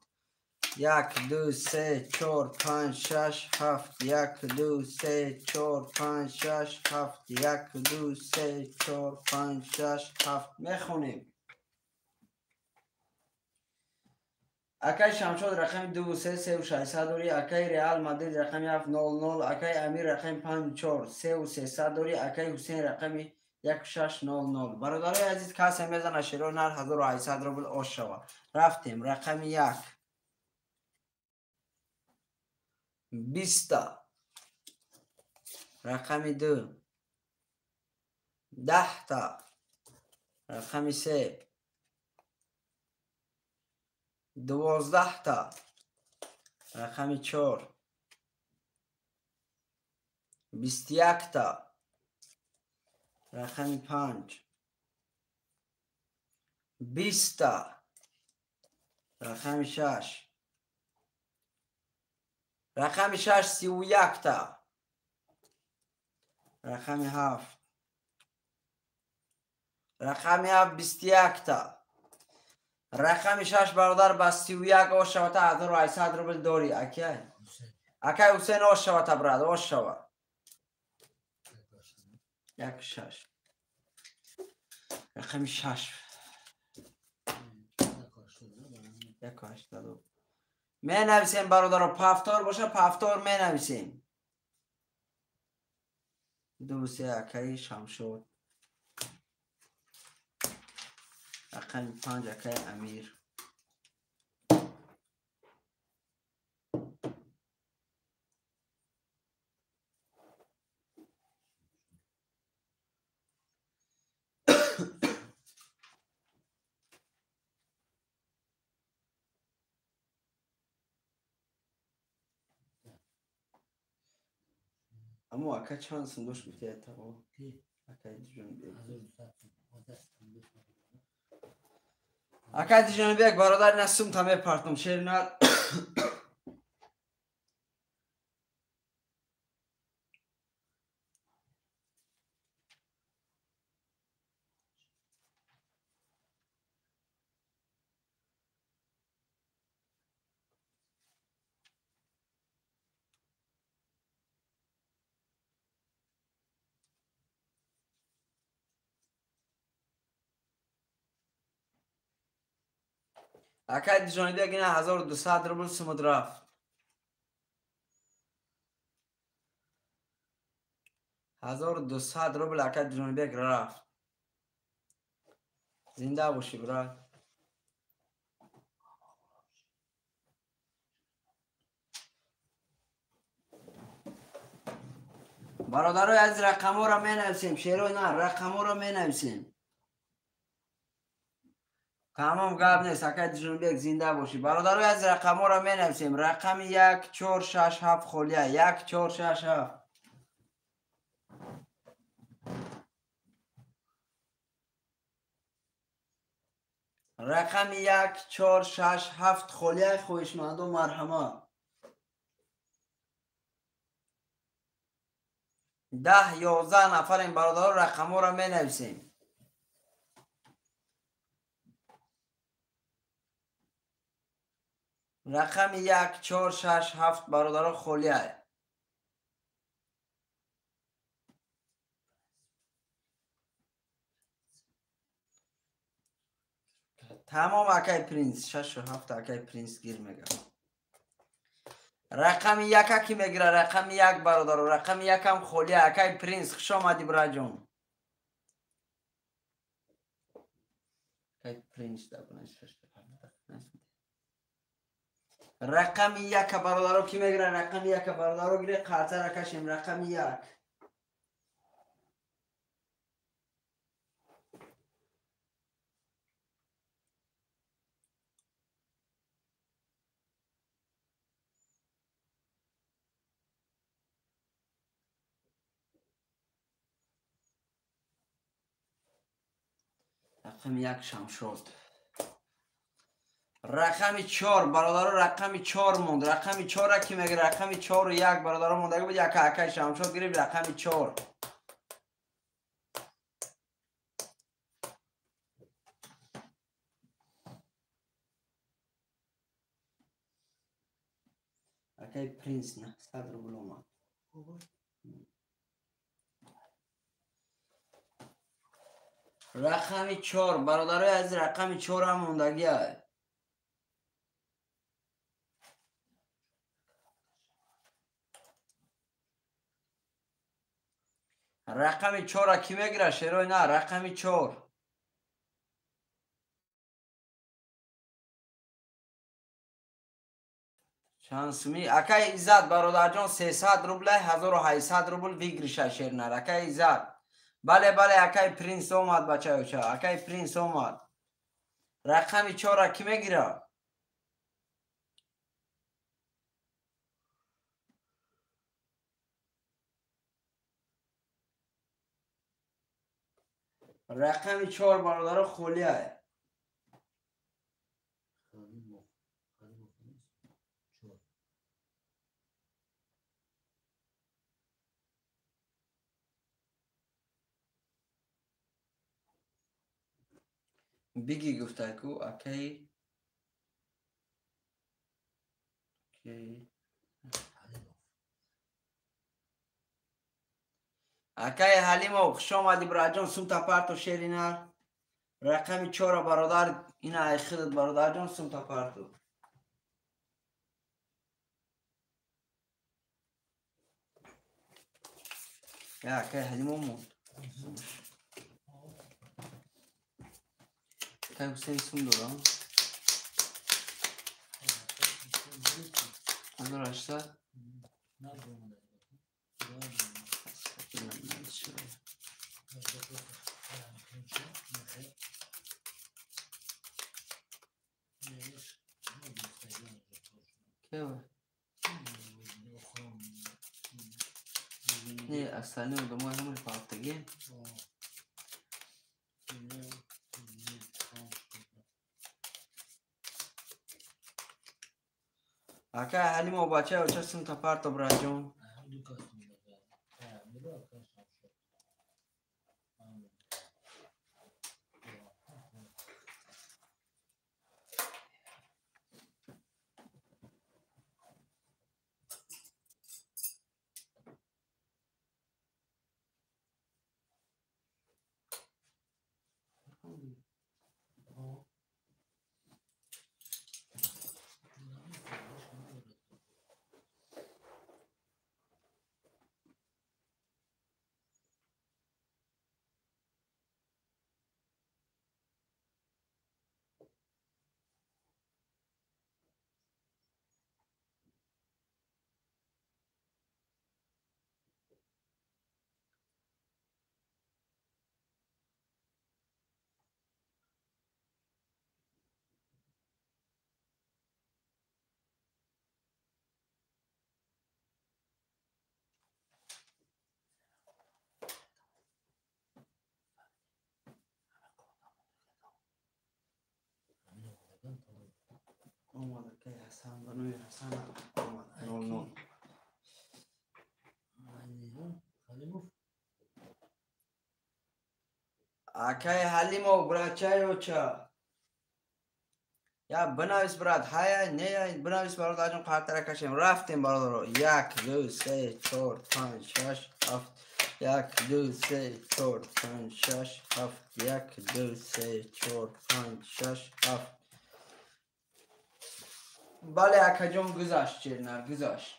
1 2 3 4 5 6 7 1 2 3 4 5 6 7 1 2 3 4 5 6 7 мехонем. Акай Шамшод рақами 2 3 3 600 дорӣ. Акай Реал Мадрид рақами 7 0 0. Акай Амир рақами 5 4 3 300 дорӣ. Акай Ҳусейн рақами 1 6 0 0. Бародарои азиз, касе мезана шерои нар 1800 рубл ош шава. Рафтем. Рақами 1 20. Рақами 2 10. Рақами 3 12. Рақами 4 21. Рақами 5 20. Рақами 6. Рақами 6 31. Рақами 7. Рақами 7 21. Рақами 6 бародар ба 31 ош шавата 1800 рубл дорӣ. Акай. Акай Ҳусейн ош шавата брат, ош шава. 1 6. Рақами 6. 1 8. Менависем бародаро, пафтор боша, пафтор менависем. 2 3 акай Шамшод. Рақами 5 акай Амир. Аммо ака чанд сум дошт гуфти тағо? Акай Ҷонбек. Акай Ҷонбек бародар на сум та мепартум шер на. Акай Ҷонбек ина 1200 рубл сумуд рафт. 1200 рубл акай Ҷонбек рафт. Зинда бошӣ брат. Бародарои азиз, рақамҳоро менависем. Шерои на, рақамҳоро менависем. Тамом гап нест, акай Ҷонбек зинда бошӣ. Бародарои азиз, рақамҳоро менависем. Рақами 1 4 6 7 холия. 1 4 6 7. Рақами 1 4 6 7 холия. Хоҳишмандо марҳамат. 10 11 нафарем бародаро, рақамҳоро менависем. Рақами 1 4 6 7 бародаро холия. Тамом акай Принс 6 7 акай Принс гир мега. Рақами 1 ки мегира? Рақами 1 бародаро, рақами 1 ҳам холия. Акай Принс, хуш омадӣ браҷон. Акай Принс да 6 7. Рақами 1 бародаро ки мегира? Рақами 1 бародаро гире қартара кашем. Рақами 1. Рақами 1 Шамшод. Рақами 4 бародаро, рақами 4 монд. Рақами 4 ки мегира? Рақами 4 1 бародаро мондаги буд. Яка акай Шамшод гирифт рақами 4. Акай Принс 900 рубл омад. Рақами 4 бародарои азиз, рақами 4 ҳам мондагиа. Рақами 4-ра кӣ мегирад? Шерои нар, рақами 4. Чанд суми? Акай Иззат бародарҷон 300 рубла, 1800 рубл выигрыша шернар. Акай Иззат. Бале, бале, акай Принс омад, бачаёча. Акай Принс омад. Рақами 4-ра кӣ мегирад? Рақами 4 бародаро холия. Биги гуфтаку акай. Акай Ҳалимов, хуш омадӣ бираҷон, сумта парто шеринар. Рақами 4 бародар, ина ай худат бародарҷон, сумта парто. Я акай Ҳалимов монд. Акай Ҳусейн сум дорам. 1800. Не, остальные домой ҳамаи пафтагӣ. Акай Ҳалимов бачаё ча сумта парто браҷон. Омад акай Ҳасан, ба номи Ҳасан омад. 00. Акай Ҳалимов, брачаёча. Я бинавис брат, ҳая, нея, бинавис бародарҷон, қартара кашем. Рафтем бародаро. 1 2 3 4 5 6 7 1 2 3 4 5 6 7 1 2 3 4 5 6 7. Бале акаҷон, гузашт чернар, гузашт.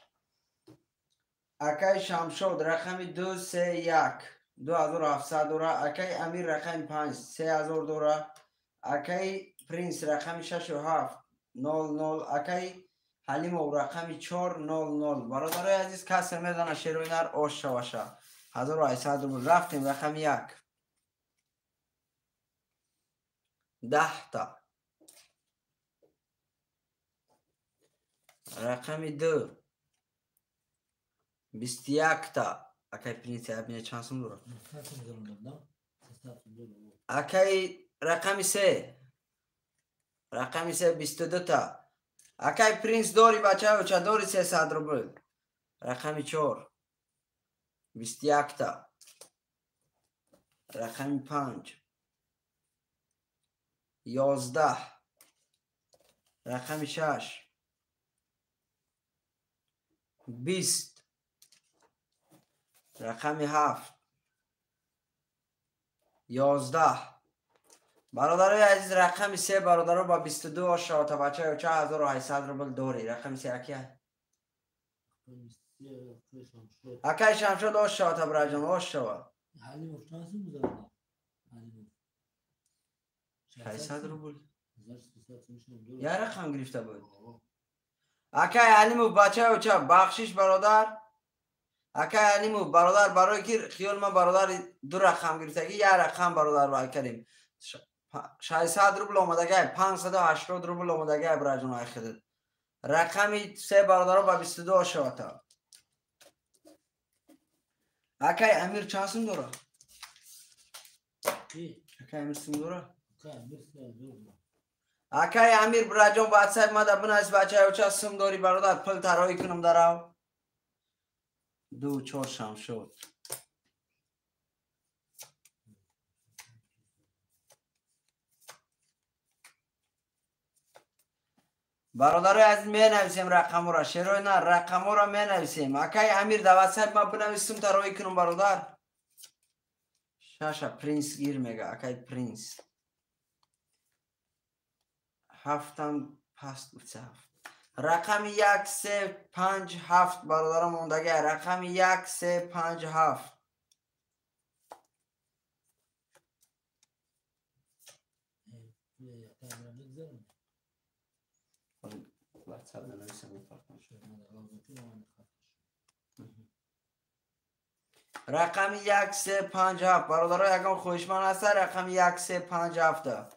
Акай Шамшод рақами 2 3 1 2700 дора. Акай Амир рақами 5 3000 дора. Акай Принс рақами 6 7 00. Акай Ҳалимов рақами 4 00. Бародарои азиз, касе медона шерои нар ош шаваша. 1800 рубл. Рафтем рақами 1. 10 та. Рақами 2 21 та. Акай Принс абине чанд сум дорад? Акай рақами 3. Рақами 3 22 та. Акай Принс дори бачаёча, дори 300 рубл. Рақами 4 21 та. Рақами 5 11. Рақами 6 20. Рақами 7 11. Бародарои азиз, рақами 3 бародаро ба 22 ошавата бачаё 4800 рубл дори. Рақами 3 акия. Акай Шамшод ошавата браҷон, ошава. 600 рубл. Я рақам гирифта буд. Акай Алимов бачаи оча бахшиш бародар. Акай Алимов бародар барои ки хиёл ман бародар ду рақам гирифтагӣ я рақам бародар вай кардем. 600 рубл омадагай, 580 рубл омадагай бираҷон ай хидат. Рақами се бародаро ба 22 шавата. Акай Амир чанд сум дора? Акай Амир сум дора? Акай Амир бираҷон ватсап мада бинавис бачаи оча сум дори бародар пул тароӣ кунам дарав. 2 4 шамшод. Бародарои азиз менависем рақамҳоро, шерои на рақамҳоро менависем. Акай Амир дар ватсап ма бинавис сум тароӣ кунам бародар. Шаша принс гир мега акай принс. Ҳафтам паст гуфта ҳафт. Рақами 1 3 5 7 бародаро мондагай. Рақами 1 3 5 7. Рақами 1 3 5 7 бародаро ягон хоҳишманд ҳаста рақами 1 3 5 7.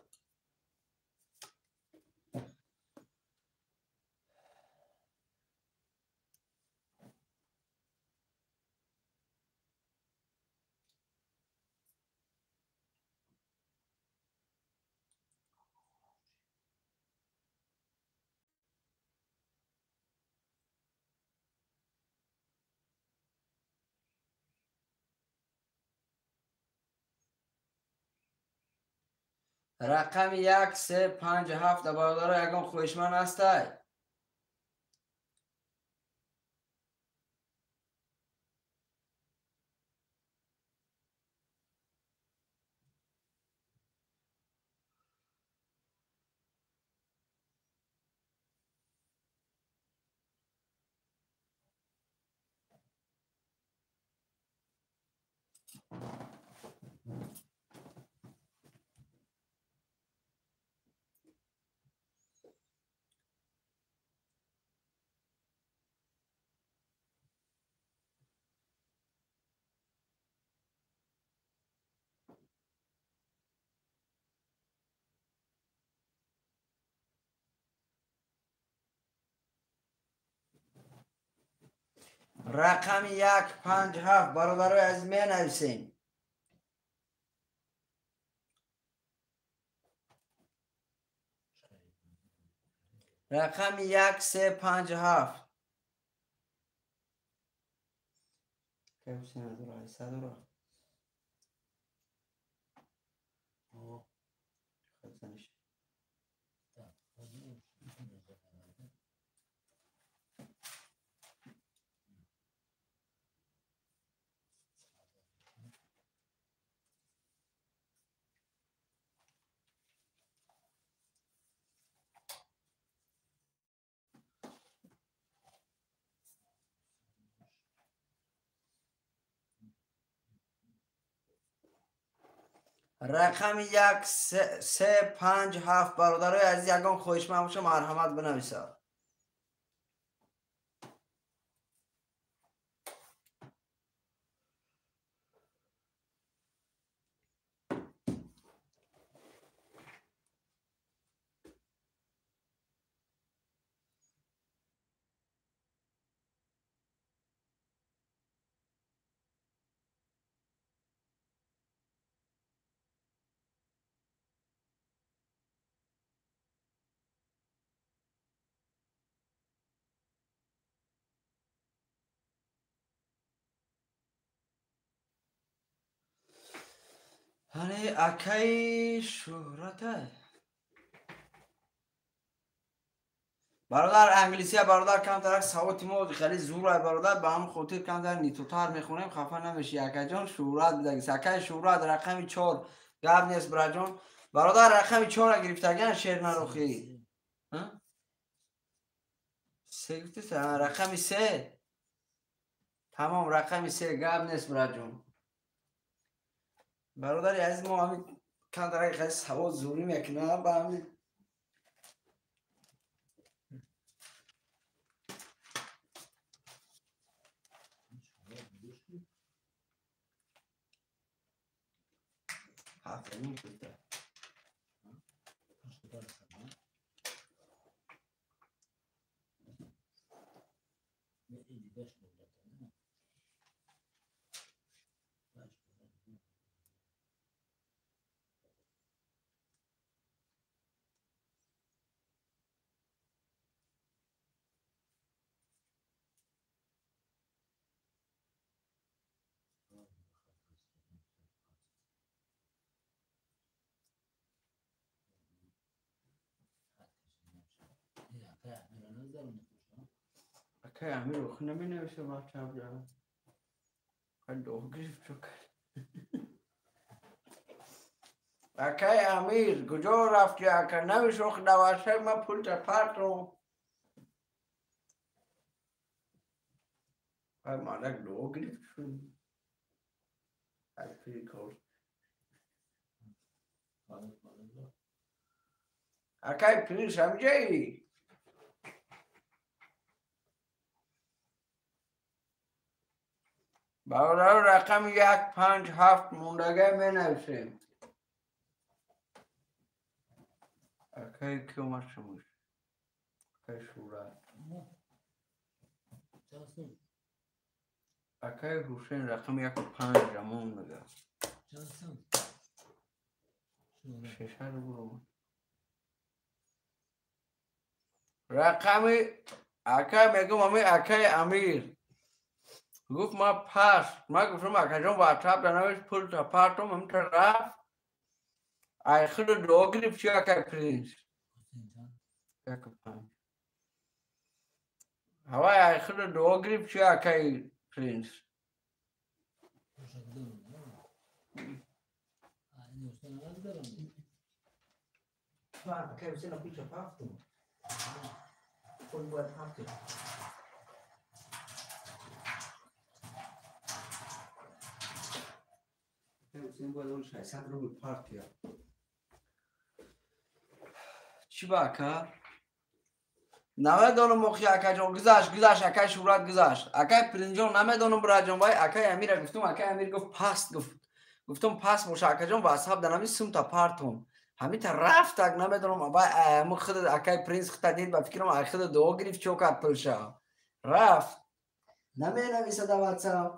Рақами 1 3 5 7 бародаро ягон хоҳишманд ҳастай? Рақами 1 5 7 бародарои азиз менависем. Рақами 1 3 5 7. Рақами 1 3 5 7 бародарои азиз ягон хоҳишманд боша марҳамат бинависад. Ҳане акаи шӯҳрата. Бародар англисия бародар камтарак савоти мо хеле зурай бародар, ба ҳамин хотир камтар нитотар мехонем, хафа намешӣ акаҷон. Шӯҳрат бидагис акаи шӯҳрат рақами 4 гап нест бираҷон. Бародар рақами 4-ра гирифтаган шер нарохӣ. Се гуфти рақами 3. Тамом рақами 3 гап нест бираҷон. Бародари азиз, мо ҳамин кандара хеле савод зӯрӣ мекунам ба ҳамин. Ҳафтаним шуда. Акай Амир охи наменависа ватсап да. Акай Амир куҷо рафти, ака? Навис охи да ватсап, ман пулта партом. Ай мардак дуо гирифт шуд. Ай прикол. Акай Принс ҳамҷаи? Бародаро, рақами 1 5 7 мондагай менависем. Акай ки омад шумуш? Акай Шӯрат. Акай Ҳусейн рақами 1 5 рамон мега. 600 рубл омад. Рақами акай мегум, ами акай Амир. Гуфт ма пас, ма гуфтам акаҷон ватсап да навис, пулта партом, ҳамта рафт. Ай худу дуо гирифт чи акай Принс? 1 5. Ҳавай ай худу дуо гирифт чи акай Принс? Акай Ҳусейн пулта партом. Пул бояд партем. Ҳусейн бояд он 600 рубл партия. Чӣ ба ака? Намедонам охи акаҷон, гузашт, гузашт, акай Шӯрат гузашт. Акай Принҷон намедонам бираҷон, вай акай Амира гуфтум, акай Амир гуфт паст гуфт. Гуфтум паст боша акаҷон, ватсап да навис сумта партом. Ҳамита рафт ак намедонам, вай мо худ акай Принс хута дид ба фикрам ай худ дуо гирифт чо кард пулша. Рафт. Наменависа да ватсап.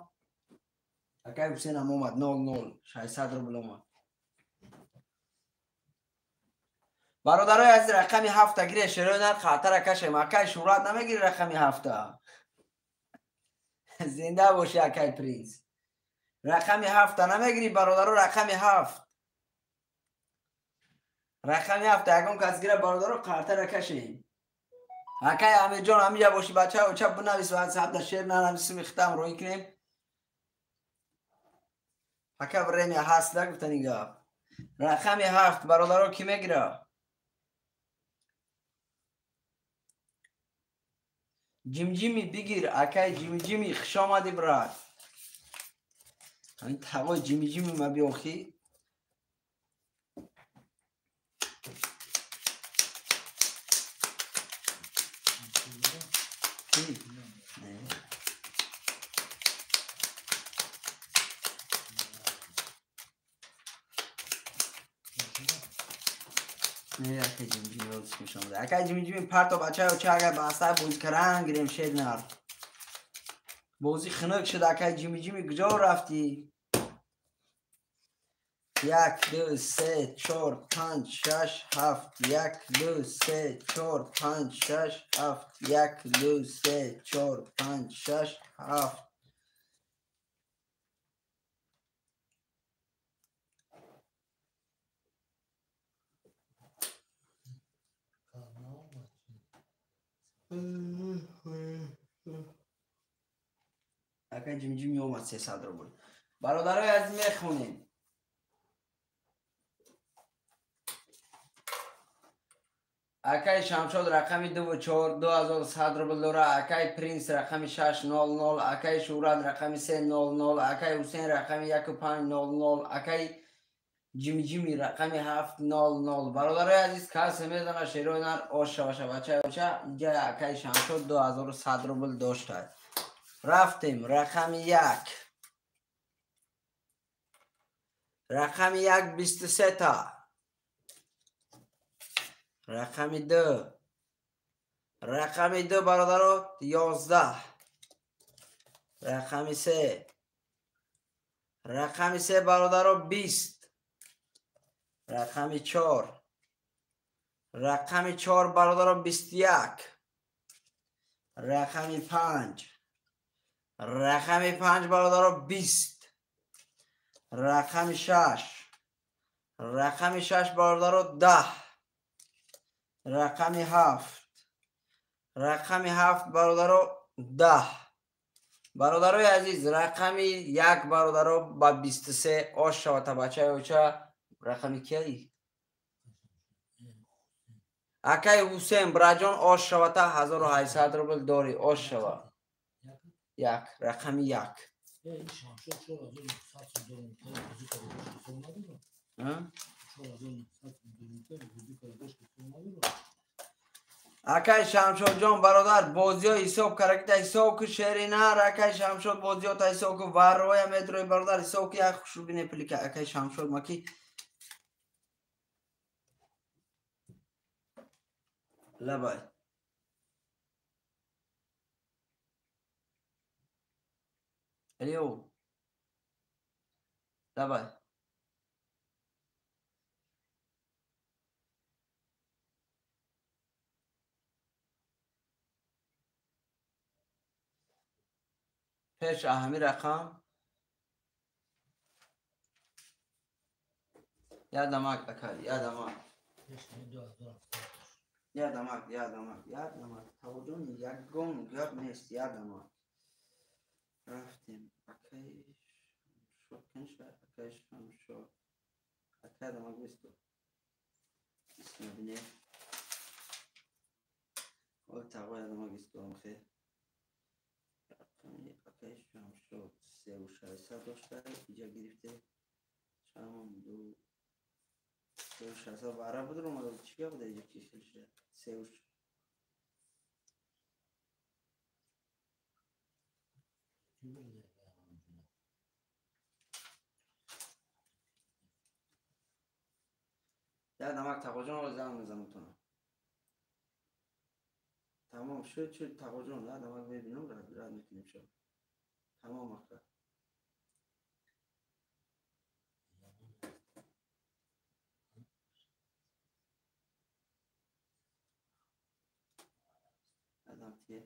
Акай Ҳусейнам омад 00 600 рубл омад. Бародарои азиз, рақами 7 гире, шерои нар хатара кашем. Акай Шӯрат намегири рақами 7. Зинда боши акай Принс. Рақами 7 намегири бародаро, рақами 7. Рақами 7 ягон кас гира бародаро, қартара кашем. Акай Амирҷон ҳамиҷа боши бача, оча бинавис ватсап да шер нанависим, ихтам рӯй кунем. Ака время ҳаст да гуфтани гап. Рақами 7 бародаро кӣ мегира? Ҷимҷими бигир, акай Ҷимҷими, хуш омадӣ брат. Ҳамин тағои Ҷимҷими ма биёхӣ. Кӣ? Не, акай Ҷимҷими роз хуш омадӣ. Акай Ҷимҷими парто бачаё ча агар баста бозӣ каран гирем шер нар. Бозӣ хунук шуд акай Ҷимҷими, куҷо рафтӣ? 1 2 3 4 5 6 7 1 2 3 4 5 6 7 1 2 3 4 5 6 7. Акай Ҷимҷими омад 300 рубл. Бародарои азиз, мехонем. Акай Шамшод рақами 2 4 2100 рубл дора. Акай Принс рақами 6 00, акай Шӯрат рақами 3 00, акай Ҳусейн рақами 1 5 00, акай Ҷими рақами 700. Бародарои азиз, касе мезана шерои нар ош шаваша бачаи оча. Иҷа акаи Шамшод 2100 рубл дошта. Рафтем рақами 1. Рақами 1 23 та. Рақами 2. Рақами 2 бародаро 11. Рақами 3. Рақами 3 бародаро 20. Рақами 4. Рақами 4 бародаро 21. Рақами 5. Рақами 5 бародаро 20. Рақами 6. Рақами 6 бародаро 10. Рақами 7. Рақами 7 бародаро 10. Бародарои азиз, рақами 1 бародаро ба 23 ош шавата бачаи оча. Рақами кияи? Акай Ҳусен браҷон ош шавата 1800 рубл дори ош шава. 1 рақами 1. Акай Шамшодҷон бародар бозиё ҳисоб каракита ҳисоб ку шеринар. Акай Шамшод бозиёта ҳисоб ку варроя медрои бародар ҳисоб ку як хушу бине пулика акай Шамшод маки. Лабай. Алло. Лабай. Пеш аҳами рақам. Ядамак акай, ядамак. Ядамак, ядамак, ядамак. Тавоҷон ягон гап нест, ядамак. Рафтем. Акай Шамшод, канша, акай Шамшод. Акай ядамак бисту. Исмабине. Ой, тағо ядамак исту амхе. Рақами акай Шамшод 3600 дошта, иҷа гирифте. Чанд ду 3600 бара буд ромада чӣ гап буда иҷа ки хел шуда? 3 Ядамак тағоҷон занг мезанам тона. Тамом шуд, шуд тағоҷон, ядамак мебинам, рад мекунем шуд. Тамом ака. Адам тие.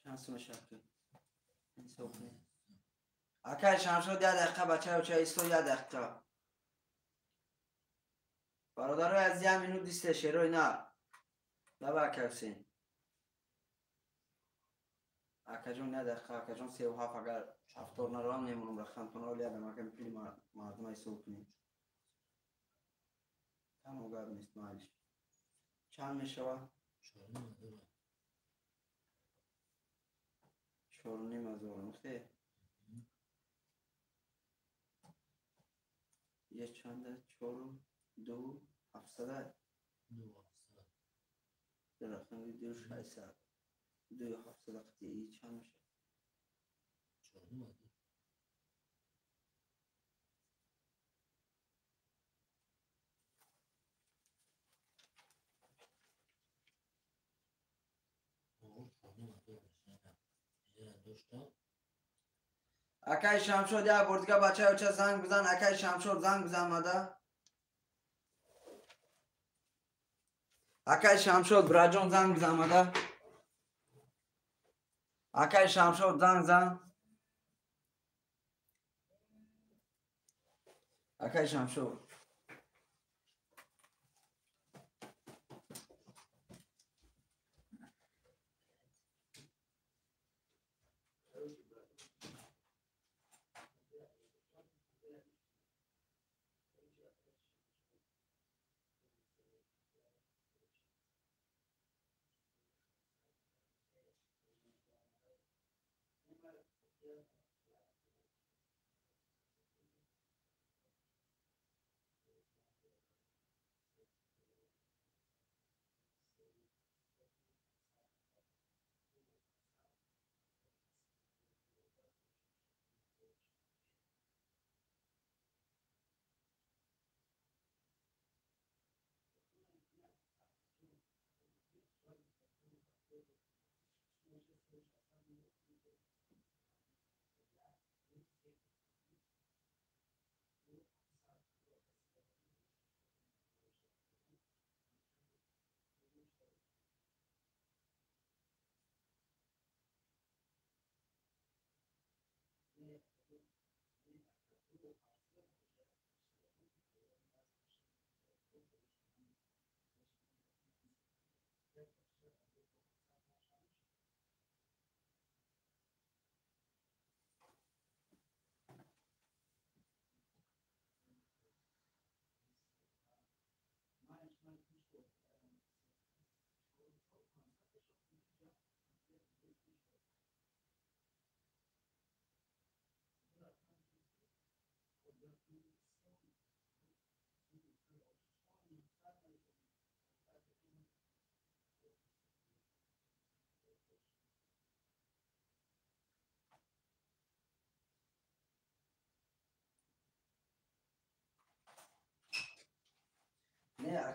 Чанд сум шакл? Ҳисоб кунед. Акай Шамшод як дақиқа бачаи оча исто як дақиқа. Бародарои аз як минут дисте шерои нар. Лаба акай Ҳусейн. Акаҷон як дақиқа, акаҷон 37 агар 70 наравам мемонам рақамтонро ядам акам пули мардума ҳисоб кунед. Тамом гап нест майлиш. Чанд мешавад? 4,5 ҳазор. Мухте? Е чанда? 4 2 700. 2 700. Рақами 2 600. 2 700 қатъи чанд мешавад? 4,5 ҳазор. 4,5 ҳазор мешавад. Акай Шамшод як бор дига бачаи оча занг бизан. Акай Шамшод занг бизан мада. Акай Шамшод браҷон занг бизан мада. Акай Шамшод занг зан. Акай Шамшод.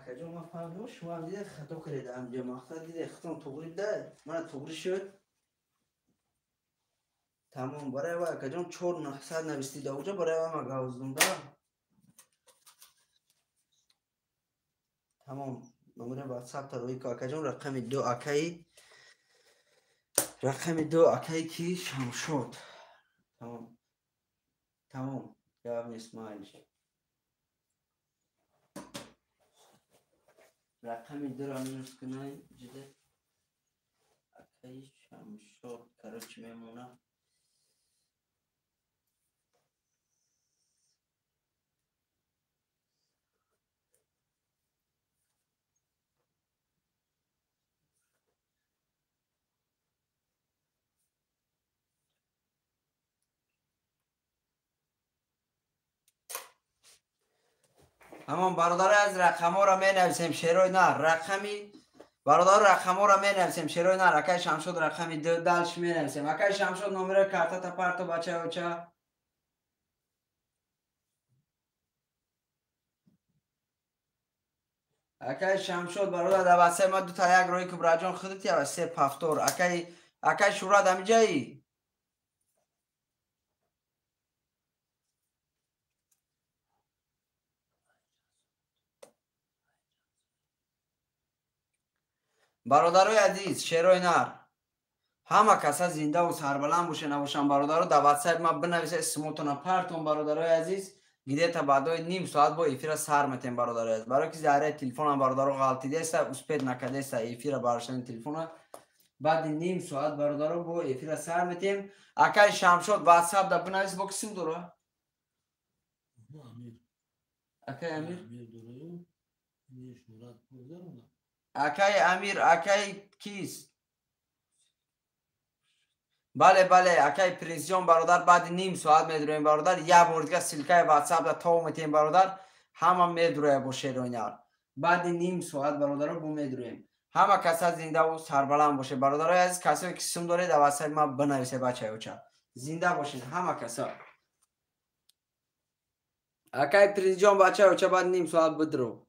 Акаҷон, ман фаҳмидам, шумо ҳам диде хато кардед амҷа, мақсад диде хитон туғри да, мана туғри шуд. Тамом, барои вай акаҷон 4 900 навистӣ да уҷа, барои вай ма гавздум да. Тамом, номери WhatsApp та рӯи ку акаҷон, рақами ду акаи, рақами ду акаи ки Шамшод. Тамом. Тамом, гап нест, майлиш. Рақами дуро минус кунай ҷида акаи Шамшод, короче, мемона. Ҳамон бародари аз рақамҳоро менависем, шерои нар, рақами бародар, рақамҳоро менависем, шерои нар, акаи Шамшод рақами ду, дальше менависем. Акаи Шамшод, номери картата парто, бачаоча. Акаи Шамшод, бародар, дар васаи ма дута як рои Кубраҷон худат ява се пафтор. Акаи Шурат ҳамиҷаи? Бародарои азиз, шерои нар, ҳама каса зиндаву сарбаланд боше, набошанд, бародаро, дар ватсап ма бинависе, симотона партон, бародарои азиз, где-то баъдои ним соат бо эфира сар метем, бародарои азиз, барои ки заряди телефонам, бародаро, ғалтидеста, успеть накардеста эфира бардоштани телефона. Баъди ним соат, бародаро, бо эфира сар метем. Акаи Шамшод, ватсап да бинавис, бо ки сим дора? Акаи Амир, акаи Амир, акаи кист? Бале, бале, акаи Принсҷон, бародар, баъди ним соат медуроем, бародар, як бор дига ссылка и ватсап да тов метем, бародар, ҳама медуроя бо шероинар. Баъди ним соат, бародаро, бо медуроем. Ҳама каса зиндаву сарбаланд боше, бародарои азиз, касое ки сум доред, дар ватсапи ма бинависе, бачаёча. Зинда бошед ҳама каса. Акаи Принсҷон, бачаёча, баъди ним соат бидро.